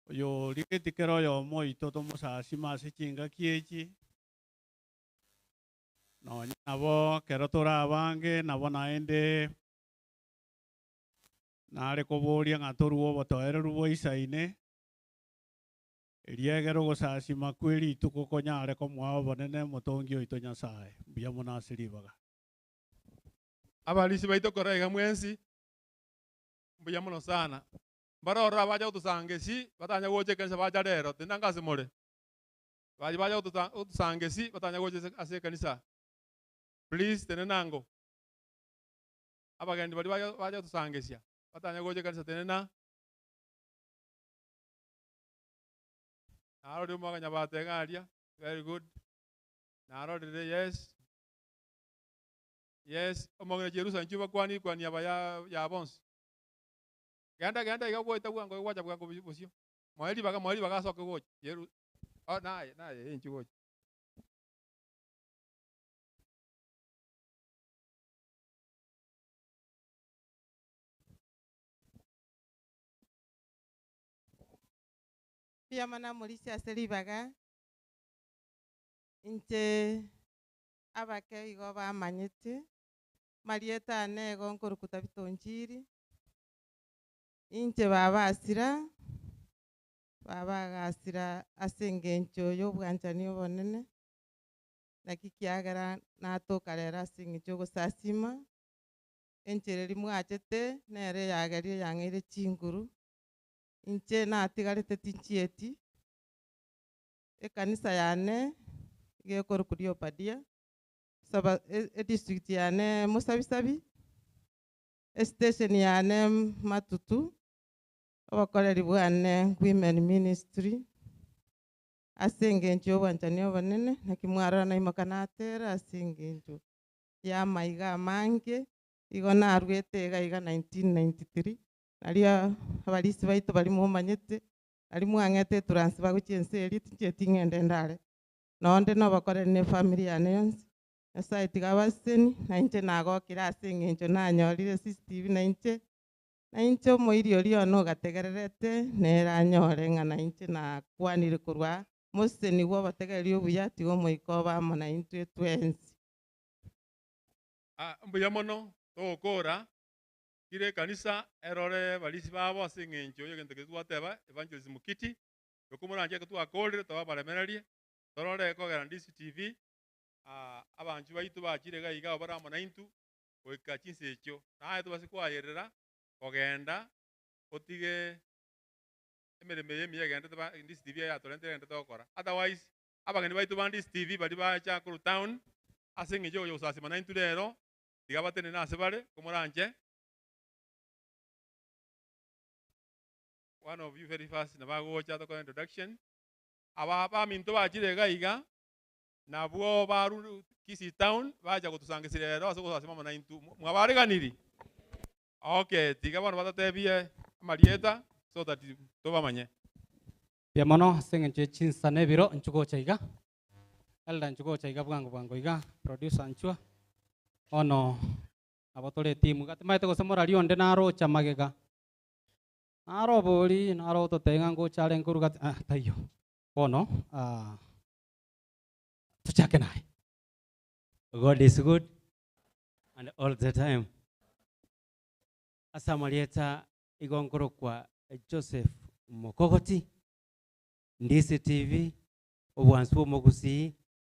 oyo rigetikero oyo moito tomosasima ase chingaki echi nonya nabo kero torabange nabo naende nare koboria ng'a toruo obotoereru bwa isaine Eriegero gosasima kweri ituko konyare komwao bonene motongi oito Nyasaye mbuya mono ase ribaga. Abalisi baito koraiga mwensi mbuya mono sana. Barora baja otusangesi batanya goche kanisa baja rero tinangase more. Baji baja otusangesi batanya goche ase kanisa. Please tenenango. Abagendi bari baja otusangesia batanya goche kanisa tenena. Narori mwaganya bategaria. Very good. Narori yes. Yes, omogere Jerusalem chuba kwani kwani aba ya bonsi. Ganda ganda iga goita bwango gwacha bwango bosio. Mweli baga soke gocha. Jeru. Oh naye naye enchi gocha. Pia mana mulisi ase ribaga inche abake igo bamanyete marieta ane go nkorukuta bitonjiri inche baba asira baba gasira ase engencho y'obwanchani obonene naki kiagera natokarera ase eng'encho gosasima enchere rimwachete nere yagerie yang'eire chinguru inche natigarete tinchieti ekanisa yane gekorukurio Obadia saba district yane Musabisabi station yane Matutu abakoreri bwane women ministry ase engencho y'obwanchani obonene naki mwarora naimoka natera ase engencho ya maiga amange igo narwete iga iga 1993 naria abalisi baito bari mumanyete ari mwang'ete turansi baguchiense eri tincheti ng'ende ndare nonde nobakorere ne family yane yonsi Nyasaye tiga abaseni nainche nagokire ase eng'encho nanyorire CCTV nainche omoiri oria one ogategererete nere anyore ng'a nainche nakwanire korwa moseni bwa obotegereri obuya tiga omoika obe amo naintwe twensi. Mbuya mono togokora kire kanisa erore balisi babo ase eng'encho y'egento getwateba evangelism kiti yokomoranje ketwakorire tobabaremererie torore kogera DCTV abanchu baitu bachire gaiga baramo naintu goika chinse echio naye tobase kwayerera kogenda otige emereme yemiya egende DCTV yatorente egende togokora otherwise abageni baitu ba DCTV bari bacha koru town ase eng'encho yogosasima naintu rero tiga batenene ase bare komoranje. One of you very fast nabagocha tokora introduction aba baminto bachire gaiga nabwo baru Kisii town baja gotusangisira rero ase gosasima mono naintu mwabareganiri. Okay, tiga bono batatebie amarieta so that tobamanye. Pia mono ase eng'encho chinsa nebiro nchugocha iga elda nchugocha iga bwango bwango iga producer nchua ono abo tore timu gatimaete gose morari onde narocha magega narobori narototenga ngochare nkoruga taiyo bono tuchake naye. God is good and all the time. Asamarieta igonkoro kwa Joseph Mokogoti Ndisi TV obwansi bw'omogusi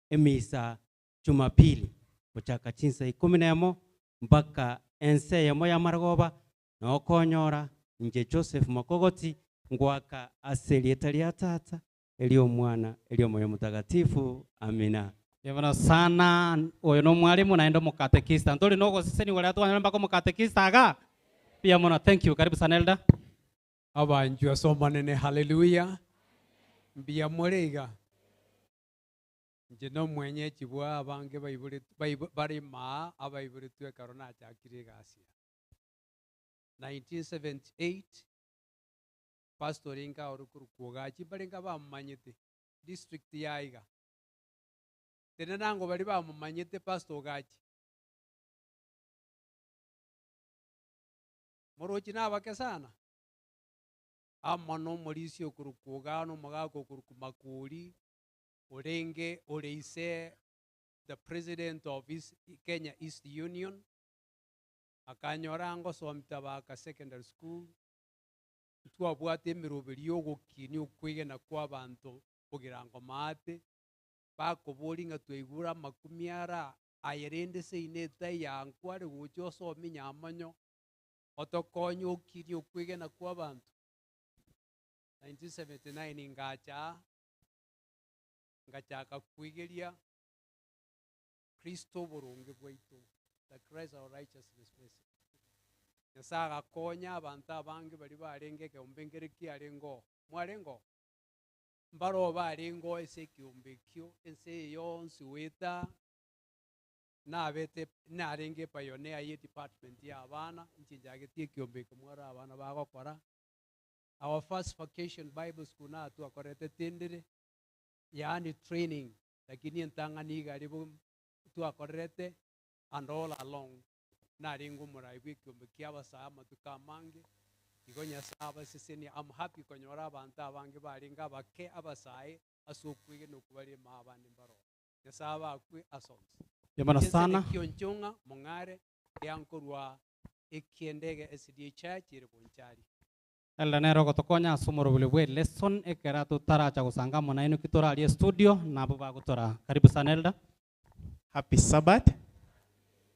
emisa Jumapili gochaka chinsa 11 mpaka ense yamo ya margoba nokonyora nje Joseph Mokogoti ngwaka aselieta lya tata elio mwana elio moyo mtakatifu amina. Yabona sana oyo no mwalimu naenda mukatekista ntoli nogo siseni wale watu wanyamba kwa mukatekista aga pia mona. Thank you, karibu sana elda. Abanju asomanene haleluya mbia morega nje no mwenyeji bwa abange baibure bari ma abaibure twe karona achakire gasia 1978 pastor inga orukuru kugachi baringa bamumanyete district yaiga tena nango bari bamumanyete pastor gachi morochi nabake sana ama no morisi okurukuga no magako okurukumakuri orenge oreise the president of East, Kenya East Union akanyora ngo somtabaka secondary school Twabwate emiroberi y'ogokinia okwegena kwa abanto kugira ngo maate bakobori ng'a twaigure amakumi ara ayerende seine etai yankware gocha osome nyamanyo otokonya okinia okwegena kwa abanto. 1979 ngacha ngachaka kwigeria Kristo boronge bwaitu, the Christ our righteousness message. Nyasaye agakonya abantu abange bari barenge ekeombe nkere kiarengo mwarengo mbaro barengo ase ekeombe ekio ense yonsi weta nabete narenge pioneer ye department ya abana inche njagetie ekeombe ekio mwara abana bagokora. Our first vacation Bible school na twakorete tendere, yaani training, lakini entang'ani iga ribo twakorete and all along naringo murai bw'ekiombe kia abasae amatuko amange igo Nyasaye abasesenie. I'm happy konyora abantu abange baringa abake abasae ase okwegena okubarema abande mbaro Nyasaye abakwe asonse. Yamana sana. Kionchonga mong'are yankorwa ekiendege SDA Church ere Bonchari. Elda nero gotokonya ase omorobori bwe lesson ekera totaracha gosanga amo nainwe ki torarie studio nabo bagotora. Karibu sana Elda. Happy Sabbath.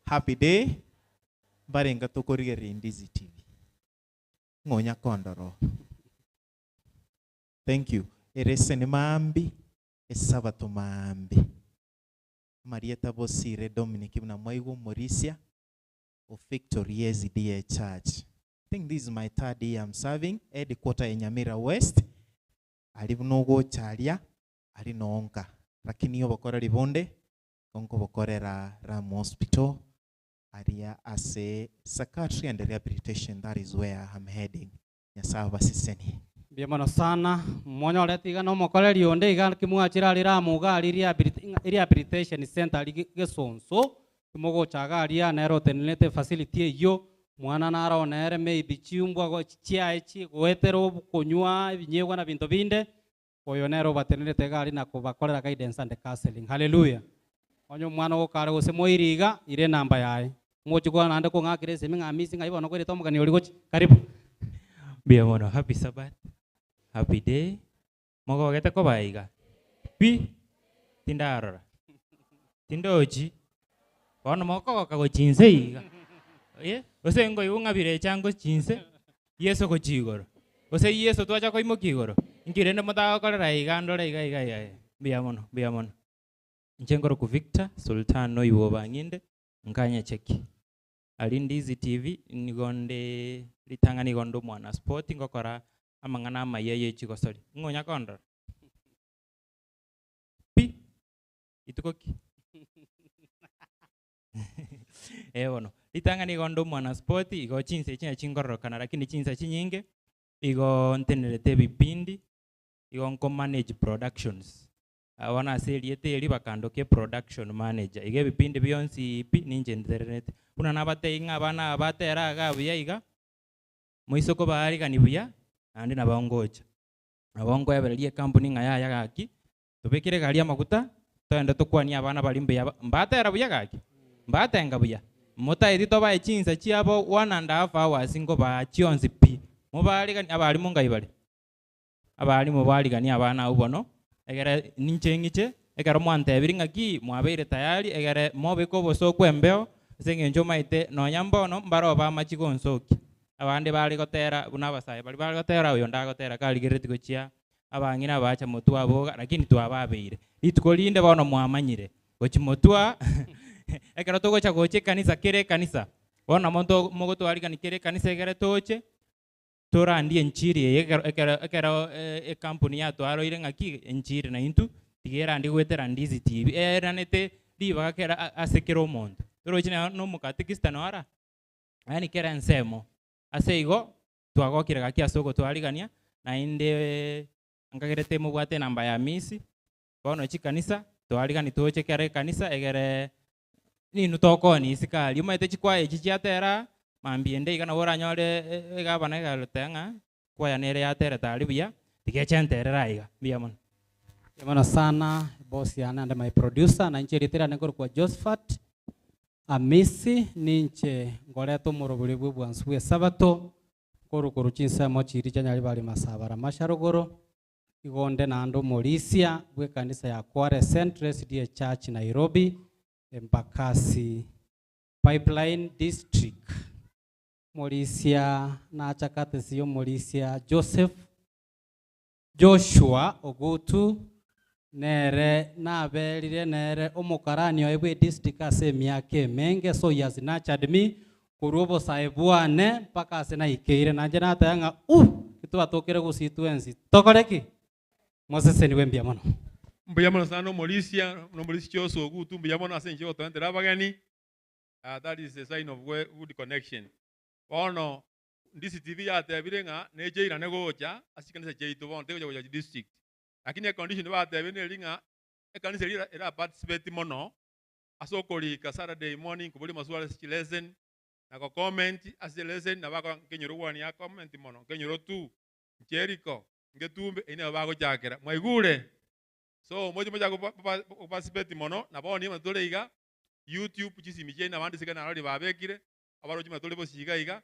Happy day. Barenga tokorigereria Ndizi TV. Ng'onya kondoro. Thank you. Erese ni maambi, esabato maambi. Marieta Bosire Dominic na Mwaigo Morisia of Victory SDA Church. I think this is my third year I'm serving headquarter in Nyamira West. Ali nogo charia, ali noonka. Lakini yo bokora libonde, konko bokorera Ram Hospital. Aria as a psychiatry and rehabilitation, that is where I'm heading. Nyasaye basiseni. Biamano sana monyorete iga no mokoreri onde iga kimwachira rira muga rehabilitation center gesonso kimogochaga aria nero tenete facility eyo mwana naro nere maybe chiumbwa go chiae chi goetero konywa ebinyegwa na binto binde oyo nero batenete gari na kubakorera guidance and counseling. Hallelujah. Onyo mwana gokare gose moiriga ire namba yae mochikwa nande kong'akire esemi ng'a misi ng'a ibono kwerete omogani ori gochi. Karibu. Biamono, happy Sabbath, happy day. Mogogete kobaiga pi tindarora tindochi bono mokogoka gochinse iga ose ngoigu ng'abire chango chinse Yeso gochi igoro ose Yeso twacha koimoki igoro nkirende motagokorera iga ndore iga iga iga. Biamono, biamono. Nchengoro ku Victor Sultan no iwo banginde nkanya cheki ali Ndizi TV nigonde litanga nigondo mwana sport ngokora amang'ana amayeye chigosori ng'onya kondora pi itukoki bono litanga nigondo mwana sport igo chinse chinya chingororokana lakini chinsa chinyinge igo ntenerete bipindi igo nko manage productions wana aseli eri bakandoke production manager ige bipindi bionsi pi ninje internet una nabate inga abana abatera aga buya iga moisoko baarigani buya andi nabongocha abongo yabererie company nga yaya gaki tubekire gari amaguta toenda tukwania abana bari mbuya mbatera buya gaki mbatenga buya motaiti tobae chinsa chiabo 1.5 hours ngo ba chionsi pi mubarigani abarimu ngaibare abarimu barigani abana ubono egere ninche ngiche ekero mwantebiri ng'aki mwabeire tayari egere mobeko obosoku embeo ase eng'encho maite nonya mbono mbaro bamachi gonsoki abande bari gotera buna abasae bari bari gotera oyo ndagotera karigereti gochia abang'ina bacha motwa boga lakini twababeire rituko rinde bono mwamanyire gochi motwa ekero togocha goche kanisa kere kanisa bono monto mogotwarigani kere kanisa egere toche torandie enchiri eye ekero ekampuni yatwaroire ng'aki enchiri na intu tigerandi gwetera Ndizi TV eranete ribaga kera ase kera omonto torochi nomokatekista noara yaani kera ensemo ase igo twagokire gaki ase ogotwarigania naende nkagerete mobwate enamba ya misi bono chikanisa twarigani toche kera ekanisa egere ninu tokoni isikari omaete chikwaya echi chiatera mambiende iga nabo oranyore egabana egarote ng'a kwaya nere yatere tari buya tigechenterera iga mbuya mono. Mono sana boss yana and my producer na inche ritera nkoro kwa Josephat Amisi ninche ngoreto morobori bwe bwansu bwe sabato Korukuru chinsemo chiri chanyari bari masabara masharogoro igonde nando Morisia bwe kanisa ya Kware Central SDA Church Nairobi Embakasi Pipeline District. Morisia na chakate siyo Morisia Joseph Joshua Ogutu nere naberire nere omokarani oebwe district ase miake menge, so he has nurtured me kurubo saebwane mpaka ase naikeire nanje natayanga kitwatokere gusitwensi tokoreki Moses niwe mbia mono mbuya mono sana Morisia no Morisia Joshua Ogutu mbuya mono ase nje otwendera abageni. That is a sign of good connection. Bono ndisi TV yatebire ng'a nejeira negocha ase kanisa chaitu bono tegocha gocha district, lakini condition batebire ng'a ekanisa era participate mono asokorika Saturday morning kubuli maswala lesson na ko comment ase lesson na bako kenyoro wani ya comment mono kenyoro tu Jericho ngetumbe ine bagochakera mwaigure so moja moja ko participate mono na bono matore iga YouTube chisimiche na bandi sigana rali babekire abaroji matore bosiga iga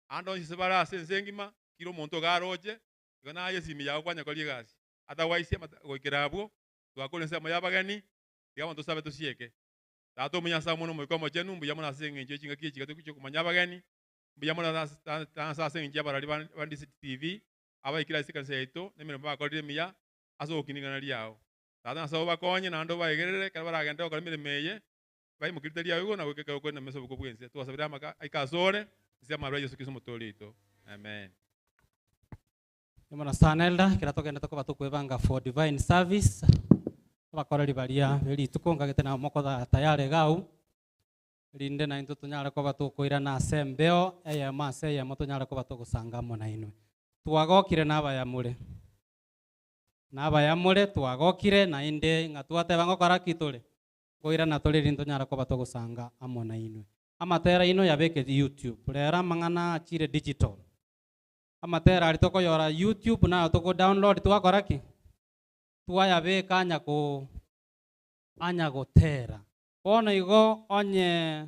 ando sibara sensengima kiro monto garoche igona yesimi yawo kwanya koli gasi otherwise goikerabwo twakole nsamo yabageni diga sabe tusieke tato munyasa mono moikomo chenu mbuya mona sengenje chinga kichi gatukucho kumanya abageni mbuya mona tansa sengenje abarali bandi TV abaikira sikansa yaito nemiro bakolire miya aso okiningana lyao tata nasabo bakonye nando baegerere kare baragenda okora emirimo eye baimukirite lyawe na gwekeka okwenda meso buko bwense twasabira amaka aikasore sia Yesu Kristo mutolito. Amen. Nimona sana elda kira togenda tokoba tukwebanga for divine service abakoreri baria berituko ngagete na moko tayare gau rinde na into tunyara koba tukoira na sembeo eyema ase eyemo tunyara koba tugusangamo na inwe twagokire nabayamure nabayamure twagokire na inde ng'atwateba ngokora kitore koira na tore rinto nyara koba tugusanga amo na inwe amatera ino yabeke YouTube rera mang'ana achire digital amatera ari tokoyora YouTube na toko download twakora ki twayabeka anya ko anya gotera bono igo onye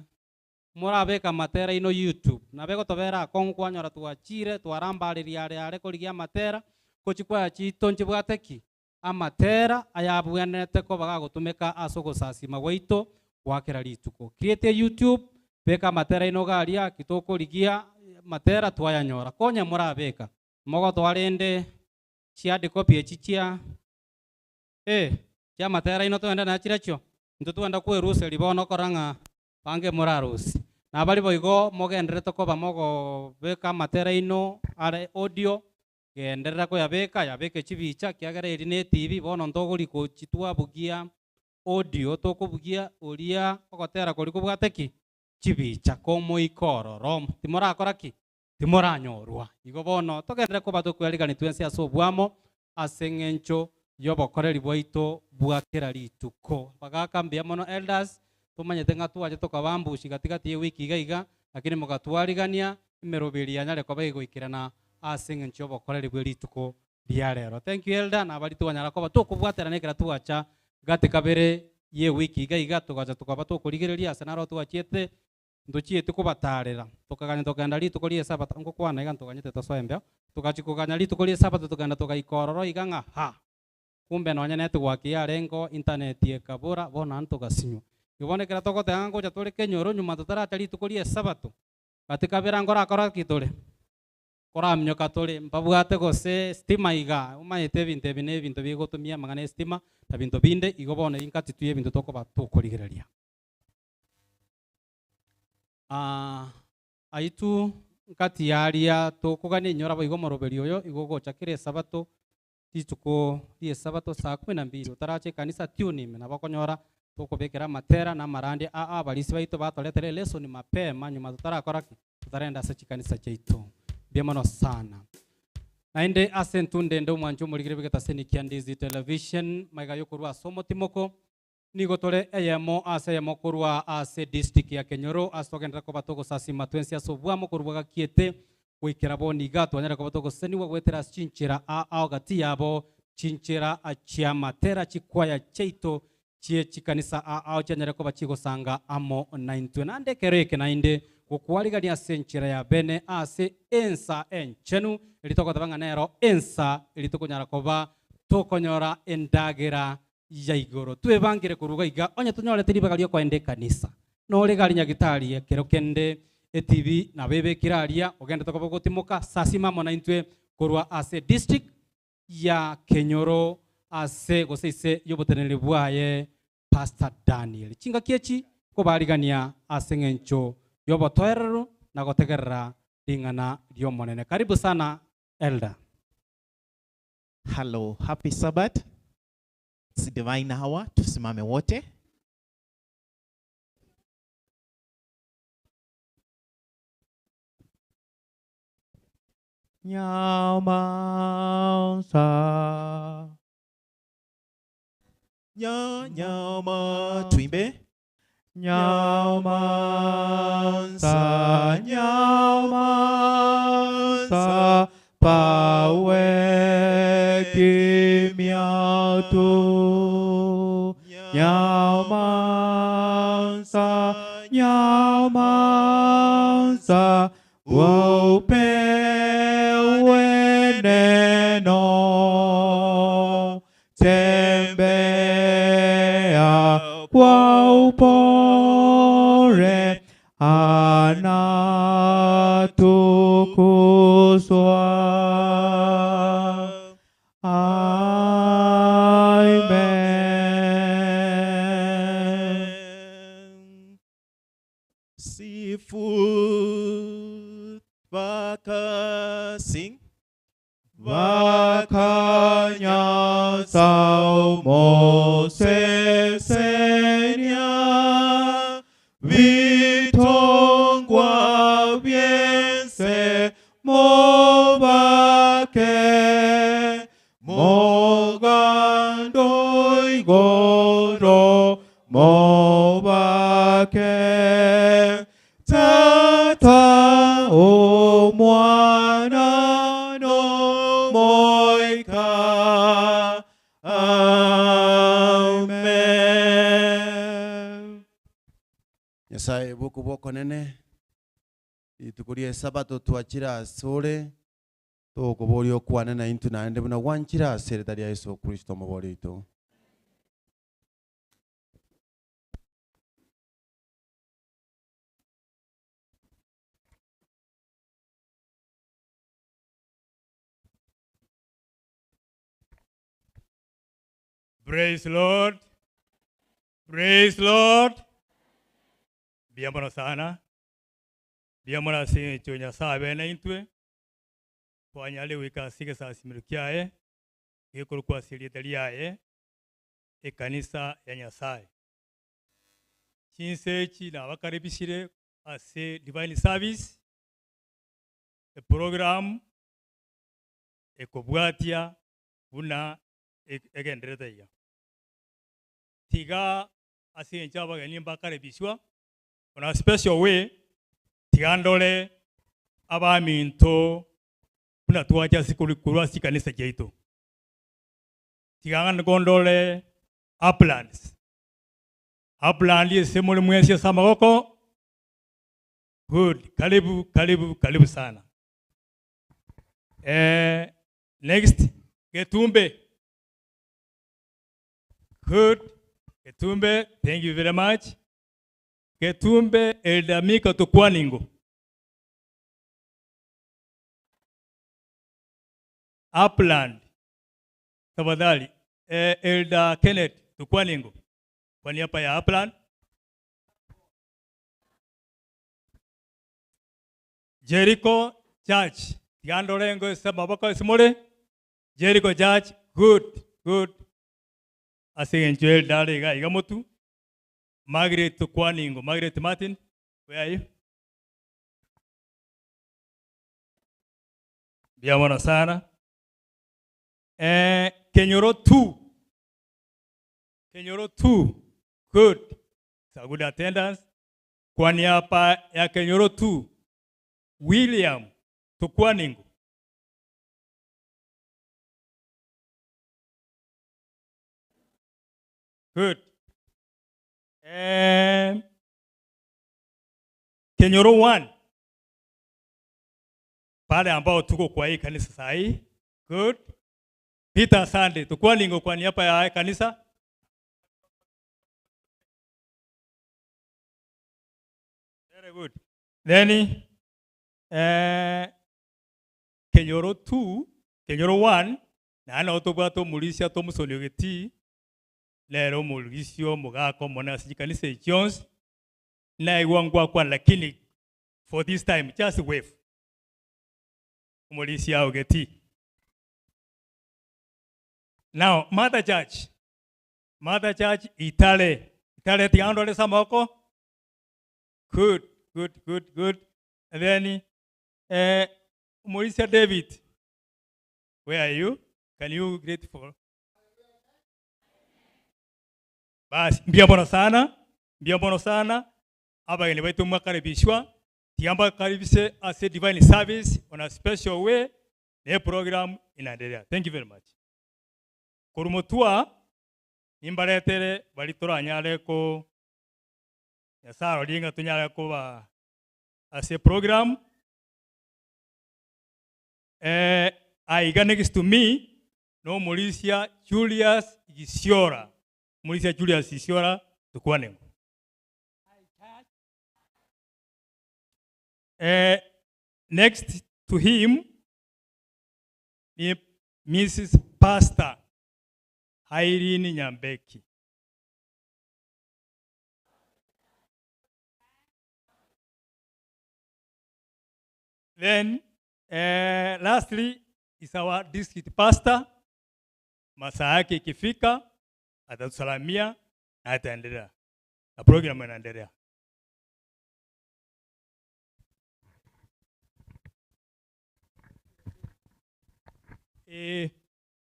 murabeka matera ino YouTube nabeko tobera konkwanyora twachire twarambariria are are korigia matera kochikwa chitonchi bwateki amatera ayabwenete ko bagagotumeka ase ogosasima gwaito gwakera rituko create YouTube beka matera ino garia kitokorigia matera twayanyora konya murabeka mogo twarende chiadi copy echichia chia matera ino twenda na chirachio nto twenda kweruse ribono koranga bange murarusi na bari boigo mogendere tokoba mogo beka matera ino are audio genderera ko yabeka yabeke chibicha kiagera eri ne TV bono ntogori ko chitwa bugia audio tokobugia oria ogotera kori kobwateki chibicha komoikororo timorakora ki timoranyorwa igo bono togendere koba tokwerigani twensi ase obwamo ase eng'encho yobokoreri bwaito bwakera rituko bagakambia mono elders tumanyete ng'a twache tokabambushi gatigati wiki iga iga lakini mugatwarigania emeroberi yanyare koba igoikerana ase eng'encho yobokoreri bwe rituko ria rero. Thank you elder na bari twanyara koba tokobwaterana ekera twacha gati kabere ye wiki iga iga tugacha tukaba tukurigereria ase naro twachiete nduchiete kubatarera tukaganya tukagenda rituko ria sabato ngokwana iga ntuganyete tosoembeo tukachikuganya rituko ria sabato tukagenda tukaikororo iga ng'a ha kumbe nonya network yarengo internet ekabura bona ntugasinywa ibonekera togotega ngocha tore kenyoro nyuma tutaracha rituko ria sabato gatikabera ngorakora kitore koramnyoka tore mbabwate gose stima iga umayete ebinto ebi na ebinto bigotumia mang'ana estima na binto binde igo bono inkati tuye ebinto tokoba tukorigereria aitu nkati yaria tukugania inyora boigo moroberi oyo igo gochakire sabato rituko rie sabato saa 12 utarache kanisa tune ime nabakonyora tukobekera matera na marandi a abalisi baito batoletere lesson mapema nyuma tutarakora tutarenda ase chikanisa chaitu biemono sana nainde ase ntunde ndo mwancho muligire bigeta senikia Ndizi Television maiga yokorwa somo timoko nigo tore eyemo ase eyemo korwa ase district ya Kenyoro ase togendera koba togosasima twensi ase obwamo korwa gakiete goikera boniga twanyara koba togoseniwa gwetera chinchera a gati yabo chinchera achia matera chikwaya cheito chie chikanisa a chanyara koba chigosanga amo naintwe nande kereke nainde Gokwarigania senchera ya bene ase ensa enchenu eritoko nero ensa eritoko koba tokonyora endagera ya igoro twebangire kuruga iga onye tonyorete ribaga rio kwende kanisa no rigari nyagitari ekero kende etv na bebe kiraria ogende tokoba gotimoka sasima mona intwe korwa ase district ya Kenyoro ase gose yobotenere bwaye Pastor Daniel chinga kiechi kobarigania ase ng'encho yobotoerero na gotegerera ring'ana riomonene. Karibu sana Elder. Hello, happy Sabbath. It's divine hour, tusimame wote. Nyamansa Nyama tuimbe Nyamansa Nyamansa pawe kimya tu Nyamansa Nyamansa upewe neno tembea kwa upole anatukuzwa. Amen. Sifu Vaka sing Vakanya saumo sesenia vitongwa byense mobake mogando igoro mobake tata o mwana no moika. Amen. Nyasaye buku boko nene itukurie sabato twachira sore tokoborio kwana na intu naende buna gwanchira sereta ya Yesu Kristo moborito. Praise Lord. Praise Lord. Biyamona sana. Biyamona sincho Nyasaye bene intwe. Twanyale wika sige saa simirukiae. Gekuru kwa silieteliae. Ekanisa ya Nyasaye. Chinsechi na wakaribishire ase divine service. E program ekobwatia buna egendereta iya. Tiga asincha abageni mbakaribishwa on a special way tigandole abaminto buna twacha sikulwa sikanisa jaito. Tiga ngondole uplands. Upland yesemole mwensi samagoko. Good. Karibu karibu karibu sana. Next Getumbe. Good. Ketumbe, thank you very much. Ketumbe Eldamika Tukwaningo. Upland. Tafadhali. Elder Kenneth Tukwaningo. Kwa niaba ya Upland. Jericho Church. Tiandolengo samabako simole. Jericho Church. Good. Good. Asenjoel Dale Igamotu. Margaret Tukwaningo. Margaret Martin, where are you? Biamona sana. Kenyoro 2. Kenyoro 2. Good. It's a good attendance. Kwa niaba ya Kenyoro 2. William Tukwaningo. Good. Kenyoro 1. Pale ambao tuko kwa hii kanisa saa hii. Good. Peter Sunday, tukua ningo kwa niaba ya kanisa. Very good. Then Kenyoro 2, Kenyoro 1, na ana otobwato mulisia tomusoniogeti. Lero mulisio mugako mona si kanisa Jones. Na iwangwa kwa lakini for this time just wave. Mulisia ogeti. Now, Mother Church. Mother Church, Itale. Itale tiandole samoko. Good, good, good, good. And then, Mauricia David. Where are you? Can you greet for? Basi, mbia bono sana. Mbia bono sana. Aba ni wetu mwakaribishwa. Tiamba karibishe as a divine service on a special way. The program inaendelea. Thank you very much. Kurumotua nimbaretere balitora nyale ko yasaro linga tunyale ko ba as a program. Aiga next to me no Mauricia Julius Gisiora. Mauricia Julius Gisiora tukwane. Next to him ni Mrs. Pastor Irene Nyambeki. Then, lastly, is our district pastor. Masaa yake ikifika, atatusalamia na ataendelea. Na program inaendelea.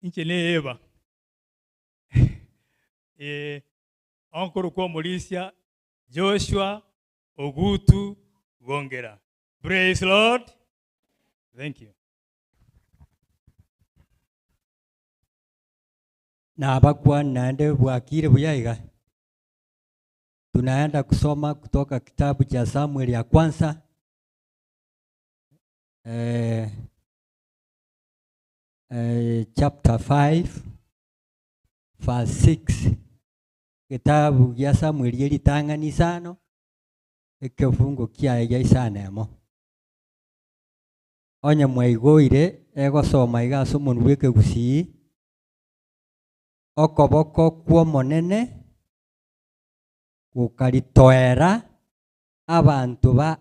Nchi ni Eva. Uncle kwa Mauricia Joshua Ogutu Gongera. Praise Lord. Thank you. Na abakwa naende bwakire buyaiga. Tunaenda kusoma kutoka kitabu cha Samuel ya kwanza. Chapter 5 verse 6. Kitabu ya Samuel yelitangani sano ekifungo kia yaisana mo. Onye mwaigoire egosoma igaso mundu wekegusii okoboko kwomonene gukaritoera abantu ba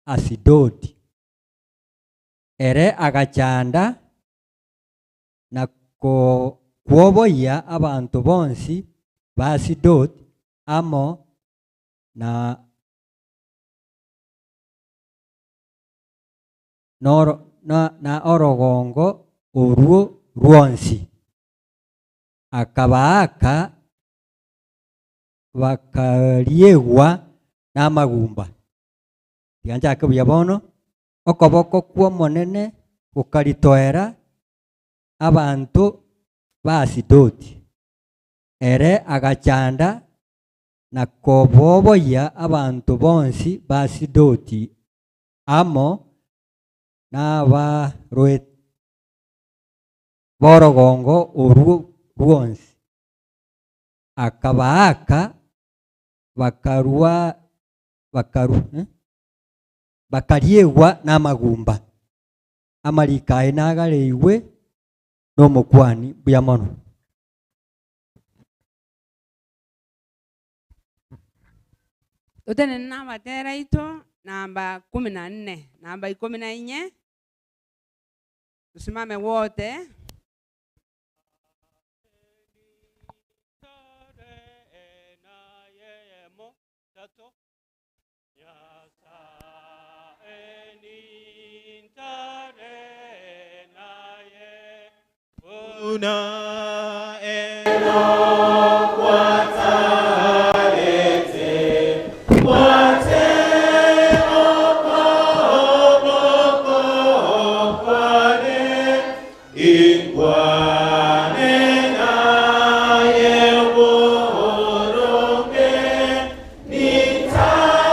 Asidodi. Ere agachanda na kuoboia abantu bonsi ba Asidodi amo na na orogongo oruo ruonsi. Akabaaka bakariegwa n'amagumba. Tiganja akabuya bono okoboko kwomonene gukaritoera abantu ba Asidodi. Ere agachanda na koboboya abantu bonsi ba Asidodi amo n'abarwe borogongo oruo ruonsi. Akabaaka bakariegwa n'amagumba. Amarikae nagareiwe n'omukwani buya mono. Tutene namba tera ito namba 14, namba 14. Tusimame wote. Una eno kwatarete kwate oko kwane inkwane na yeworonge nitarora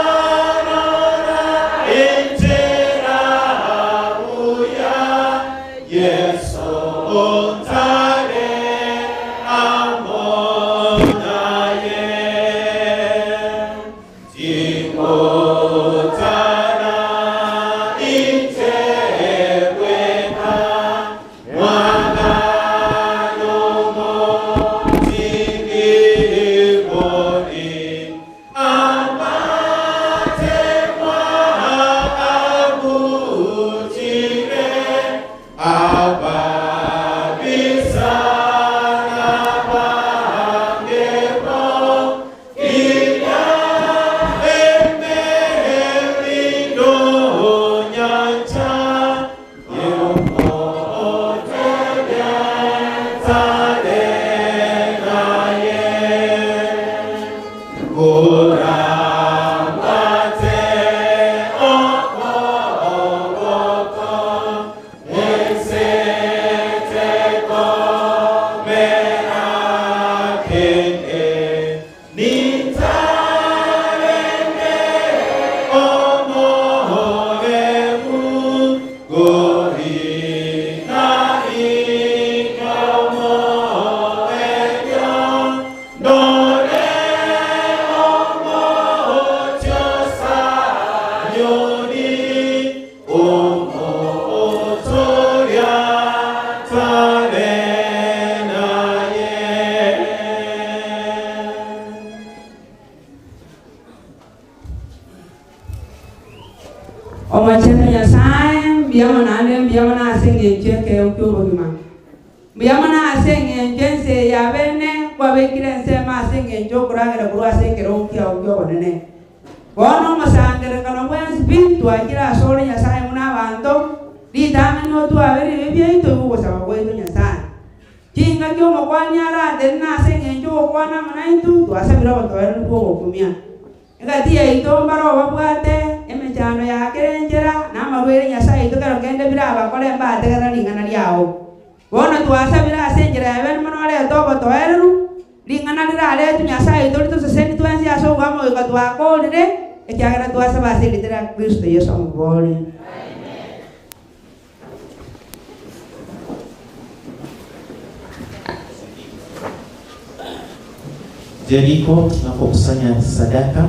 Jeriko, tunapokusanya sadaka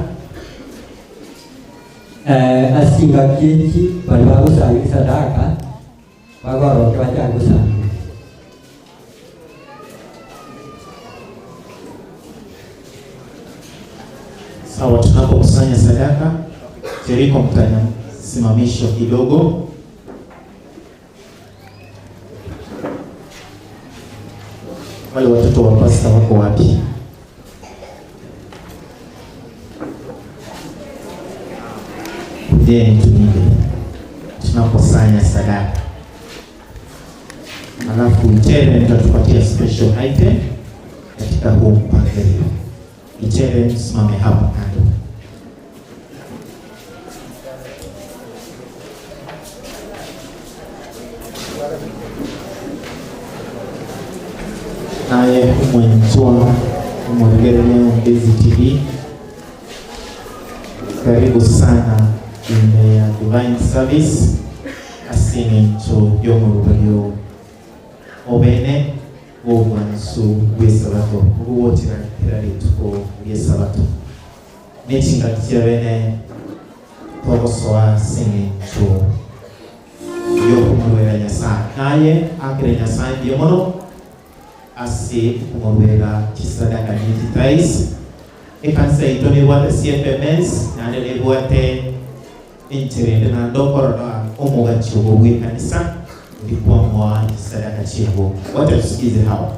asinga kiki bali bakusanya sadaka bagoroke bacakusanya. Sawa, tunapokusanya sadaka Jeriko, mtasimamishwa kidogo. Wale watoto wa pasta wako wapi? Kujeni tumike tunaposanya sadaka, alafu Ichere mtatupatia special item katika huu mpangilio. Ichere, msimame hapa kando. Naye umwenjwa umwegerele Mbezi TV, karibu sana ime ya Divine Service asine ncho yomurubalio obene wobwansu bw'esabato obuwotera lituko ly'esabato n'ekingakitia bene togosoa sine ncho yokumurwera Nyasaye naye akire Nyasaye ndiyo mono ase kumurwera chisadaka n'ekitais ekanisa ito nebwate CFMS nande nebwate encherende nandokorora omugachi ogwo bw'ekanisa ndikuamua sadaka chiabo. Wacha tusikize hawa.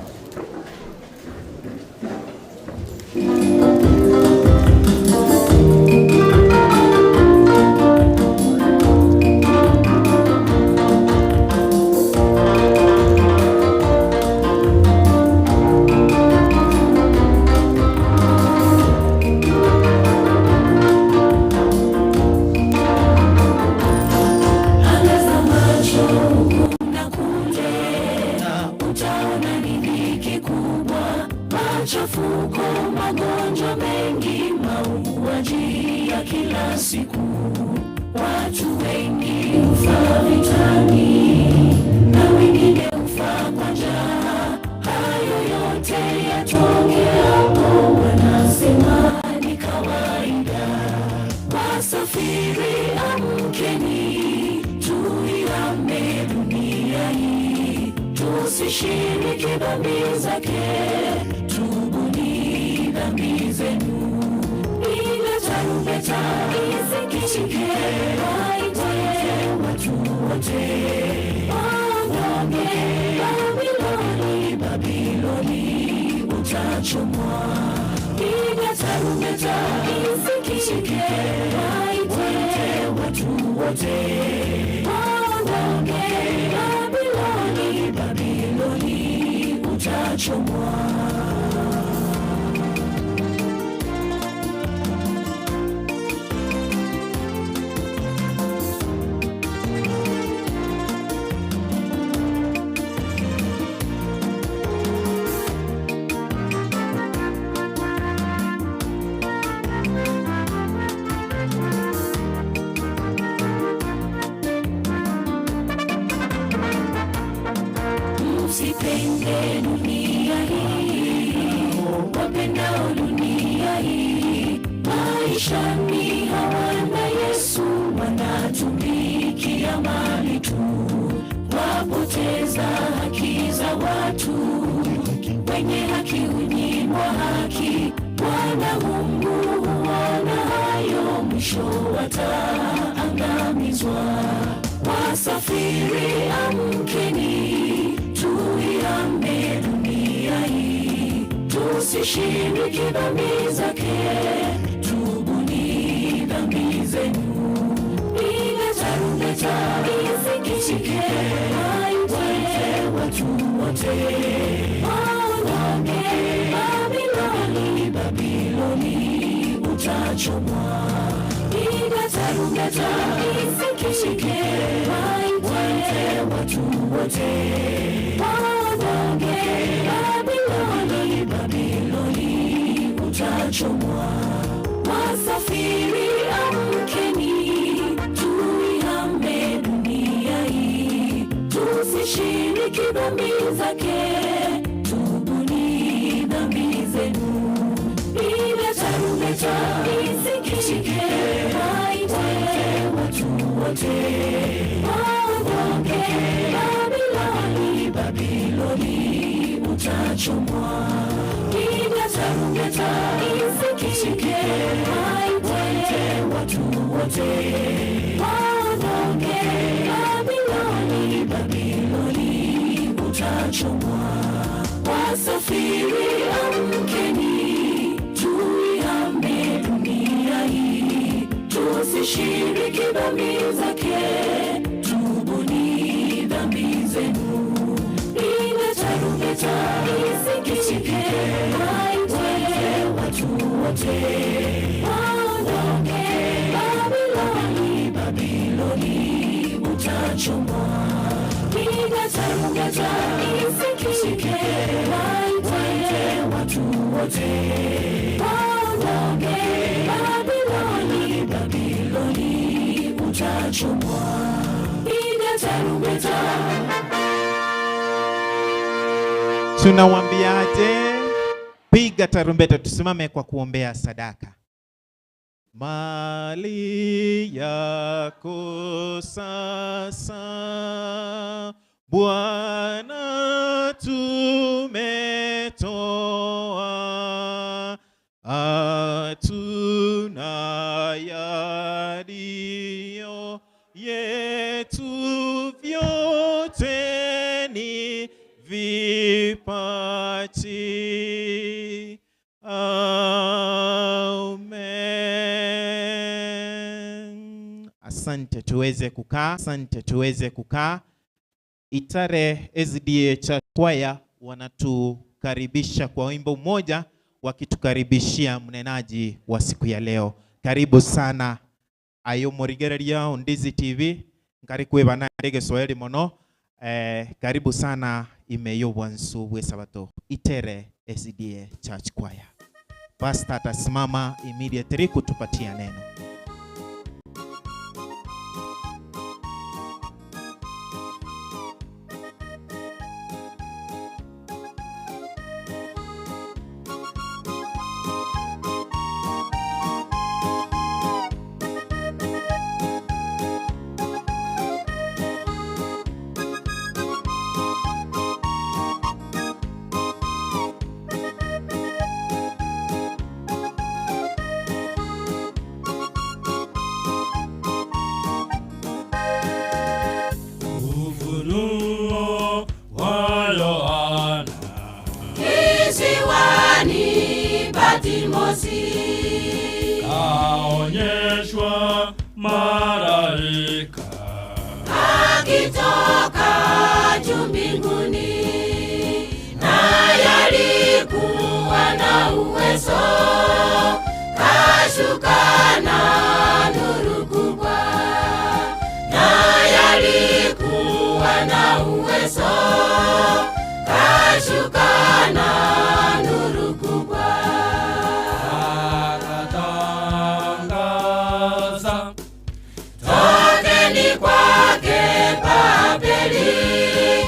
Siku watu wengi hufa vitani na wengine hufa watakufa kwa njaa. Hayo yote yatokeapo, wanasema ni kawaida. Wasafiri amkeni, tuihame dunia hii, tusishiriki dhambi zake, tubuni dhambi zenu. Piga tarumbeta isikike, waite watu wote waondoke. Babiloni, Babiloni utachomwa. Piga tarumbeta isikike, waite watu wote waondoke. Babiloni, Babiloni utachomwa. Msipende dunia hii, wapendao dunia hii, maishani hawana Yesu, wanatumikia mali tu, wapoteza haki za watu, wenye haki hunyimwa haki. Bwana Mungu huona hayo, mwisho wataangamizwa. Wasafiri amkeni, tuihame dunia hii, tusishiriki dhambi zake, tubuni dhambi zenu. Piga tarumbeta isikike, waite watu wote waondoke. Babiloni, Babiloni utachomwa. Piga tarumbeta isikike, waite watu wote waondoke. Babiloni, Babiloni utachomwa. Wasafiri amkeni, tuihame dunia hii, tusishiriki dhambi zake, tubuni dhambi zenu. Piga tarumbeta isikike, waite watu wote waondoke. Babiloni, Babiloni utachomwa. Piga tarumbeta isikike, waite watu wote waondoke. Babiloni, Babiloni utachomwa. Wasafiri amkeni, tuihame dunia hii, tusishiriki dhambi zake, tubuni dhambi zenu. Piga tarumbeta isikike, waite watu wote waondoke. Babiloni, Babiloni utachomwa. Piga tarumbeta isikike, waite watu wote waondoke. Babiloni, Babiloni utachomwa. Piga tarumbeta. Tunawambiaje? Piga tarumbeta, tusimame kwa kuombea sadaka. Mali yako sasa Bwana tumetoa, hatuna yaliyo yetu, vyote ni vipaji. Amen. Asante, tuweze kukaa. Asante, tuweze kukaa. Itare SDA Church Choir wanatukaribisha kwa wimbo mmoja, wakitukaribishia mnenaji wa siku ya leo. Karibu sana ayo morigereria Ondizi TV nkari kweba ndege Swahili mono. Karibu sana imeyobwa nsu bwe sabato. Itere SDA Church Choir. Pastor atasimama immediately kutupatia neno. Patimosi. Kaonyeshwa malaika akitoka juu mbinguni, naye alikuwa na uwezo, kashuka na nuru kubwa. Naye alikuwa na uwezo, kashuka na nuru kubwa. Akatangaza, tokeni kwake Babeli,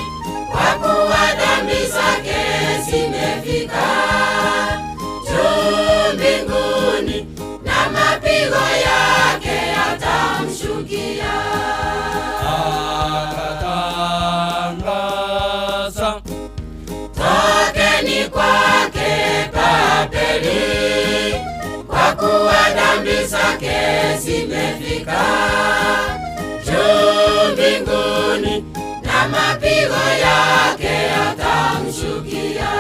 kwa kuwa dhambi zake zimefika juu mbinguni, na mapigo yake yatamshukia. Akatangaza, tokeni kwake Babeli, kwa kuwa dhambi zake zimefika juu mbinguni, na mapigo yake yatamshukia.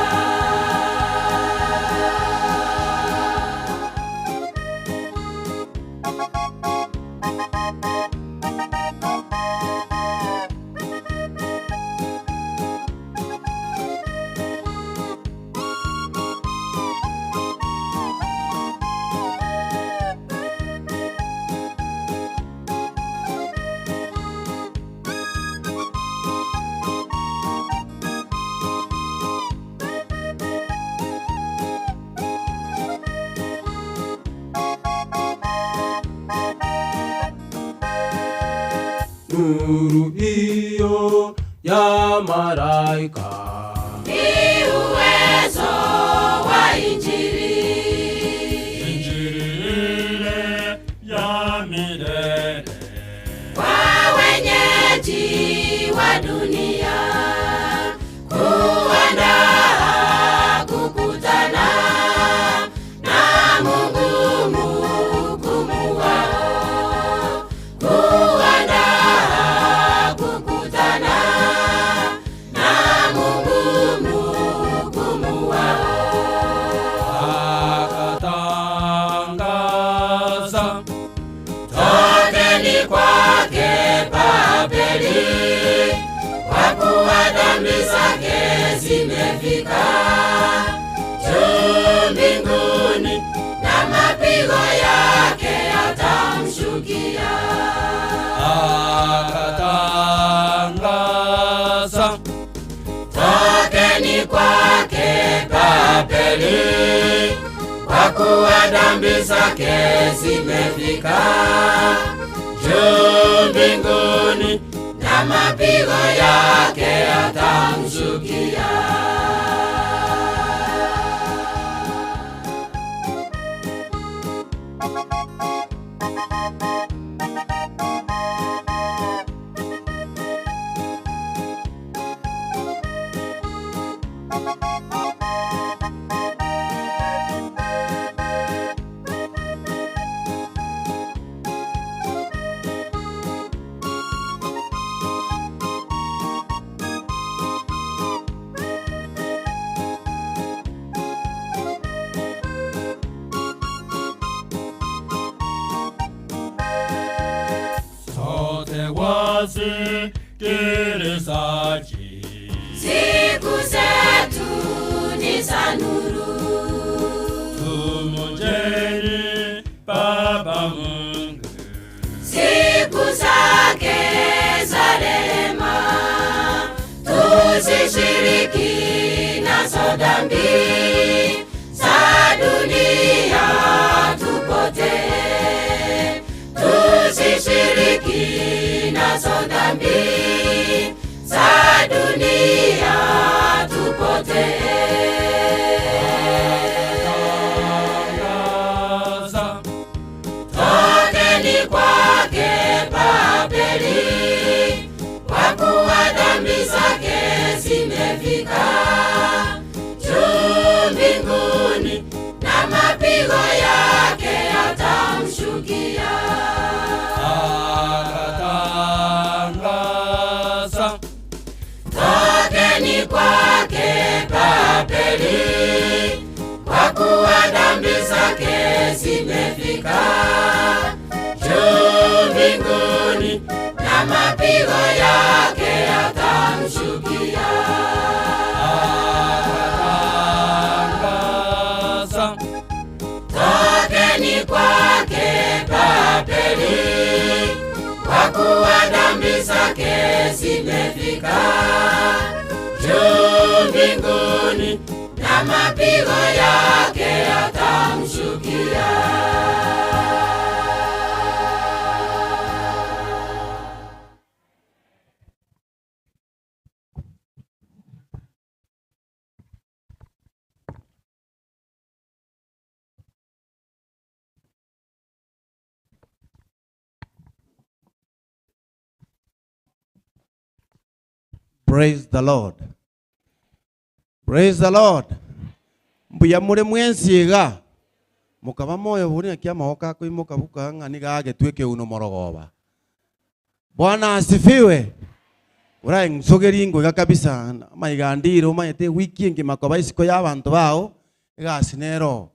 Nuru hiyo ya malaika ni uwezo wa Injili, Injili ile ya milele kwa wenyeji wa dunia, kuandaa kukutana na Mungu mhukumu wao, kuandaa kukutana na Mungu mhukumu wao. Akatangaza, tokeni kwake Babeli, kwa kuwa dhambi zake zimefika juu mbinguni, na mapigo yake yatamshukia. Akatangaza, tokeni kwake Babeli, kwa kuwa dhambi zake zimefika juu mbinguni, na mapigo yake yatamshukia. Sote wasikilizaji, siku zetu ni za nuru, tumjeni Baba Mungu, siku zake za rehema, tusishiriki nazo dhambi za dunia tupotee, tusishiriki nazo dhambi za dunia tupotee. Tokeni kwake Babeli, kwa kuwa dhambi zake zimefika juu mbinguni, na mapigo yake yatamshukia. Akatangaza, tokeni kwake Babeli, zake zimefika juu mbinguni, na mapigo yake yatamshukia. Akatangaza, Tokeni kwake Babeli, kwa kuwa dhambi zake zimefika juu mbinguni, na mapigo yake yatamshukia. Praise the Lord. Praise the Lord. Mbuya mure mwensiga. Mukaba moyo buri kia mahoka kuimuka buka ng'ani gagetweke uno morogoba. Bwana asifiwe. Uraye nsogeri ngoiga kabisa maigandiro mayete wiki ngi makoba isiko y'abantu bao igasinero.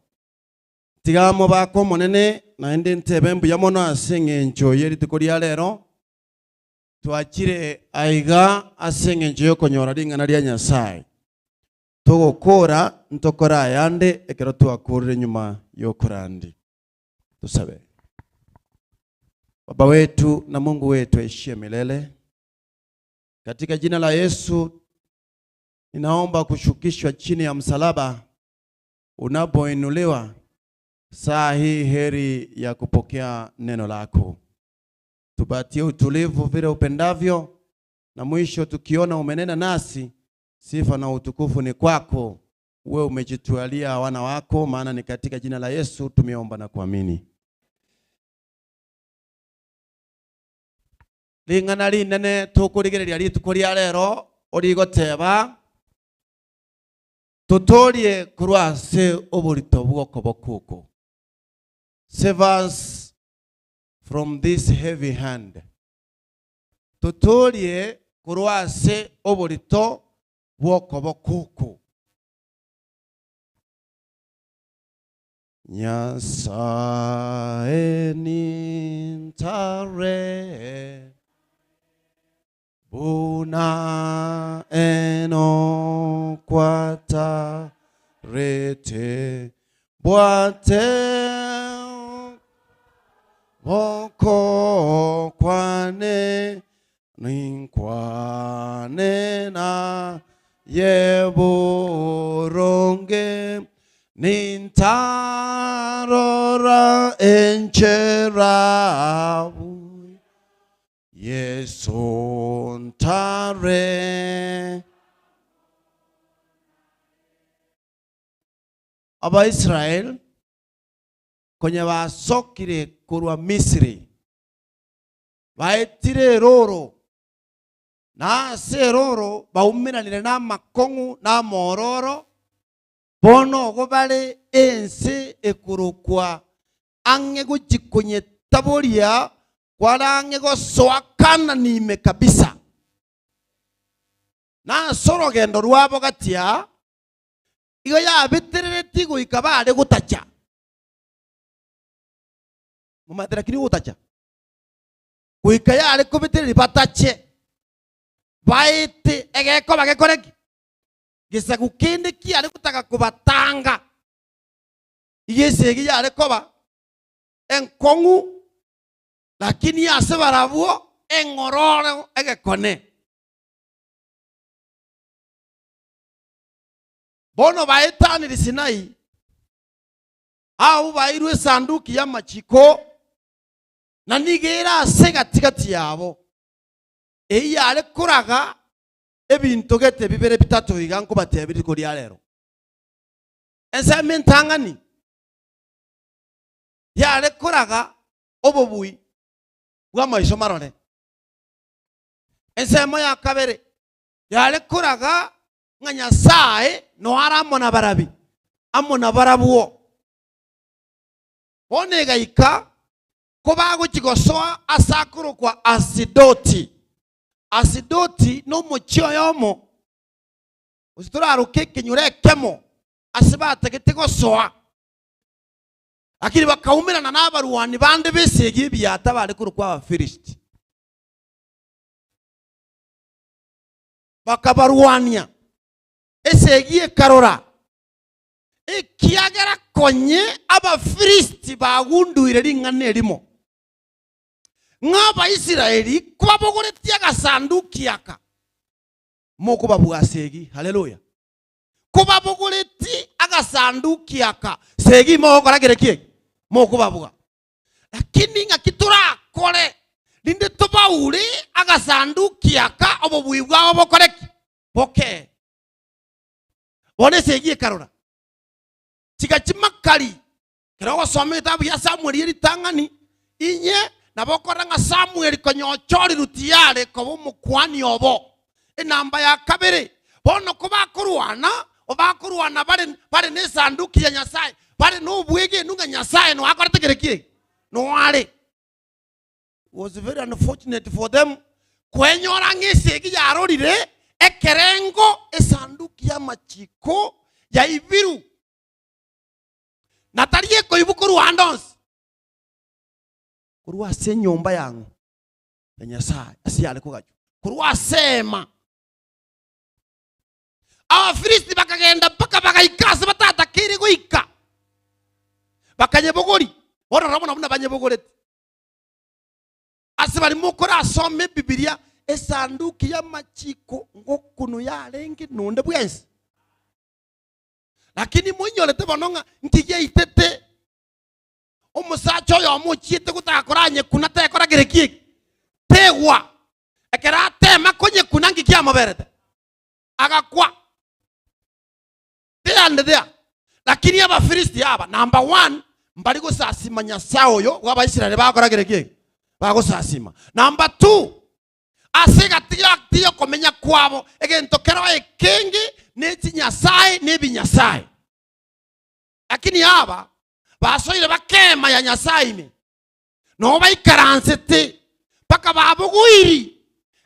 Tigamo bako monene naende ntebe mbuya mono ase ng'encho yerituko ria rero. Twachire aiga ase ng'encho yokonyora ring'ana ria Nyasaye. Togokora ntokora ayande ekero twakurire nyuma yokorandi. Tusabe. Baba wetu na Mungu wetu aishie milele, katika jina la Yesu ninaomba kushukishwa chini ya msalaba unapoinuliwa saa hii, heri ya kupokea neno lako. Tupatie utulivu vile upendavyo, na mwisho tukiona umenena nasi, sifa na utukufu ni kwako. Wewe umejitwalia wana wako, maana ni katika jina la Yesu tumeomba na kuamini. Ring'ana rinene tukurigereria rituko ria rero origoteba tutorie kurwa ase oborito bw'okoboko. Save us from this heavy hand. Tutorie kurwa ase oborito bw'okoboko. Nyasaye nintare buna eno kwata rete bwate boko kwane ninkwane na yeboronge nintarora encherabu Yesu ntare. Aba Israel konye basokire kurwa Misri baetire roro na ase roro baumiranire na makongu na mororo bono go bare ense ekurukwa ange guchikunye taboria kwarange gosoakana nime kabisa na sorogendo rwabo gatia igo yabiterereti goika bare gutacha mumatera kini gutacha goika yare kobitereri batache baete egeko bagekoreki gisaku kende kiare gutaka kubatanga igesegi yare koba enkongu lakini ase barabwo engororo egekone bono baetanire Sinai au bairwe sanduki ya machiko na nigera ase gatigati yabo eyi yare kuraga ebintu gete bibere bitatu iga nkobatebiri kuri rero enseme ntangani yare kuraga obobui bwa maiso marore ensemo ya kabere yare kuraga nga Nyasaye no aramona barabi amona barabwo one gaika ko bagochigosoa asakuru kwa asidoti asidoti no muchio yomo usituraruke kinyure kemo asibategete gosoa Lakini bakaumirana n'abarwani bande besegi ebiata bare kurukwa Abafilisti. Bakabarwania. Esegi ekarora. Ekiagera konye Abafilisti bagunduire ring'ana erimo. Ng'aba Israeli kwabogoretie agasanduki aka. Moko babua segi. Haleluya. Kubabogoreti agasanduki aka. Segi moko kie. Moko babua. Lakini ng'aki turakore rinde tubaure agasanduki aka obobui bwabo bokoreki. Boke. Bone segi ekarora. Chigachimakari. Kero gosoma etabu ya Samuel eritang'ani inye nabokora ng'a Samuel konyochori rutiare koba omokwani obo. Enamba ya kabere bono kobakorwana obakorwana bare nesanduki ya Nyasaye bare nobwege nunga Nyasaye no akorete kerekie no are. Was very unfortunate for them kwenyora ng'esegi yarorire ekerengo esanduki ya machiko ya ibiru natarie koibuko rwandons kurwa se nyomba yangu ya Nyasaye asiyale kugacho kurwa sema Abafilisti bakagenda mpaka bagaikasa batatakiri goika bakanyebogori ora ramona muna banyebogorete ase bari mukora asome Biblia esanduki ya machiko ngokunu yarenge nonde bwensi lakini munyolete bononga nkiye itete omusacha oyo omuchiete gutakoranye kuna tekora gerekie tegwa ekera tema konye kuna ngikia moberete agakwa there there. Lakini Abafilisti aba number 1 mbali gosasima Nyasaye oyo w'Abaisraeli bakora gerekie bagosasima. Number 2 asiga tiyo komenya kwabo egento kero ekengi nechi Nyasaye nebi Nyasaye. Lakini aba basoire bakema ya Nyasaye ime no baikaransete paka babuguiri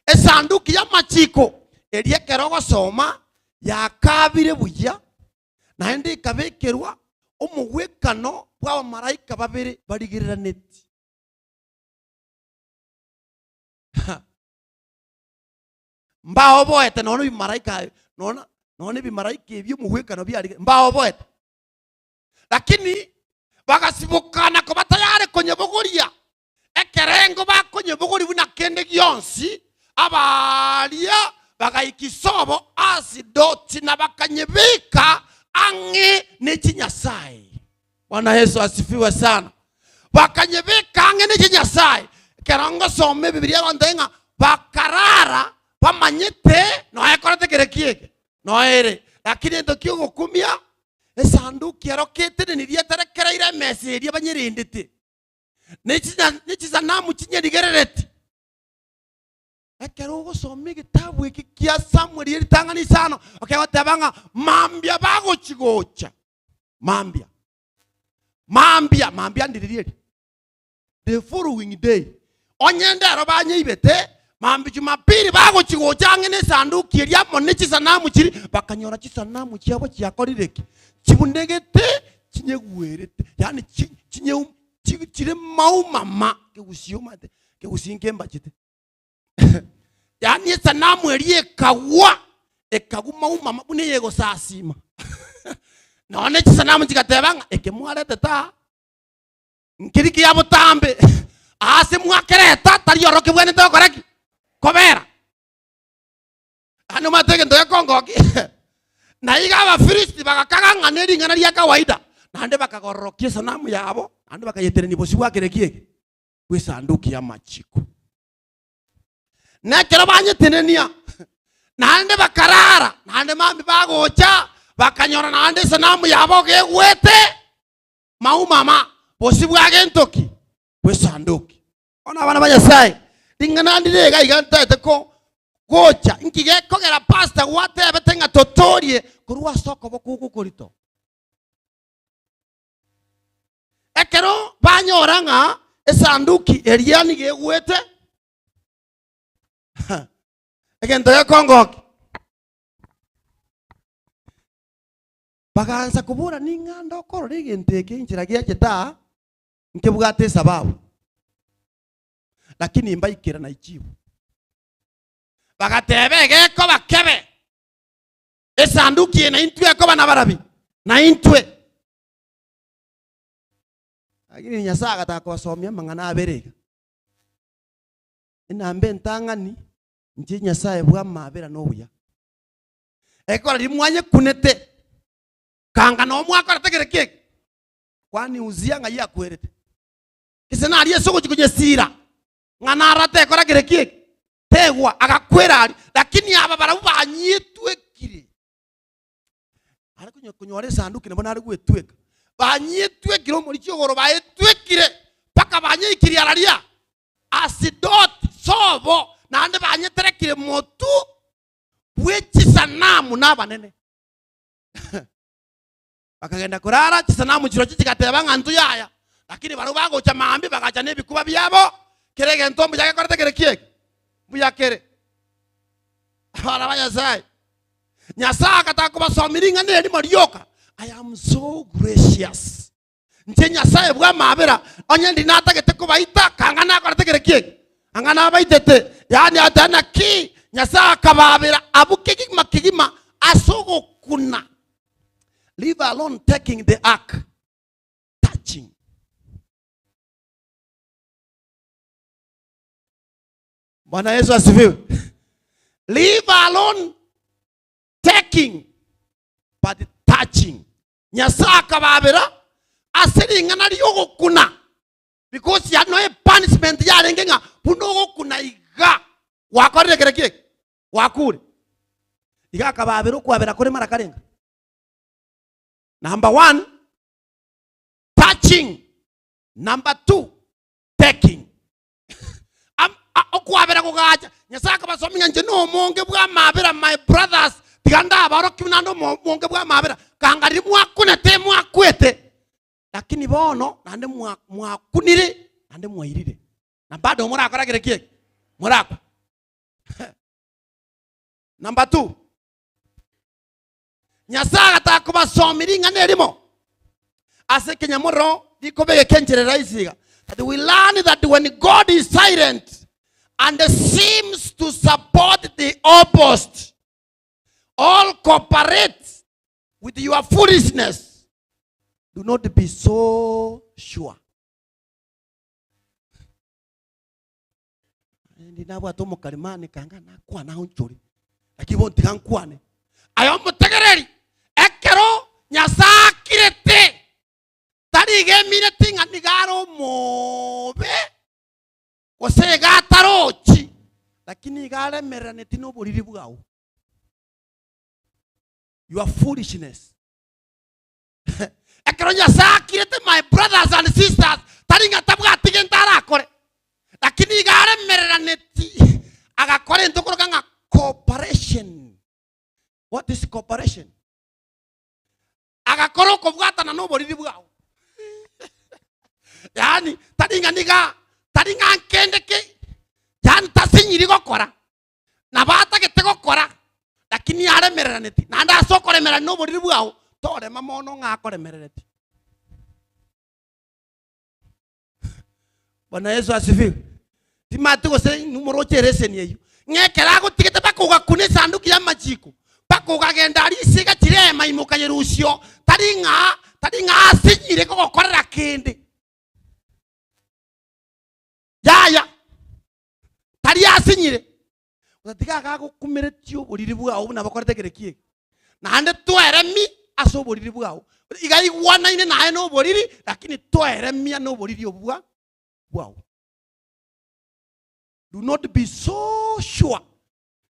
esanduki ya machiko erie kero gosoma yakabire buya naende ikabekerwa omogwekano bwa abamaraika babere barigereraneti. Mbao boete nono bimaraika nona none bimaraika ebyo omogwekano byari mbao boete. Lakini bagasibukana ko batayare konyebogoria ekerengo bakonyebogori buna kende gionsi abaria bagaikisobo asidoti na bakanyebika ange nechi Nyasaye. Bwana Yesu asifiwe sana. Bakanyebika ange nechi Nyasaye. Kerongo some Biblia bandenga bakarara bamanyete no ekorete kerekieke no ere. Lakini ndo kyogokumia esanduki yarokete nirieterekereire emesa eria banyerindete nechi sanamu chinyerigererete. Ekero ogosoma egetabu eki kia Samuel eritang'ani sana okegoteba mambia bagochigocha mambia mambia mambia ndiririeri the following day onyendero banyeibete mambi Jumapili bagochigocha ang'e nesanduki eria amo nechisanamu chiri bakanyora chisanamu chiabo chiakorireki chibunegete chinyegwerete yani chinye chire maumama kegusiomate kegusinkembachete yani esanamu eria ekagwa ekaguma umama bune yegosasima none chisanamu chikatebanga ekemwarete ta nkiriki ya butambe ase mwakereta tari oroke bwenete okoreki kobera ano matege ndo yakongoki na iga Abafilisti bagakagang'ana ering'ana ria kawaida nande bakagororokia esanamu yabo nande bakayeterania bosi bwakerekieke bwa esanduki ya machiko nekero banyetenenia nande bakarara nande mambi bagocha bakanyora nande esanamu yabo gegwete maumama bosi bwagentoki bwa esanduki. Ona abana ba Nyasaye ring'ana ndire iga iga ntaete ko gocha nkigekogera pastor gwatebete ng'a totorie korwa soko bokugukorito ekero banyora ng'a esanduki eria nigegwete egento gekongoki baganza kubura ning'anda okorora egento eke inchera giacheta Nkebwate sababu. Lakini mbaikira na ichibu. Bagatebe geko bakebe. Esanduki na intwe ko bana barabi. Na intwe. Lakini Nyasaye atakosomia mangana aberega. Inambe ntangani nje Nyasaye bwa mabera no buya. Ekora rimwanye kunete. Kanga no mwakora tegereke. Kwani uzia nga yakwerete. Kisena ali soko chikunyesira. Ngana arate ekora gereke. Tegwa agakwera ali lakini aba barabanyitwekire. Ari kunyore sanduki nabona ari gwetweka. Banyitwekire muri cyogoro bayetwekire paka banyikiri araria. Asidot sobo nande banyeterekire motu bw'echisanamu n'abanene. Bakagenda kurara chisanamu chiro chigateba nganzu yaya. Lakini baru bagocha mambi bagacha n'ebikuba byabo kerege ntombo yake tegerekiye. Buyakere. Abana ba Nyasaye. Nyasaye akatakubasomiringa neri marioka. I am so gracious. Nje Nyasaye bwa mabera onye ndi natagete kubaita kanga nakora tegerekiye. Angana abaitete yani atana ki Nyasaye akababera abuke kigima kigima asogo kuna. Leave alone taking the ark. Touching. Bwana Yesu asifiwe. Leave alone taking but touching. Nyasaye akababera asiringana ryogokuna. Because ya no punishment yarengenga punogokuna iga. Wakorire kerekie. Wakure. Iga akababera okwabera kore mara karenga. Number 1, touching. Number 2, taking. Okwabera kugacha. Nyasaye akabasomia nje no monge bwa mabera my brothers. Tiganda abaroki nando monge bwa mabera. Kangari mwakunete mwakwete. Lakini bono nande mwakunire nande mwairire. Na bado murakora kirekie. Murakwa. Number 2. Nyasaye atakubasomiringa nerimo. Ase kenyamoro dikobege kenjere raisiga. That we learn that when God is silent and seems to support the opposed, all cooperate with your foolishness, do not be so sure. Ndinabwa tomo kalimani kanga nakwa na onchori. Lakini bontigankwane. Ayo mutegereri ekero Nyasaye kirete tarigemire tinga nigaro mobe gose gatarochi lakini igaremerane tino buriri bwao. Your foolishness. Ekero Nyasaye kirete my brothers and sisters taringa tabwatige ntarakore lakini igaremerane ti agakore ndokoro nga cooperation. What is cooperation? Agakoro kobwatana no boriri bwao. Yani taringa niga taringa nkendeke yani tasinyiri gokora. Na batagete gokora lakini aremereraneti. Na ndasokoremerana no boriri bwao torema mono ngakoremerereti. Bwana Yesu asifiwe. Timati gose numero chereseni eyo. Ngekera gutigete bakuga kune sanduki ya majiko. Bakugagenda ari isiga kirema imuka yerusio taringa asinyire kogokorera kindi yaya tari asinyire utatiga gagukumiretio buriri bwao buna bakoretegerekie nande tweremi aso buriri bwao igaigwanaine naye no buriri lakini tweremia no buriri obwa bwao. Do not be so sure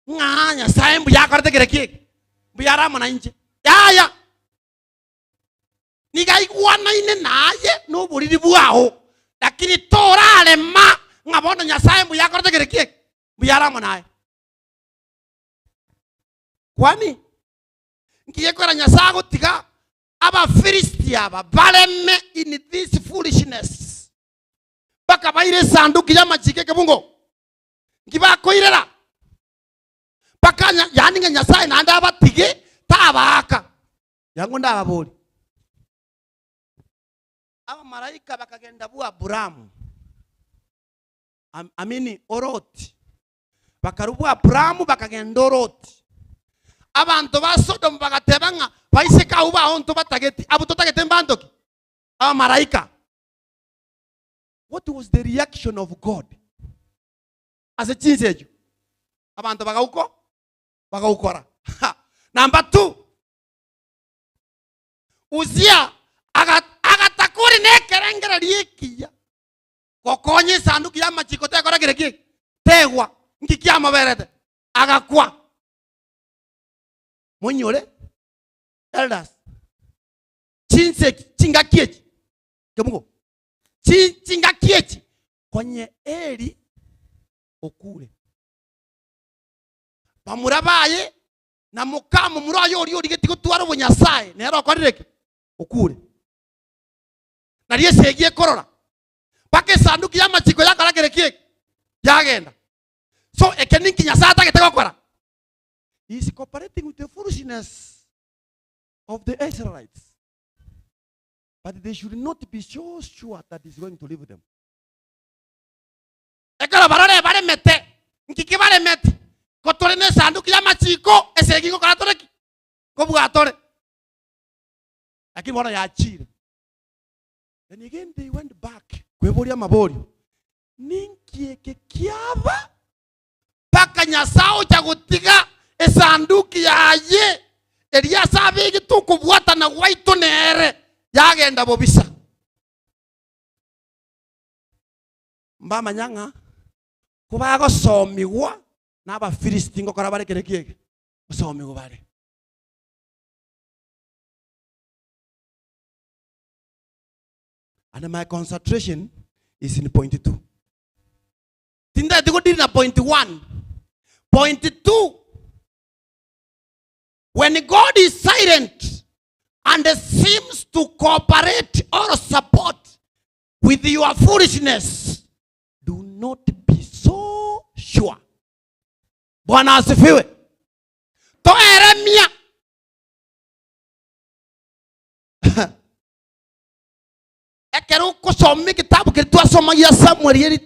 nga Nyasaye mbuya akoretegerekie mbuyaramo na inje yaya nigaigwanaine naye no buriri bwao lakini torarema ngabona Nyasaye mbuya akoretegerekie mbuyaramo naye. Kwani ngiyekora Nyasaye gutiga Abafilistia aba bareme in this foolishness bakabaire sanduki ya majike kebungo ngibakoirera bakanya yani nga Nyasaye nanda abatige tabaka yango ndababori Abamalaika bakagenda bwa Abrahamu. Amini Oroti. Bakarubwa Abrahamu bakagenda Oroti. Abantu ba Sodom bagatebanga baiseka uba onto batageti abo totagete mbandoki. Abamalaika. What was the reaction of God? Ase chinsejo. Abantu bagauko bagaukora. Number 2. Uzia agatakuri nekerengera riekiya. Kokonye sanduku ya machiko tekora kireki. Tegwa nkikia maberete. Agakwa. Monyore elders. Chinse chingakiechi. Kemungo. Chingakiechi konye eri okure. Bamurabaye na mukamu murayo ori ori getigo twaro bunyasaye nero okorireke okure. Nari esegie korora. Paka esanduku ya machiko yakaragerekie yagenda. So ekeninki Nyasaye atagete gokora. He is cooperating with the foolishness of the Israelites. But they should not be so sure that he's going to leave them. Ekero barore baremete, nkiki baremete. Kotore ne sanduku ya machiko esegi gokora toreki. Kobwa tore. Lakini bona yachire. Then again they went back. Kweboria maborio. Ninkieke kiaba paka Nyasaye chagutiga esanduki yaye Eliasa abigi tukubwata na gwaito nere yagenda bobisa. Mbamanyanga kubagosomiwa n'Abafilisti ngokora barekere kiege gosomiwa bare. And my concentration is in point 2. Tinda tigo diri na point 1. Point 2. When God is silent and seems to cooperate or support with your foolishness, do not be so sure. Bwana asifiwe. Toeremia. Ekero kusoma kitabu kitwasoma ya Samuel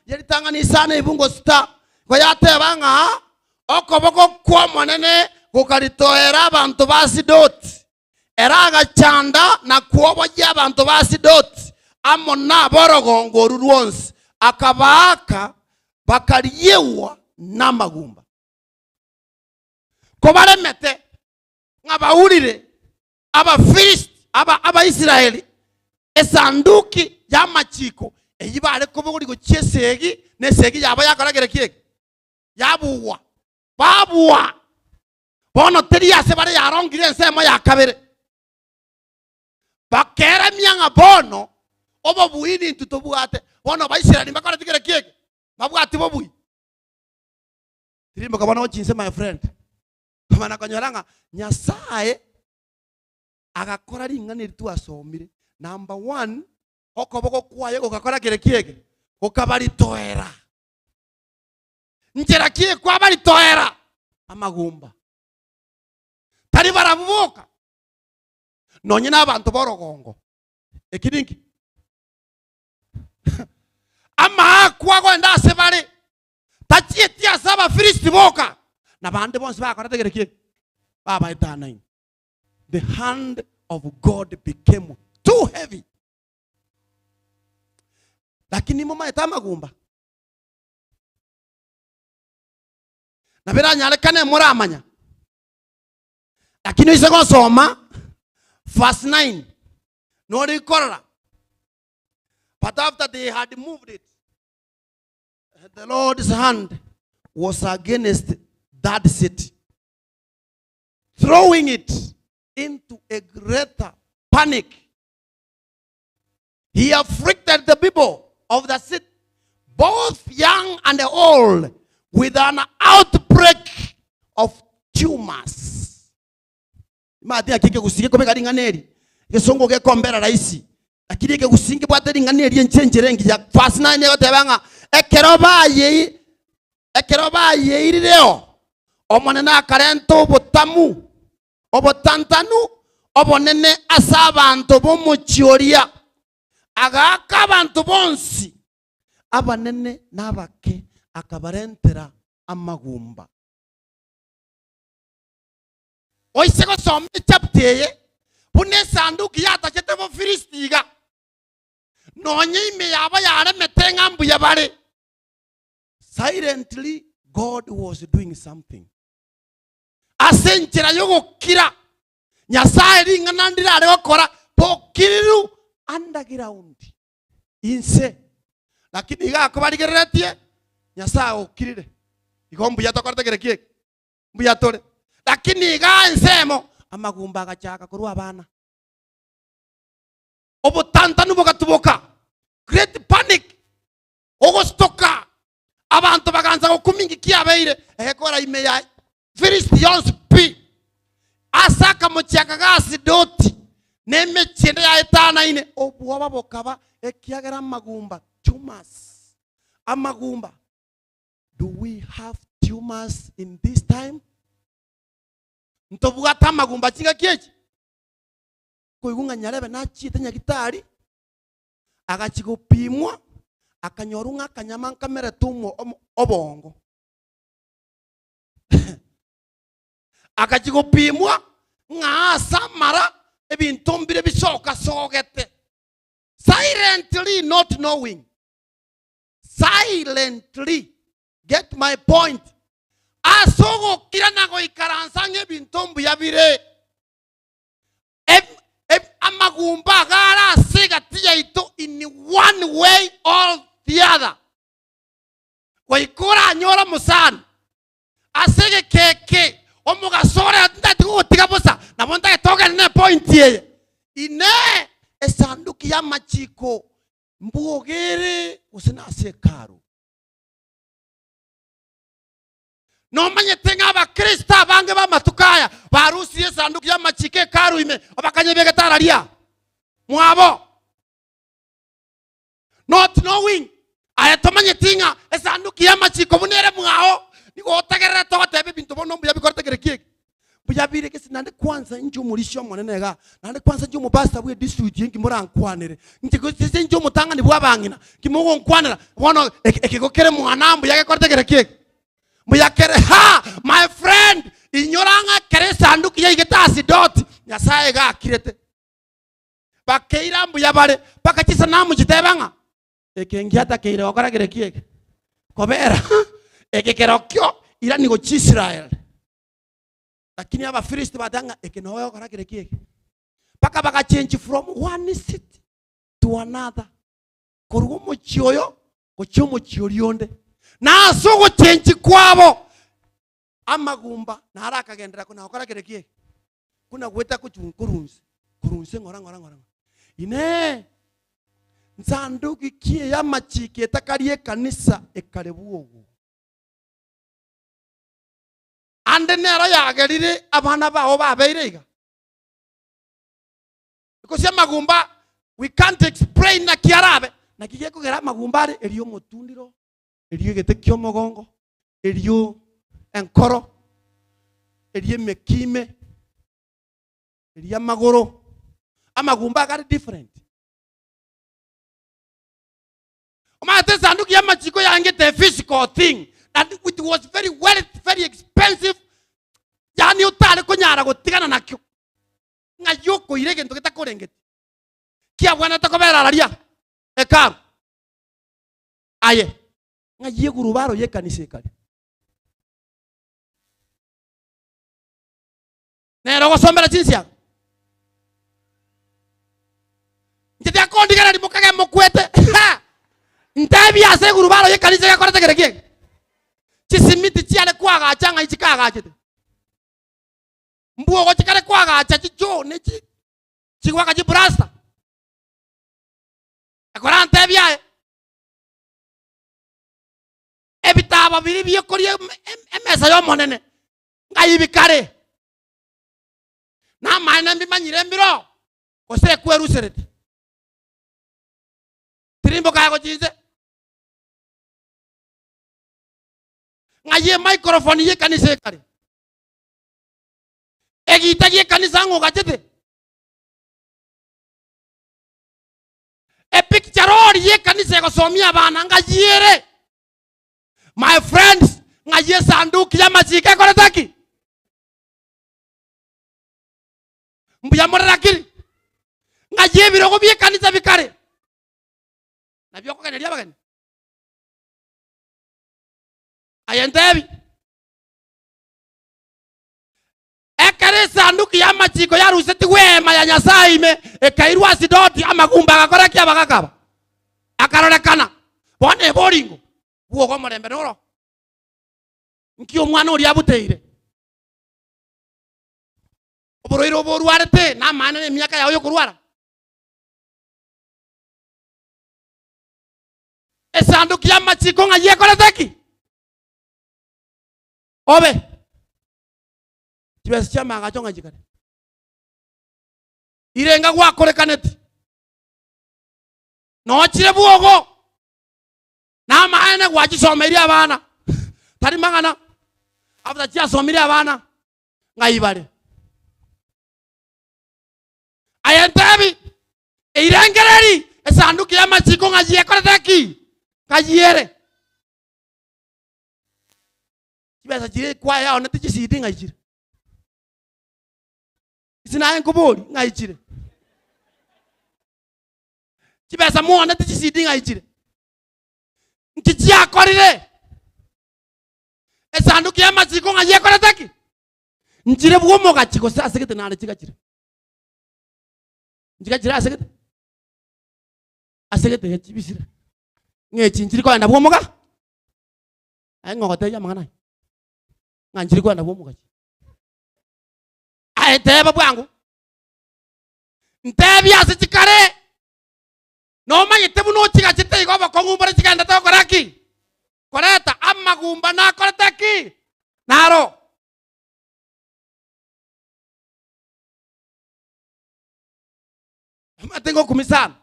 yeritanganisana ibungo sita goyateba nga okoboko kwa monene gukaritoera abantu basidoti eragachanda na kuoboja abantu basidoti amona borogongo rurwonse akabaaka bakaryewa n'amagumba ko baremete ngabahurire Abafilisti Abaisraeli esanduki y'amachiko eyibare kobogori gochiesegi nesegi yabo yakoragere kiege yabuwa babuwa bono teriase bare yarongire ensemo ya kabere bakera myanga bono obo buini ntutobwate bono Abaisraeli bakora tigere kiege babwati bobui tirimbo kabona ochinse my friend kamana kanyoranga Nyasaye agakora ringana ritwasomire. Number 1, okoboko kwaye gokakora kere kiege gokabaritoera njera kie kwabaritoera amagumba tari barabuboka nonye n'abantu borogongo ekiringi ama kwa gwenda ase bare tachieti ase Abafilisti boka nabande bonse bakora tegere kiege babaetanaine. The hand of God became too heavy. Lakini mama etamagumba nabiranyalekane muramanya. Lakini ise gosoma verse 9 norikorora. But after they had moved it, the Lord's hand was against that city, throwing it into a greater panic. He afflicted the people of the city, both young and old, with an outbreak of tumors. Matia kike gusinge komeka ringaneri. Gesongo gekombera raisi. Akiri ke gusinge bwate ringaneri enchenjerengi ya verse 9 yotebanga ekero baye irireo omonene akarento obutamu obotantanu obonene ase abantu b'omochioria Agaaka abanto bonsi abanene na abake akabarentera amagumba. Oise gosoma echapter eye buna esanduki yatachete bofilisti iga nonye ime yabo yaremete ng'a mbuya bare. Silently God was doing something. Ase enchera yogokira Nyasaye ring'ana ndirare gokora bokiriru underground inse, lakini iga akobarigereretie Nyasaye okirire igo mbuya tokorete kere kieke mbuya tore, lakini iga ensemo amagumba agachaka korwa abana obotantanu bogatuboka great panic ogostoka abantu baganza gokumingi kiabeire egekora ime ya Filisti yonsi pi ase akamochiaka ga Asidoti na emechie ende yaetanaine obwoba bokaba ekiagera amagumba tumors amagumba. Do we have tumors in this time? Ntobwate amagumba chingaki echi? Koigwa ng'a nyarebe nachiete nyagitari agachi gopimwa akanyorwa ng'a akanyama nkamerete omo obongo. Akachi gopimwa ng'a ase amara ebinto mbire bisoka sogete. Silently not knowing. Silently. Get my point. Ase ogokira na goikaransa ng'a ebinto mbuya bire. Amagumba agara ase egati yaito in one way or the other. Goika oranyore omosani ase egekeke omogaso ore ntagete gogotiga bosa nabo ntagete ogende na epoint eye. Inee esanduki y'amachiko mbwogere gose nase hekalu? Nomanyete ng'a abakristo abange b'amatuko aya barusirie esanduki y'amachiko hekalu ime bakanyebegete araria mwabo. Not knowing aye tomanyeti ng'a esanduki y'amachiko buna ere mwao nigo otegererete ogoteba ebinto bono mbuya bikorete kere kieke mbuya bire gese naende kwanza inche omorisia omonene iga naende kwanza inche omopastor bwa edistrict eye nki morankwanere inche gose inche omotang'ani bwa abang'ina nki mogonkwanera bono ekego kere mwana mbuya gekorete kere kieke mbuya kere ha my friend inyora ng'a ekero esanduki yaigete Asidoti Nyasaye iga akirete bakeira mbuya bare mpaka chisanamu chiteba ng'a eke ngiatakeire gokora kere kieke kobera eke kerokio ira nigo chi Israel, lakini abafilisti bateba ng'a eke noe gokora kere kieke mpaka bagachange from one city to another korwa omochie oyo gochia omochie oria onde na ase ogochenji kwabo amagumba naro akagenderera kona gokora kere kieke kuna gweta korunse korunse ng'ora ng'ora ng'ora. Inee nsanduki kie y'amachiko etakari ekanisa ekare bwogo ande nero yagerire abana bao babeire iga because amagumba we can't explain na kiarabe na kigekogera amagumba are erio omotundiro erio egete kia omogongo erio enkoro erio emekime erio amagoro amagumba agari different. Omanyete esanduki y'amachiko yangete a physical thing and it was very well very expensive, yani otare konyara gotigana nakio ng'a yokoira egento getakorengeti kiabwanete kobera araria hekalu aye ng'a yegurubaro y'ekanisa ekare nero gosombera chinsiaga inche tiakondigereri mokage mokwete ntebi ase egurubaro y'ekanisa gekorete kere kieke chisimiti chiare kwagacha ng'a chikagachete mbwogo chikare kwagacha chicho ne chi chigwaka chiplasta ekora ntebi aye ebitabo biri biokoria emesa y'omonene ng'ai bikare namaene mbimanyire mbiro gose ekweruserete tirimboka yagochinse ng'ai emicrophone y'ekanisa ekare egita gi'ekanisa ng'ogachete Ematobori y'ekanisa egosomia abana ngayire. My friends, ngaye sanduki y'amachiko ekorete ki? Mbuya morerakiri. Ngaye ebirogo by'ekanisa bikare. Nabyo kokeneria abageni. Ayentebi. Ekere sanduki y'amachiko yaruseti wema ya Nyasaye ime ekairwa Asidoti amagumba agakora ki abagakaba. Akarorekana. Bone eboringo. Bwogo omorembe noro. Nki omwana oria abuteire. Oboroire oborwarete na amana na emiaka yawe yokorwara. Esanduki y'amachiko ng'a yekorete ki? Obe. Chibesa chiamagacho ng'a chikare. Irenga gwakorekaneti. Nochire bwogo. Na amaene gwachisomeire abana. Tari mang'ana. After chiasomire abana ng'aibare. Ayentebi. Eirengereri esanduki y'amachiko ng'a yekorete ki? Kayiere. Chibesa chire kwaya one tichisidi ng'aichire. Sinaye nkubori ng'aichire. Chibesa muone tichisidi ng'aichire. Nchichiakorire. Esanduki y'amachiko ng'ayekorete ki? Nchire bwomogachi gose asegete nare chigachire. Nchigachire asegete. Asegete gechibisire. Ng'echi nchiri koenda bwomoga? Aye ng'ogoteria amang'ana aya. Ng'a nchiri koenda bwomogachi. Aye teba bwango. Ntebia ase chikare. Nomanyete buna ochigachete igo obokong'u mbore chigendete gokora ki? Koreta amagumba nakorete ki? Naro. Amate ngokumisana.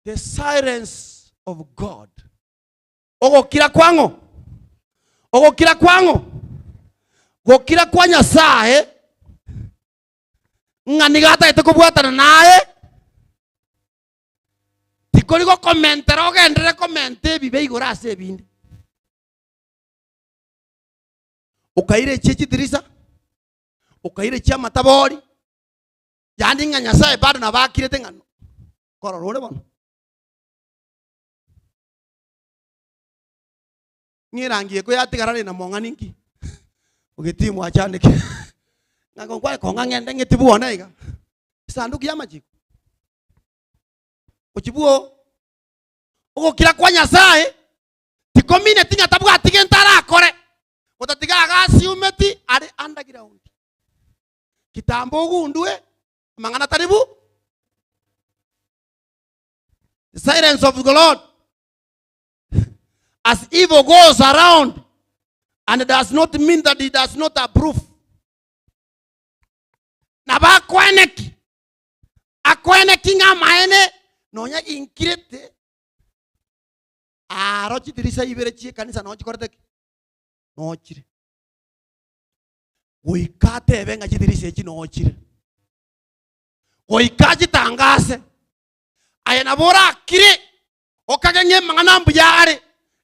The silence of God. Ogokira kwango. Ogokira kwango. Gokira kwa Nyasaye. Ng'a niga kubwatana naye. Tikori gokomentera ogendere komente ebibe igoro ase ebinde. Okaire chie chidirisa. Okaire chia matabori. Yaani ng'a Nyasaye bado nabakirete ng'ano. Korora ore bono. Ng'irangi eko yatigarare na mong'ani nki. Ogetimu achandike. Ng'ako kware kong'a ng'ende ng'etibuona iga. Sanduki y'amachiko. Ochibuo. Ogokira kwa Nyasaye tikomine tinya tabwati gento arakore. Gotatiga agasiumeti are underground. Kitambo ogundwe amang'ana taribu. The silence of the Lord. As evil goes around and does not mean that he does not approve. Nabakweneki. Akweneki ng'amaene nonya ginkirete. Aro chidirisa ibere chie kanisa nochikorete ki? Nochire. Goika atebe ng'a chidirisa echi nochire. Goika chitangase. Aye nabo orakire okage ng'emang'ana mbuya are.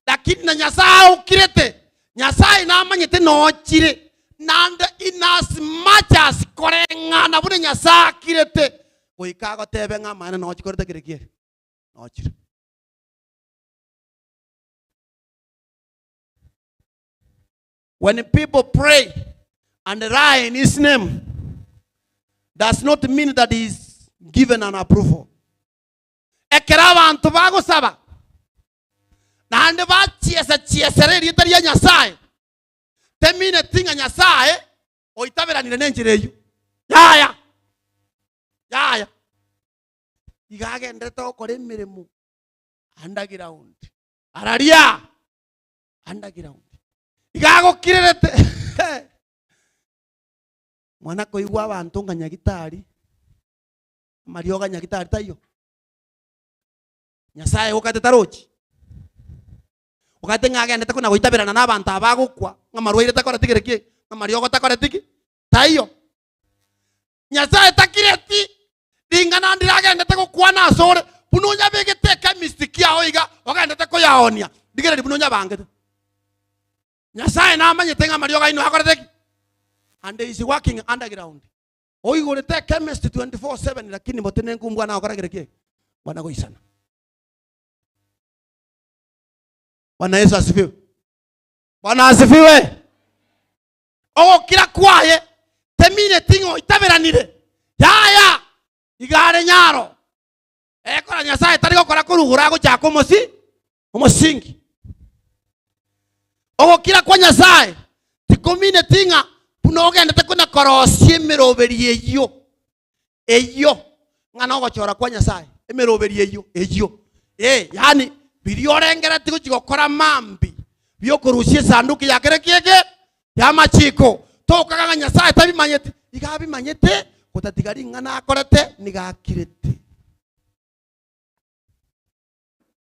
Lakini na Nyasaye okirete. Nyasaye namanyete nochire. Nande in as much as koreng'ana buna Nyasaye akirete. Goika agotebe ng'amaene nochikorete kere kiere. Nochire. When people pray and lie in his name, does not mean that he is given an approval. Ekero abanto bagosaba naende bachiesa chiesera erieta ria Nyasaye temine tinga Nyasaye oitaberanire nenchera eywo. Yaya yaya iga agenderete gokora emeremo underground araria underground iga agokirerete mwana koigwa abanto ng'a nyagitari amariogo nyagitari taiyo Nyasaye gokate tarochi okate ng'a agendete kona goitaberana na abanto abagokwa ng'a marwaire takoreti kere ki ng'a mariogo takoreti ki taiyo Nyasaye takireti Ring'ana ndiragendete gokwana ase ore, buna onyabegete echemist kiao iga, ogendete koyaonia. Ndigereri buna onyabangete. Nyasaye namanyete ng'a amariogo aino akorete ki? And he is working underground. Oigorete chemist 24/7 lakini motene nkumbwana akoragere ki? Bwana goisana. Bwana Yesu asifiwe. Bwana asifiwe. Ogokira kwaye temine tingo itaberanire. Yaya igare nyaro. Ekora Nyasaye tari gokora kurugura gochaka omosi omosingi. Ogokira kwa Nyasaye tikomine tinga buna ogendete kuna korosia emeroberi eyio. Eyio ng'ana ogochora kwa Nyasaye emeroberi eyio eyio. Yani biriorengereti gochi gokora mambi biokorusia esanduki yakere kieke ya machiko tokaga Nyasaye tabimanyete iga bimanyete gotatiga ring'ana akorete nigakirete.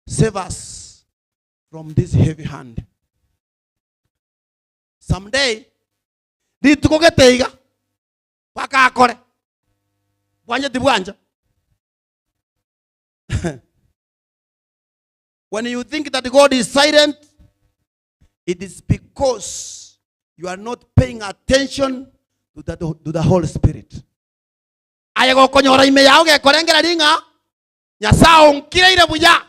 Save us from this heavy hand. Someday rituko geteiga bakakore bwanje tibwanja. When you think that God is silent, it is because you are not paying attention to the Holy Spirit. Aye gokonyora ime yao gekorengera ringa Nyasaye onkireire buya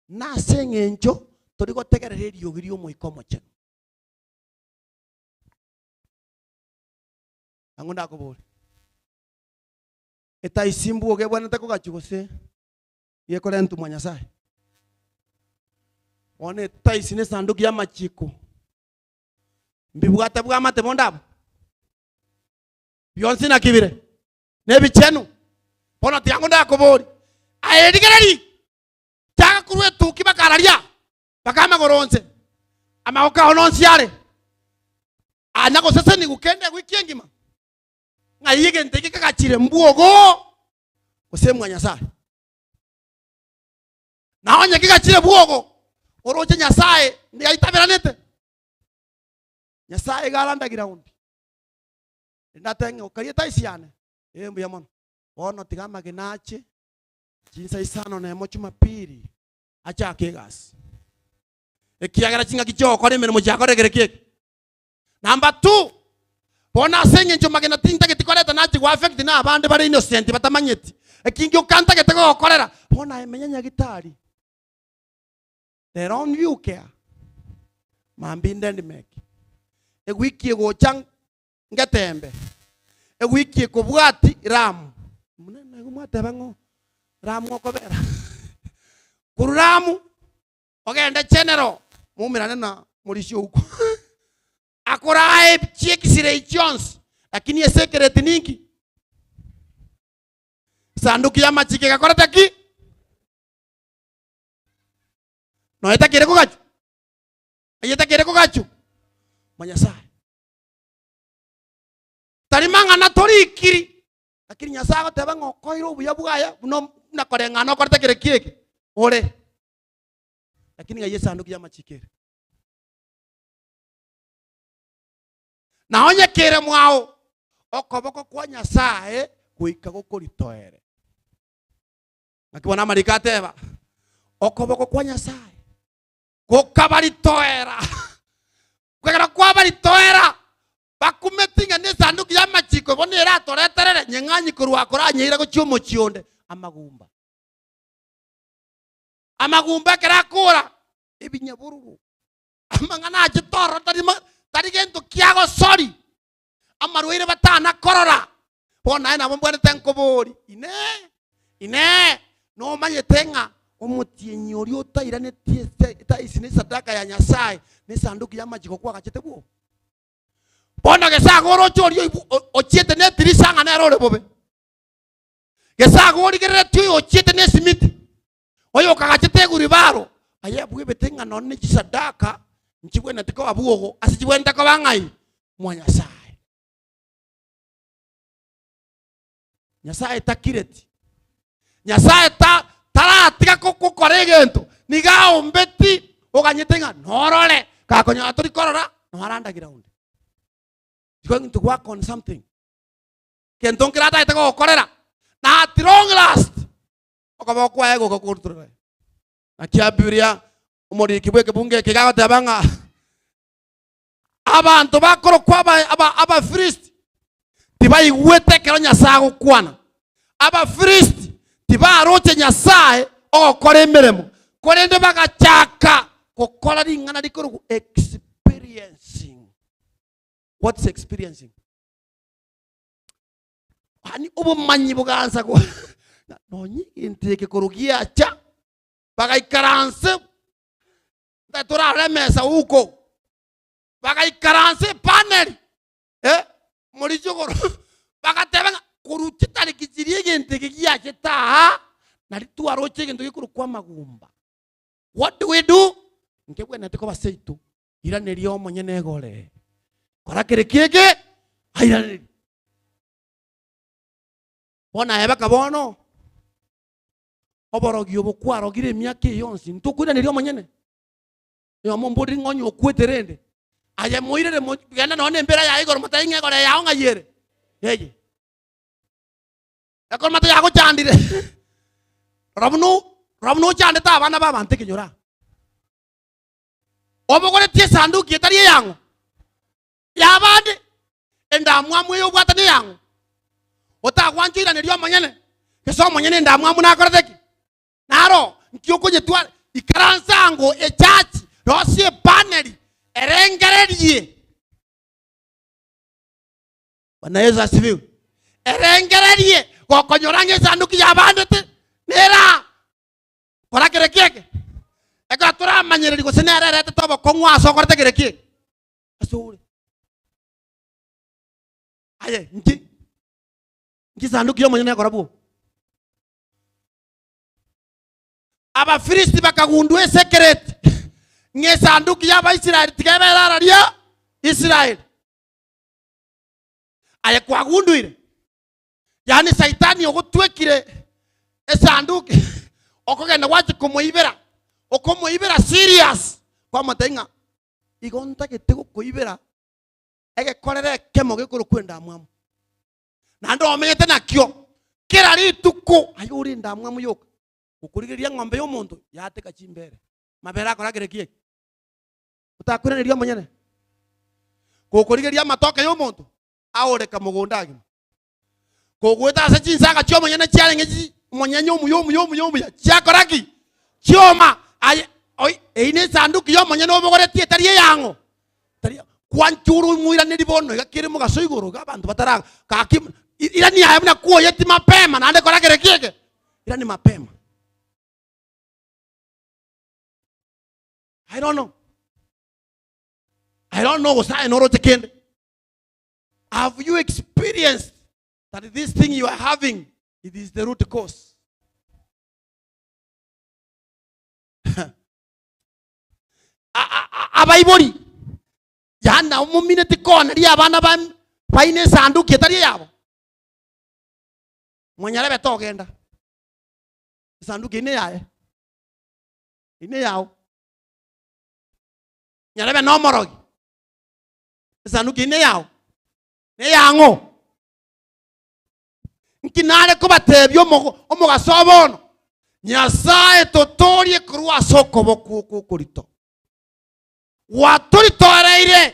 nase eng'encho tori gotegerera eriogi riomoika omochenu. Ang'o ndakobore etaisimbu ogebwanete kogachi gose yekore ntumwa Nyasaye one taisi ne sanduki ya machiko mbibwate bwamate bondabo byonsi na kibire nebichenu bono tiango ndakobori aerigereri chaka kurwe tuki bakararia bakama goronse amaoka ononsi are anya goseseni gukende wiki engima ng'aiyege nteke kagachire mbuogo osemwa Nyasaye naonye kigachire buogo oroche Nyasaye ndiaitaberanete Nyasaye garandagira undi ndatenge okarieta isiane embuya mono bono tiga maginache chinsa isano nemo Jumapili achake egasi ekiagera chingaki chiokora emeremo chiakoregere kieke. Number 2 bona ase eng'encho magena tintageti koreta nachi gwa affect na abande bare innocent batamanyeti ekingi okantagete gokorera bona emenya nyagitari their own view care mambinde ndimeki ewiki egocha ngetembe ewiki ekobwati ramu munene mwateba ng'o ramu okobera kururamu ogende general mumirane na murisho uko akorae chiekisire chionsi lakini esekereti ningi sanduki ya machike gakorete ki no etakire kogachu ayetakire kogachu Nyasaye tari mang'ana torikiri lakini Nyasaye agoteba ng'okoire obuya bwaya buno nakoreng'ana okorete kere kieke ore lakini ng'ai esanduki ya machikere naonye kere mwao okoboko kwa Nyasaye goika gokoritoere nakibona amarika ateba okoboko kwa Nyasaye gokabaritoera kwegera kwabaritoera bakumetinga nesanduki ya machiko bono eratoreterere nyeng'anyi korwa akoranyeire gochia omochionde amagumba amagumba ekero akora ebinyabururu amang'ana ache toro tari gento kiagosori amarwaire batana korora bono naye nabo mbwanete nkobori ine ine nomanyete ng'a omotienyi oria otairanetie etaisi ne sadaka ya Nyasaye ne sanduki ya machiko kwagachete bwo bono gesago oroche oria ochiete ne etirisa ng'a nere ore bobe gesago origereretie oyo ochiete ne esimiti oyo okagachete eguribaro aye bwebete ng'a nonye ne chisadaka nchibwenete koba bwogo ase chibwenete koba ng'ai mwa Nyasaye. Nyasaye takireti Nyasaye taratiga gokora egento niga ombeti oganyete ng'a norore kakonyora tori korora noarandagira onde. He's going to work on something. Kento nkirataete gokorera Na at long last okoboko kwaye goka korutorera. Naki abiria omoriki bwa ekebunga eke gagoteba ng'a abanto bakorokwa Abafilisti tibaigwete ekero Nyasaye agokwana. Abafilisti tibaroche Nyasaye ogokora emeremo, korende bagachaka gokora ring'ana rikorokwa experiencing. What's experiencing? Yaani obomanyi bogansa nonye egento eke korwa giacha bagaikaranse nta torarore emesa huko bagaikaranse epaneli moriche igoro bagateba ng'a korwa chitariki chiria egento eke giachete aa nari twaroche egento gekorokwa amagumba. What do we do? Nkebwenerete koba seito iraneria omonyene egore kora kere kieke airaneri bono aye baka bono oborogi obo kwarogire emiaka eye yonsi ntokoiraneria omonyene oyomo mbori ng'onye okwete rende aye moirere genda nonye embera yaye igoro motabe ng'a egore yao ng'ai ere eye ekero mate yagochandire rora buna rora buna ochandete abana ba abanto ekenyoro aa obogoretie esanduki etari eyang'o yabande endamwamu eye obwate neyang'o otagwancha oiraneria omonyene gese omonyene endamwamu nakorete ki naro nki okonyetwara ikaransa ango echachi rosie epaneli erengererie Bwana Yesu asifiwe erengererie gokonyora ng'a esanduki yabandete nera kora kere kieke ekero toramanyereri gose nere eretete obokong'u ase okorete kere kieke ase ore aye nki nki esanduki ya omonyene ekora bwo Abafilisti bakagundua esekereti ng'a esanduki y'Abaisraeli tiga ebe erararia Israeli. Aye kwagunduire, yaani Saitani ogotwekire esanduki okogenda gwachia komoibera, okomoibera serious, kwamotebia ng'a igo ntagete gokoibera egekorero ekemo gekorokwa endamwamu. Naende omenyete nakio kera rituko, aye ore endamwamu yoka, okorigereria eng'ombe y'omonto yateka chimbere, mabere akora kere ki eke? Otakwiraneria omonyene. Gokorigereria amatoke y'omonto aoreka mogondo agima. Kogoeta ase chinsaga chi'omonyene chiarenge chi omonyenye omuya omuya omuya omuya chiakora ki? Chioma. Aye oi eyio ne esanduki y'omonyene obogoretie etari eyang'o. Tari kwanchura omoiraneri bono iga kere mogaso igoro iga abanto batara gaki irani aye buna kwoyeti mapema naende kora kere ki eke? Irani mapema. I don't know. I don't know gose aye noroche kende. Have you experienced that this thing you are having, it is the root cause? Abaibori, yaani omomineti koneria abana baine esanduki etari eyabo. Mwanyarebe togenda. Esanduki eye neyaye. Eye neyao. Nyarebe nomorogi. Esanduki eye neyao. Neyang'o. Nki nare kobatebia omogaso o bono? Nyasaye totorie korwa ase okoboko oko okorito. Gwatoritoreire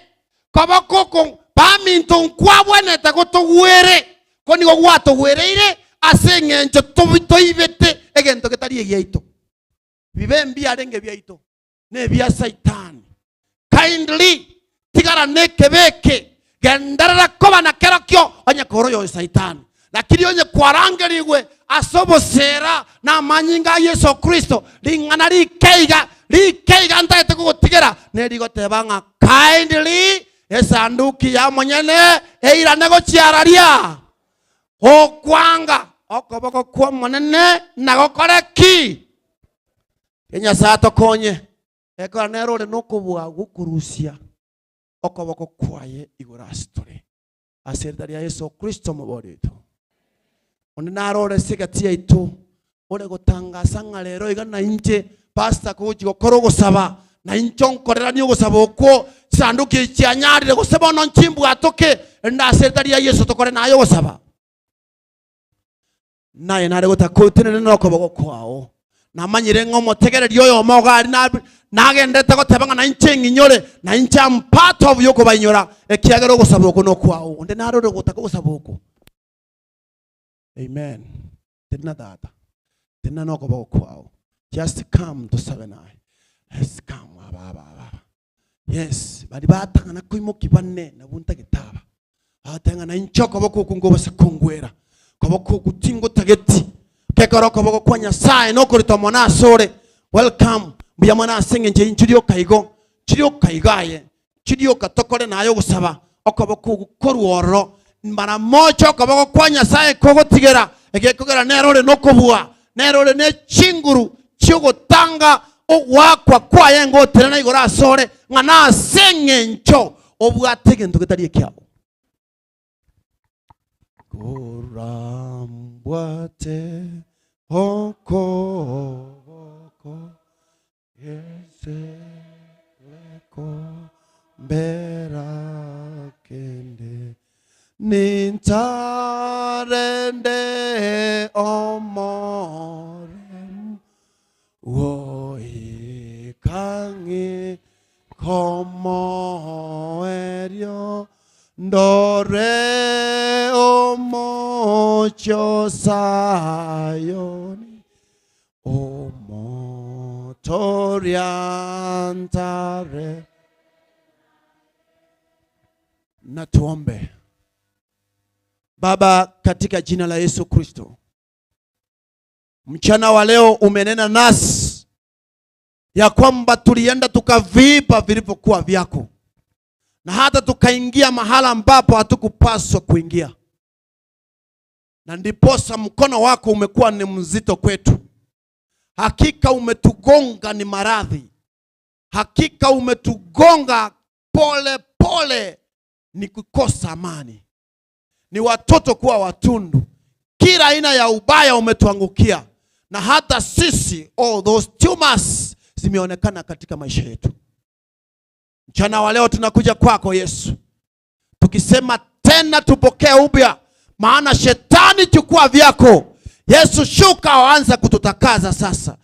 koboko oko baminto nkwabwenete gotogwere, ko nigo gwatogwereire ase eng'encho toibete egento getari egiaito. Bibe mbiarenge biaito, nebia Saitani. Kindly tigara nekebe eke, genderera koba na kerokio onye kore oyo Saitani. Lakini onye kwarangerigwe ase obosera na amanyinga a Yeso Kristo, ring'ana rikeiga, rikeiga ntagete kogotigera, nerigoteba ng'a kindly esanduki ya omonyene eirane gochiararia. Gokwanga okoboko kw'Omonene nagokore ki? Nyasae atokonye. Ekero nere ore nokobua gw'okorusia okoboko kwaye igoro ase tore, ase erieta ria Yeso Kristo omobori oito. Onde naro ore ase egati yaito ore gotangasa ng'a rero iga nainche pastor kogochia gokora ogosaba, nainche onkoreranie ogosaba okwo, chisanduki echi chianyarire gose bono nchimbwatoke, erinde ase erieta ria Yeso tokore naye ogosaba. Naye nare gotakutinene nokoboko kwao. Namanyire ng'omotegereria oyo omogari nagendete goteba ng'a nainche ng'inyore na inche am part of yokobainyora ekiagera ogosaba oko nokwao. Onde narore gotaka gosaba oko. Amen. Tena tata. Tena nokoboko kwao. Just come to 79. Let's come baba. Yes, bari batangana kuimoki bane nabunta gitaba. Atangana incho koboko kungo basa kungwera. Koboko kutingo tageti. Kekoro koboko kwa Nyasaye no korito mona sore. Welcome. Buya mona senge nje inchirio kaigo. Chirio kaigaye. Chirio katokore nayo gusaba. Okoboko gukoruoro. Mara mocho koboko kwa Nyasaye kogotigera. Egekogera nerore nokobua. Nerore ne chinguru chiogotanga ogwakwa kwaye ngoterana igoro asore ng'a senge ncho obwate gento getari ekiabo. Korambwate okoboko yeseleko mbera kende nintarende omorem woikangi komoerio ndore omocho sayoni omotoriantare. Na tuombe. Baba, katika jina la Yesu Kristo, mchana wa leo umenena nasi ya kwamba tulienda tukavipa vilivyokuwa vyako, na hata tukaingia mahala ambapo hatukupaswa kuingia, na ndiposa mkono wako umekuwa ni mzito kwetu. Hakika umetugonga ni maradhi, hakika umetugonga pole pole ni kukosa amani, ni watoto kuwa watundu, kila aina ya ubaya umetuangukia, na hata sisi all those tumors zimeonekana katika maisha yetu. Mchana wa leo tunakuja kwako Yesu, tukisema tena tupokee upya, maana shetani chukua vyako. Yesu shuka, waanza kututakaza sasa.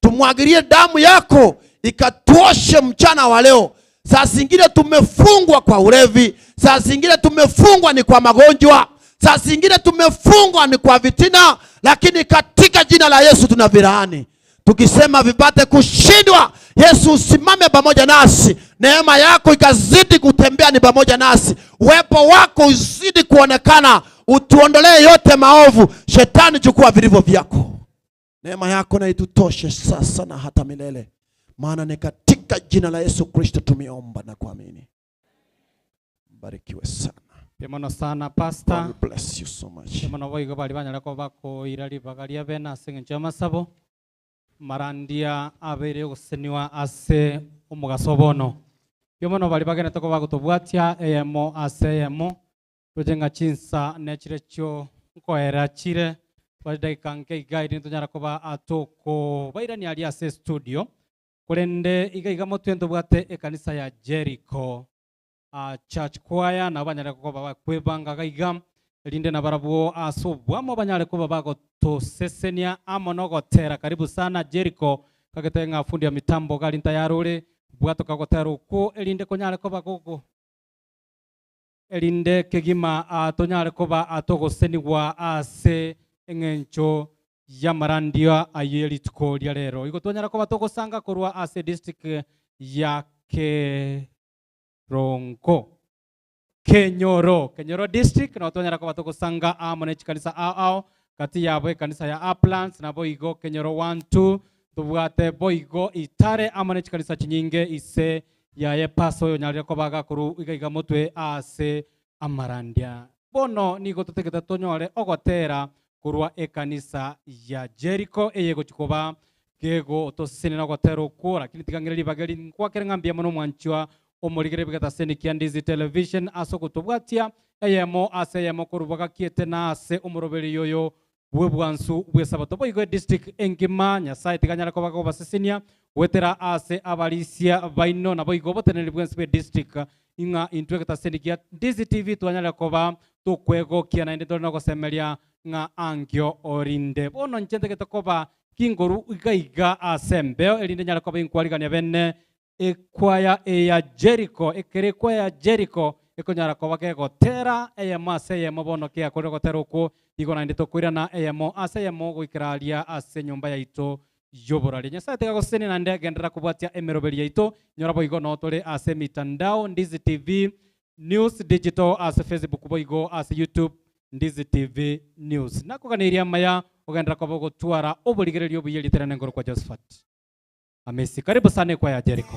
Tumwagilie damu yako ikatuoshe mchana wa leo. Saa zingine tumefungwa kwa ulevi, saa zingine tumefungwa ni kwa magonjwa, saa zingine tumefungwa ni kwa vitina, lakini katika jina la Yesu tunavilaani. Tukisema vipate kushindwa, Yesu usimame pamoja nasi, neema yako ikazidi kutembea ni pamoja nasi, uwepo wako uzidi kuonekana, utuondolee yote maovu. Shetani chukua vilivyo vyako. Neema yako na itutoshe sasa na hata milele, maana ni katika jina la Yesu Kristo tumeomba na kuamini. Barikiwe sana. Pemano sana pastor. God bless you so much. Pemano boigo bali banyala ko bako irali bagalia bena senge masabo. Marandia abere guseniwa ase omugasobono. Pemano bali bagene toko bagotobwatia eyemo ase eyemo. Tojenga chinsa nechirecho nkoera chire badai kanke guide ntonyara koba atoko bairani ali ase studio. Kurende iga iga motwendo bwate ekanisa ya Jericho church choir na banyare ko bakwebanga gaiga linde na barabwo asobwamo banyare ko bagotosesenia amo no gotera. Karibu sana Jericho kagetenga fundi ya mitambo gali ntayarure bwato kagotera uko elinde konyare ko bagogo elinde kegima tonyare ko ba atogosenigwa ase engencho ya marandia ayeli tuko lya lero iko tonyara ko batogosanga korwa ase district ya Kerongo Kenyoro district na tonyara ko batogosanga amo ne chikanisa ao kati yabo kanisa ya Uplands na boigo Kenyoro 1 2 tubwate boigo Itare amo ne chikanisa chinyinge ise yaye paso yonyarira ko bagakuru iga iga motwe ase amarandia bono nigo totegeta tonyore ogotera kurwa ekanisa ya Jericho eyego chikoba gego tosene na gotero ko lakini tigangere bageri kwakere ngambia mono mwanchwa omorigere bigata seni kiandizi television asoko tobwatia eyemo ase eyemo korubaga kiete na ase omoroberi yoyo bwe bwansu bwe sabato boigo district engima Nyasaye tiganyara ko bago basesenia wetera ase abarisia baino na boigo boteneri bwensu bwe district Ing'a intwe getasenikia Ndizi TV twanyare koba tukwegokia naende tore nogosemeria ng'a angio orinde bono nchente getokoba kingoru igaiga asembeo erinde nyare koba inkwarigania bene ekwaya eya Jericho ekere kwaya Jericho ekonyara koba kegotera eyemo ase eyemo bono kiakore gotera okwo igo naende tokoirana eyemo ase eyemo goikeraria ase nyomba yaito yoboraria. Nyasaye tegagoseni naende gendera kobwatia emeroberi yaito nyora boigo notore ase mitandao Ndizi TV News Digital ase Facebook boigo ase YouTube Ndizi TV News nakoganiria maya ogendera koba gotwara oborigererio buyeriterane ngoro kwa Josephat Amesi. Karibu sana kwa ya Jericho.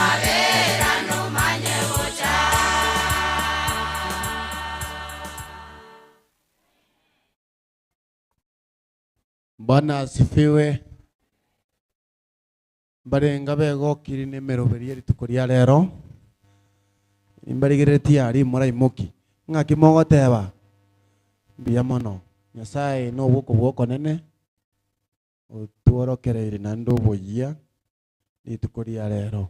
Mabera nomanye gocha. Bwana asifiwe. Mbarenga begokiri nĩ mĩrũbĩrie rituko rĩa rero imbarigeretie ari moraimoki ng'aki mogoteba mbuya mono Nyasaye no bwoko bwoko nene otworokereire naende oboyia rituko ria rero.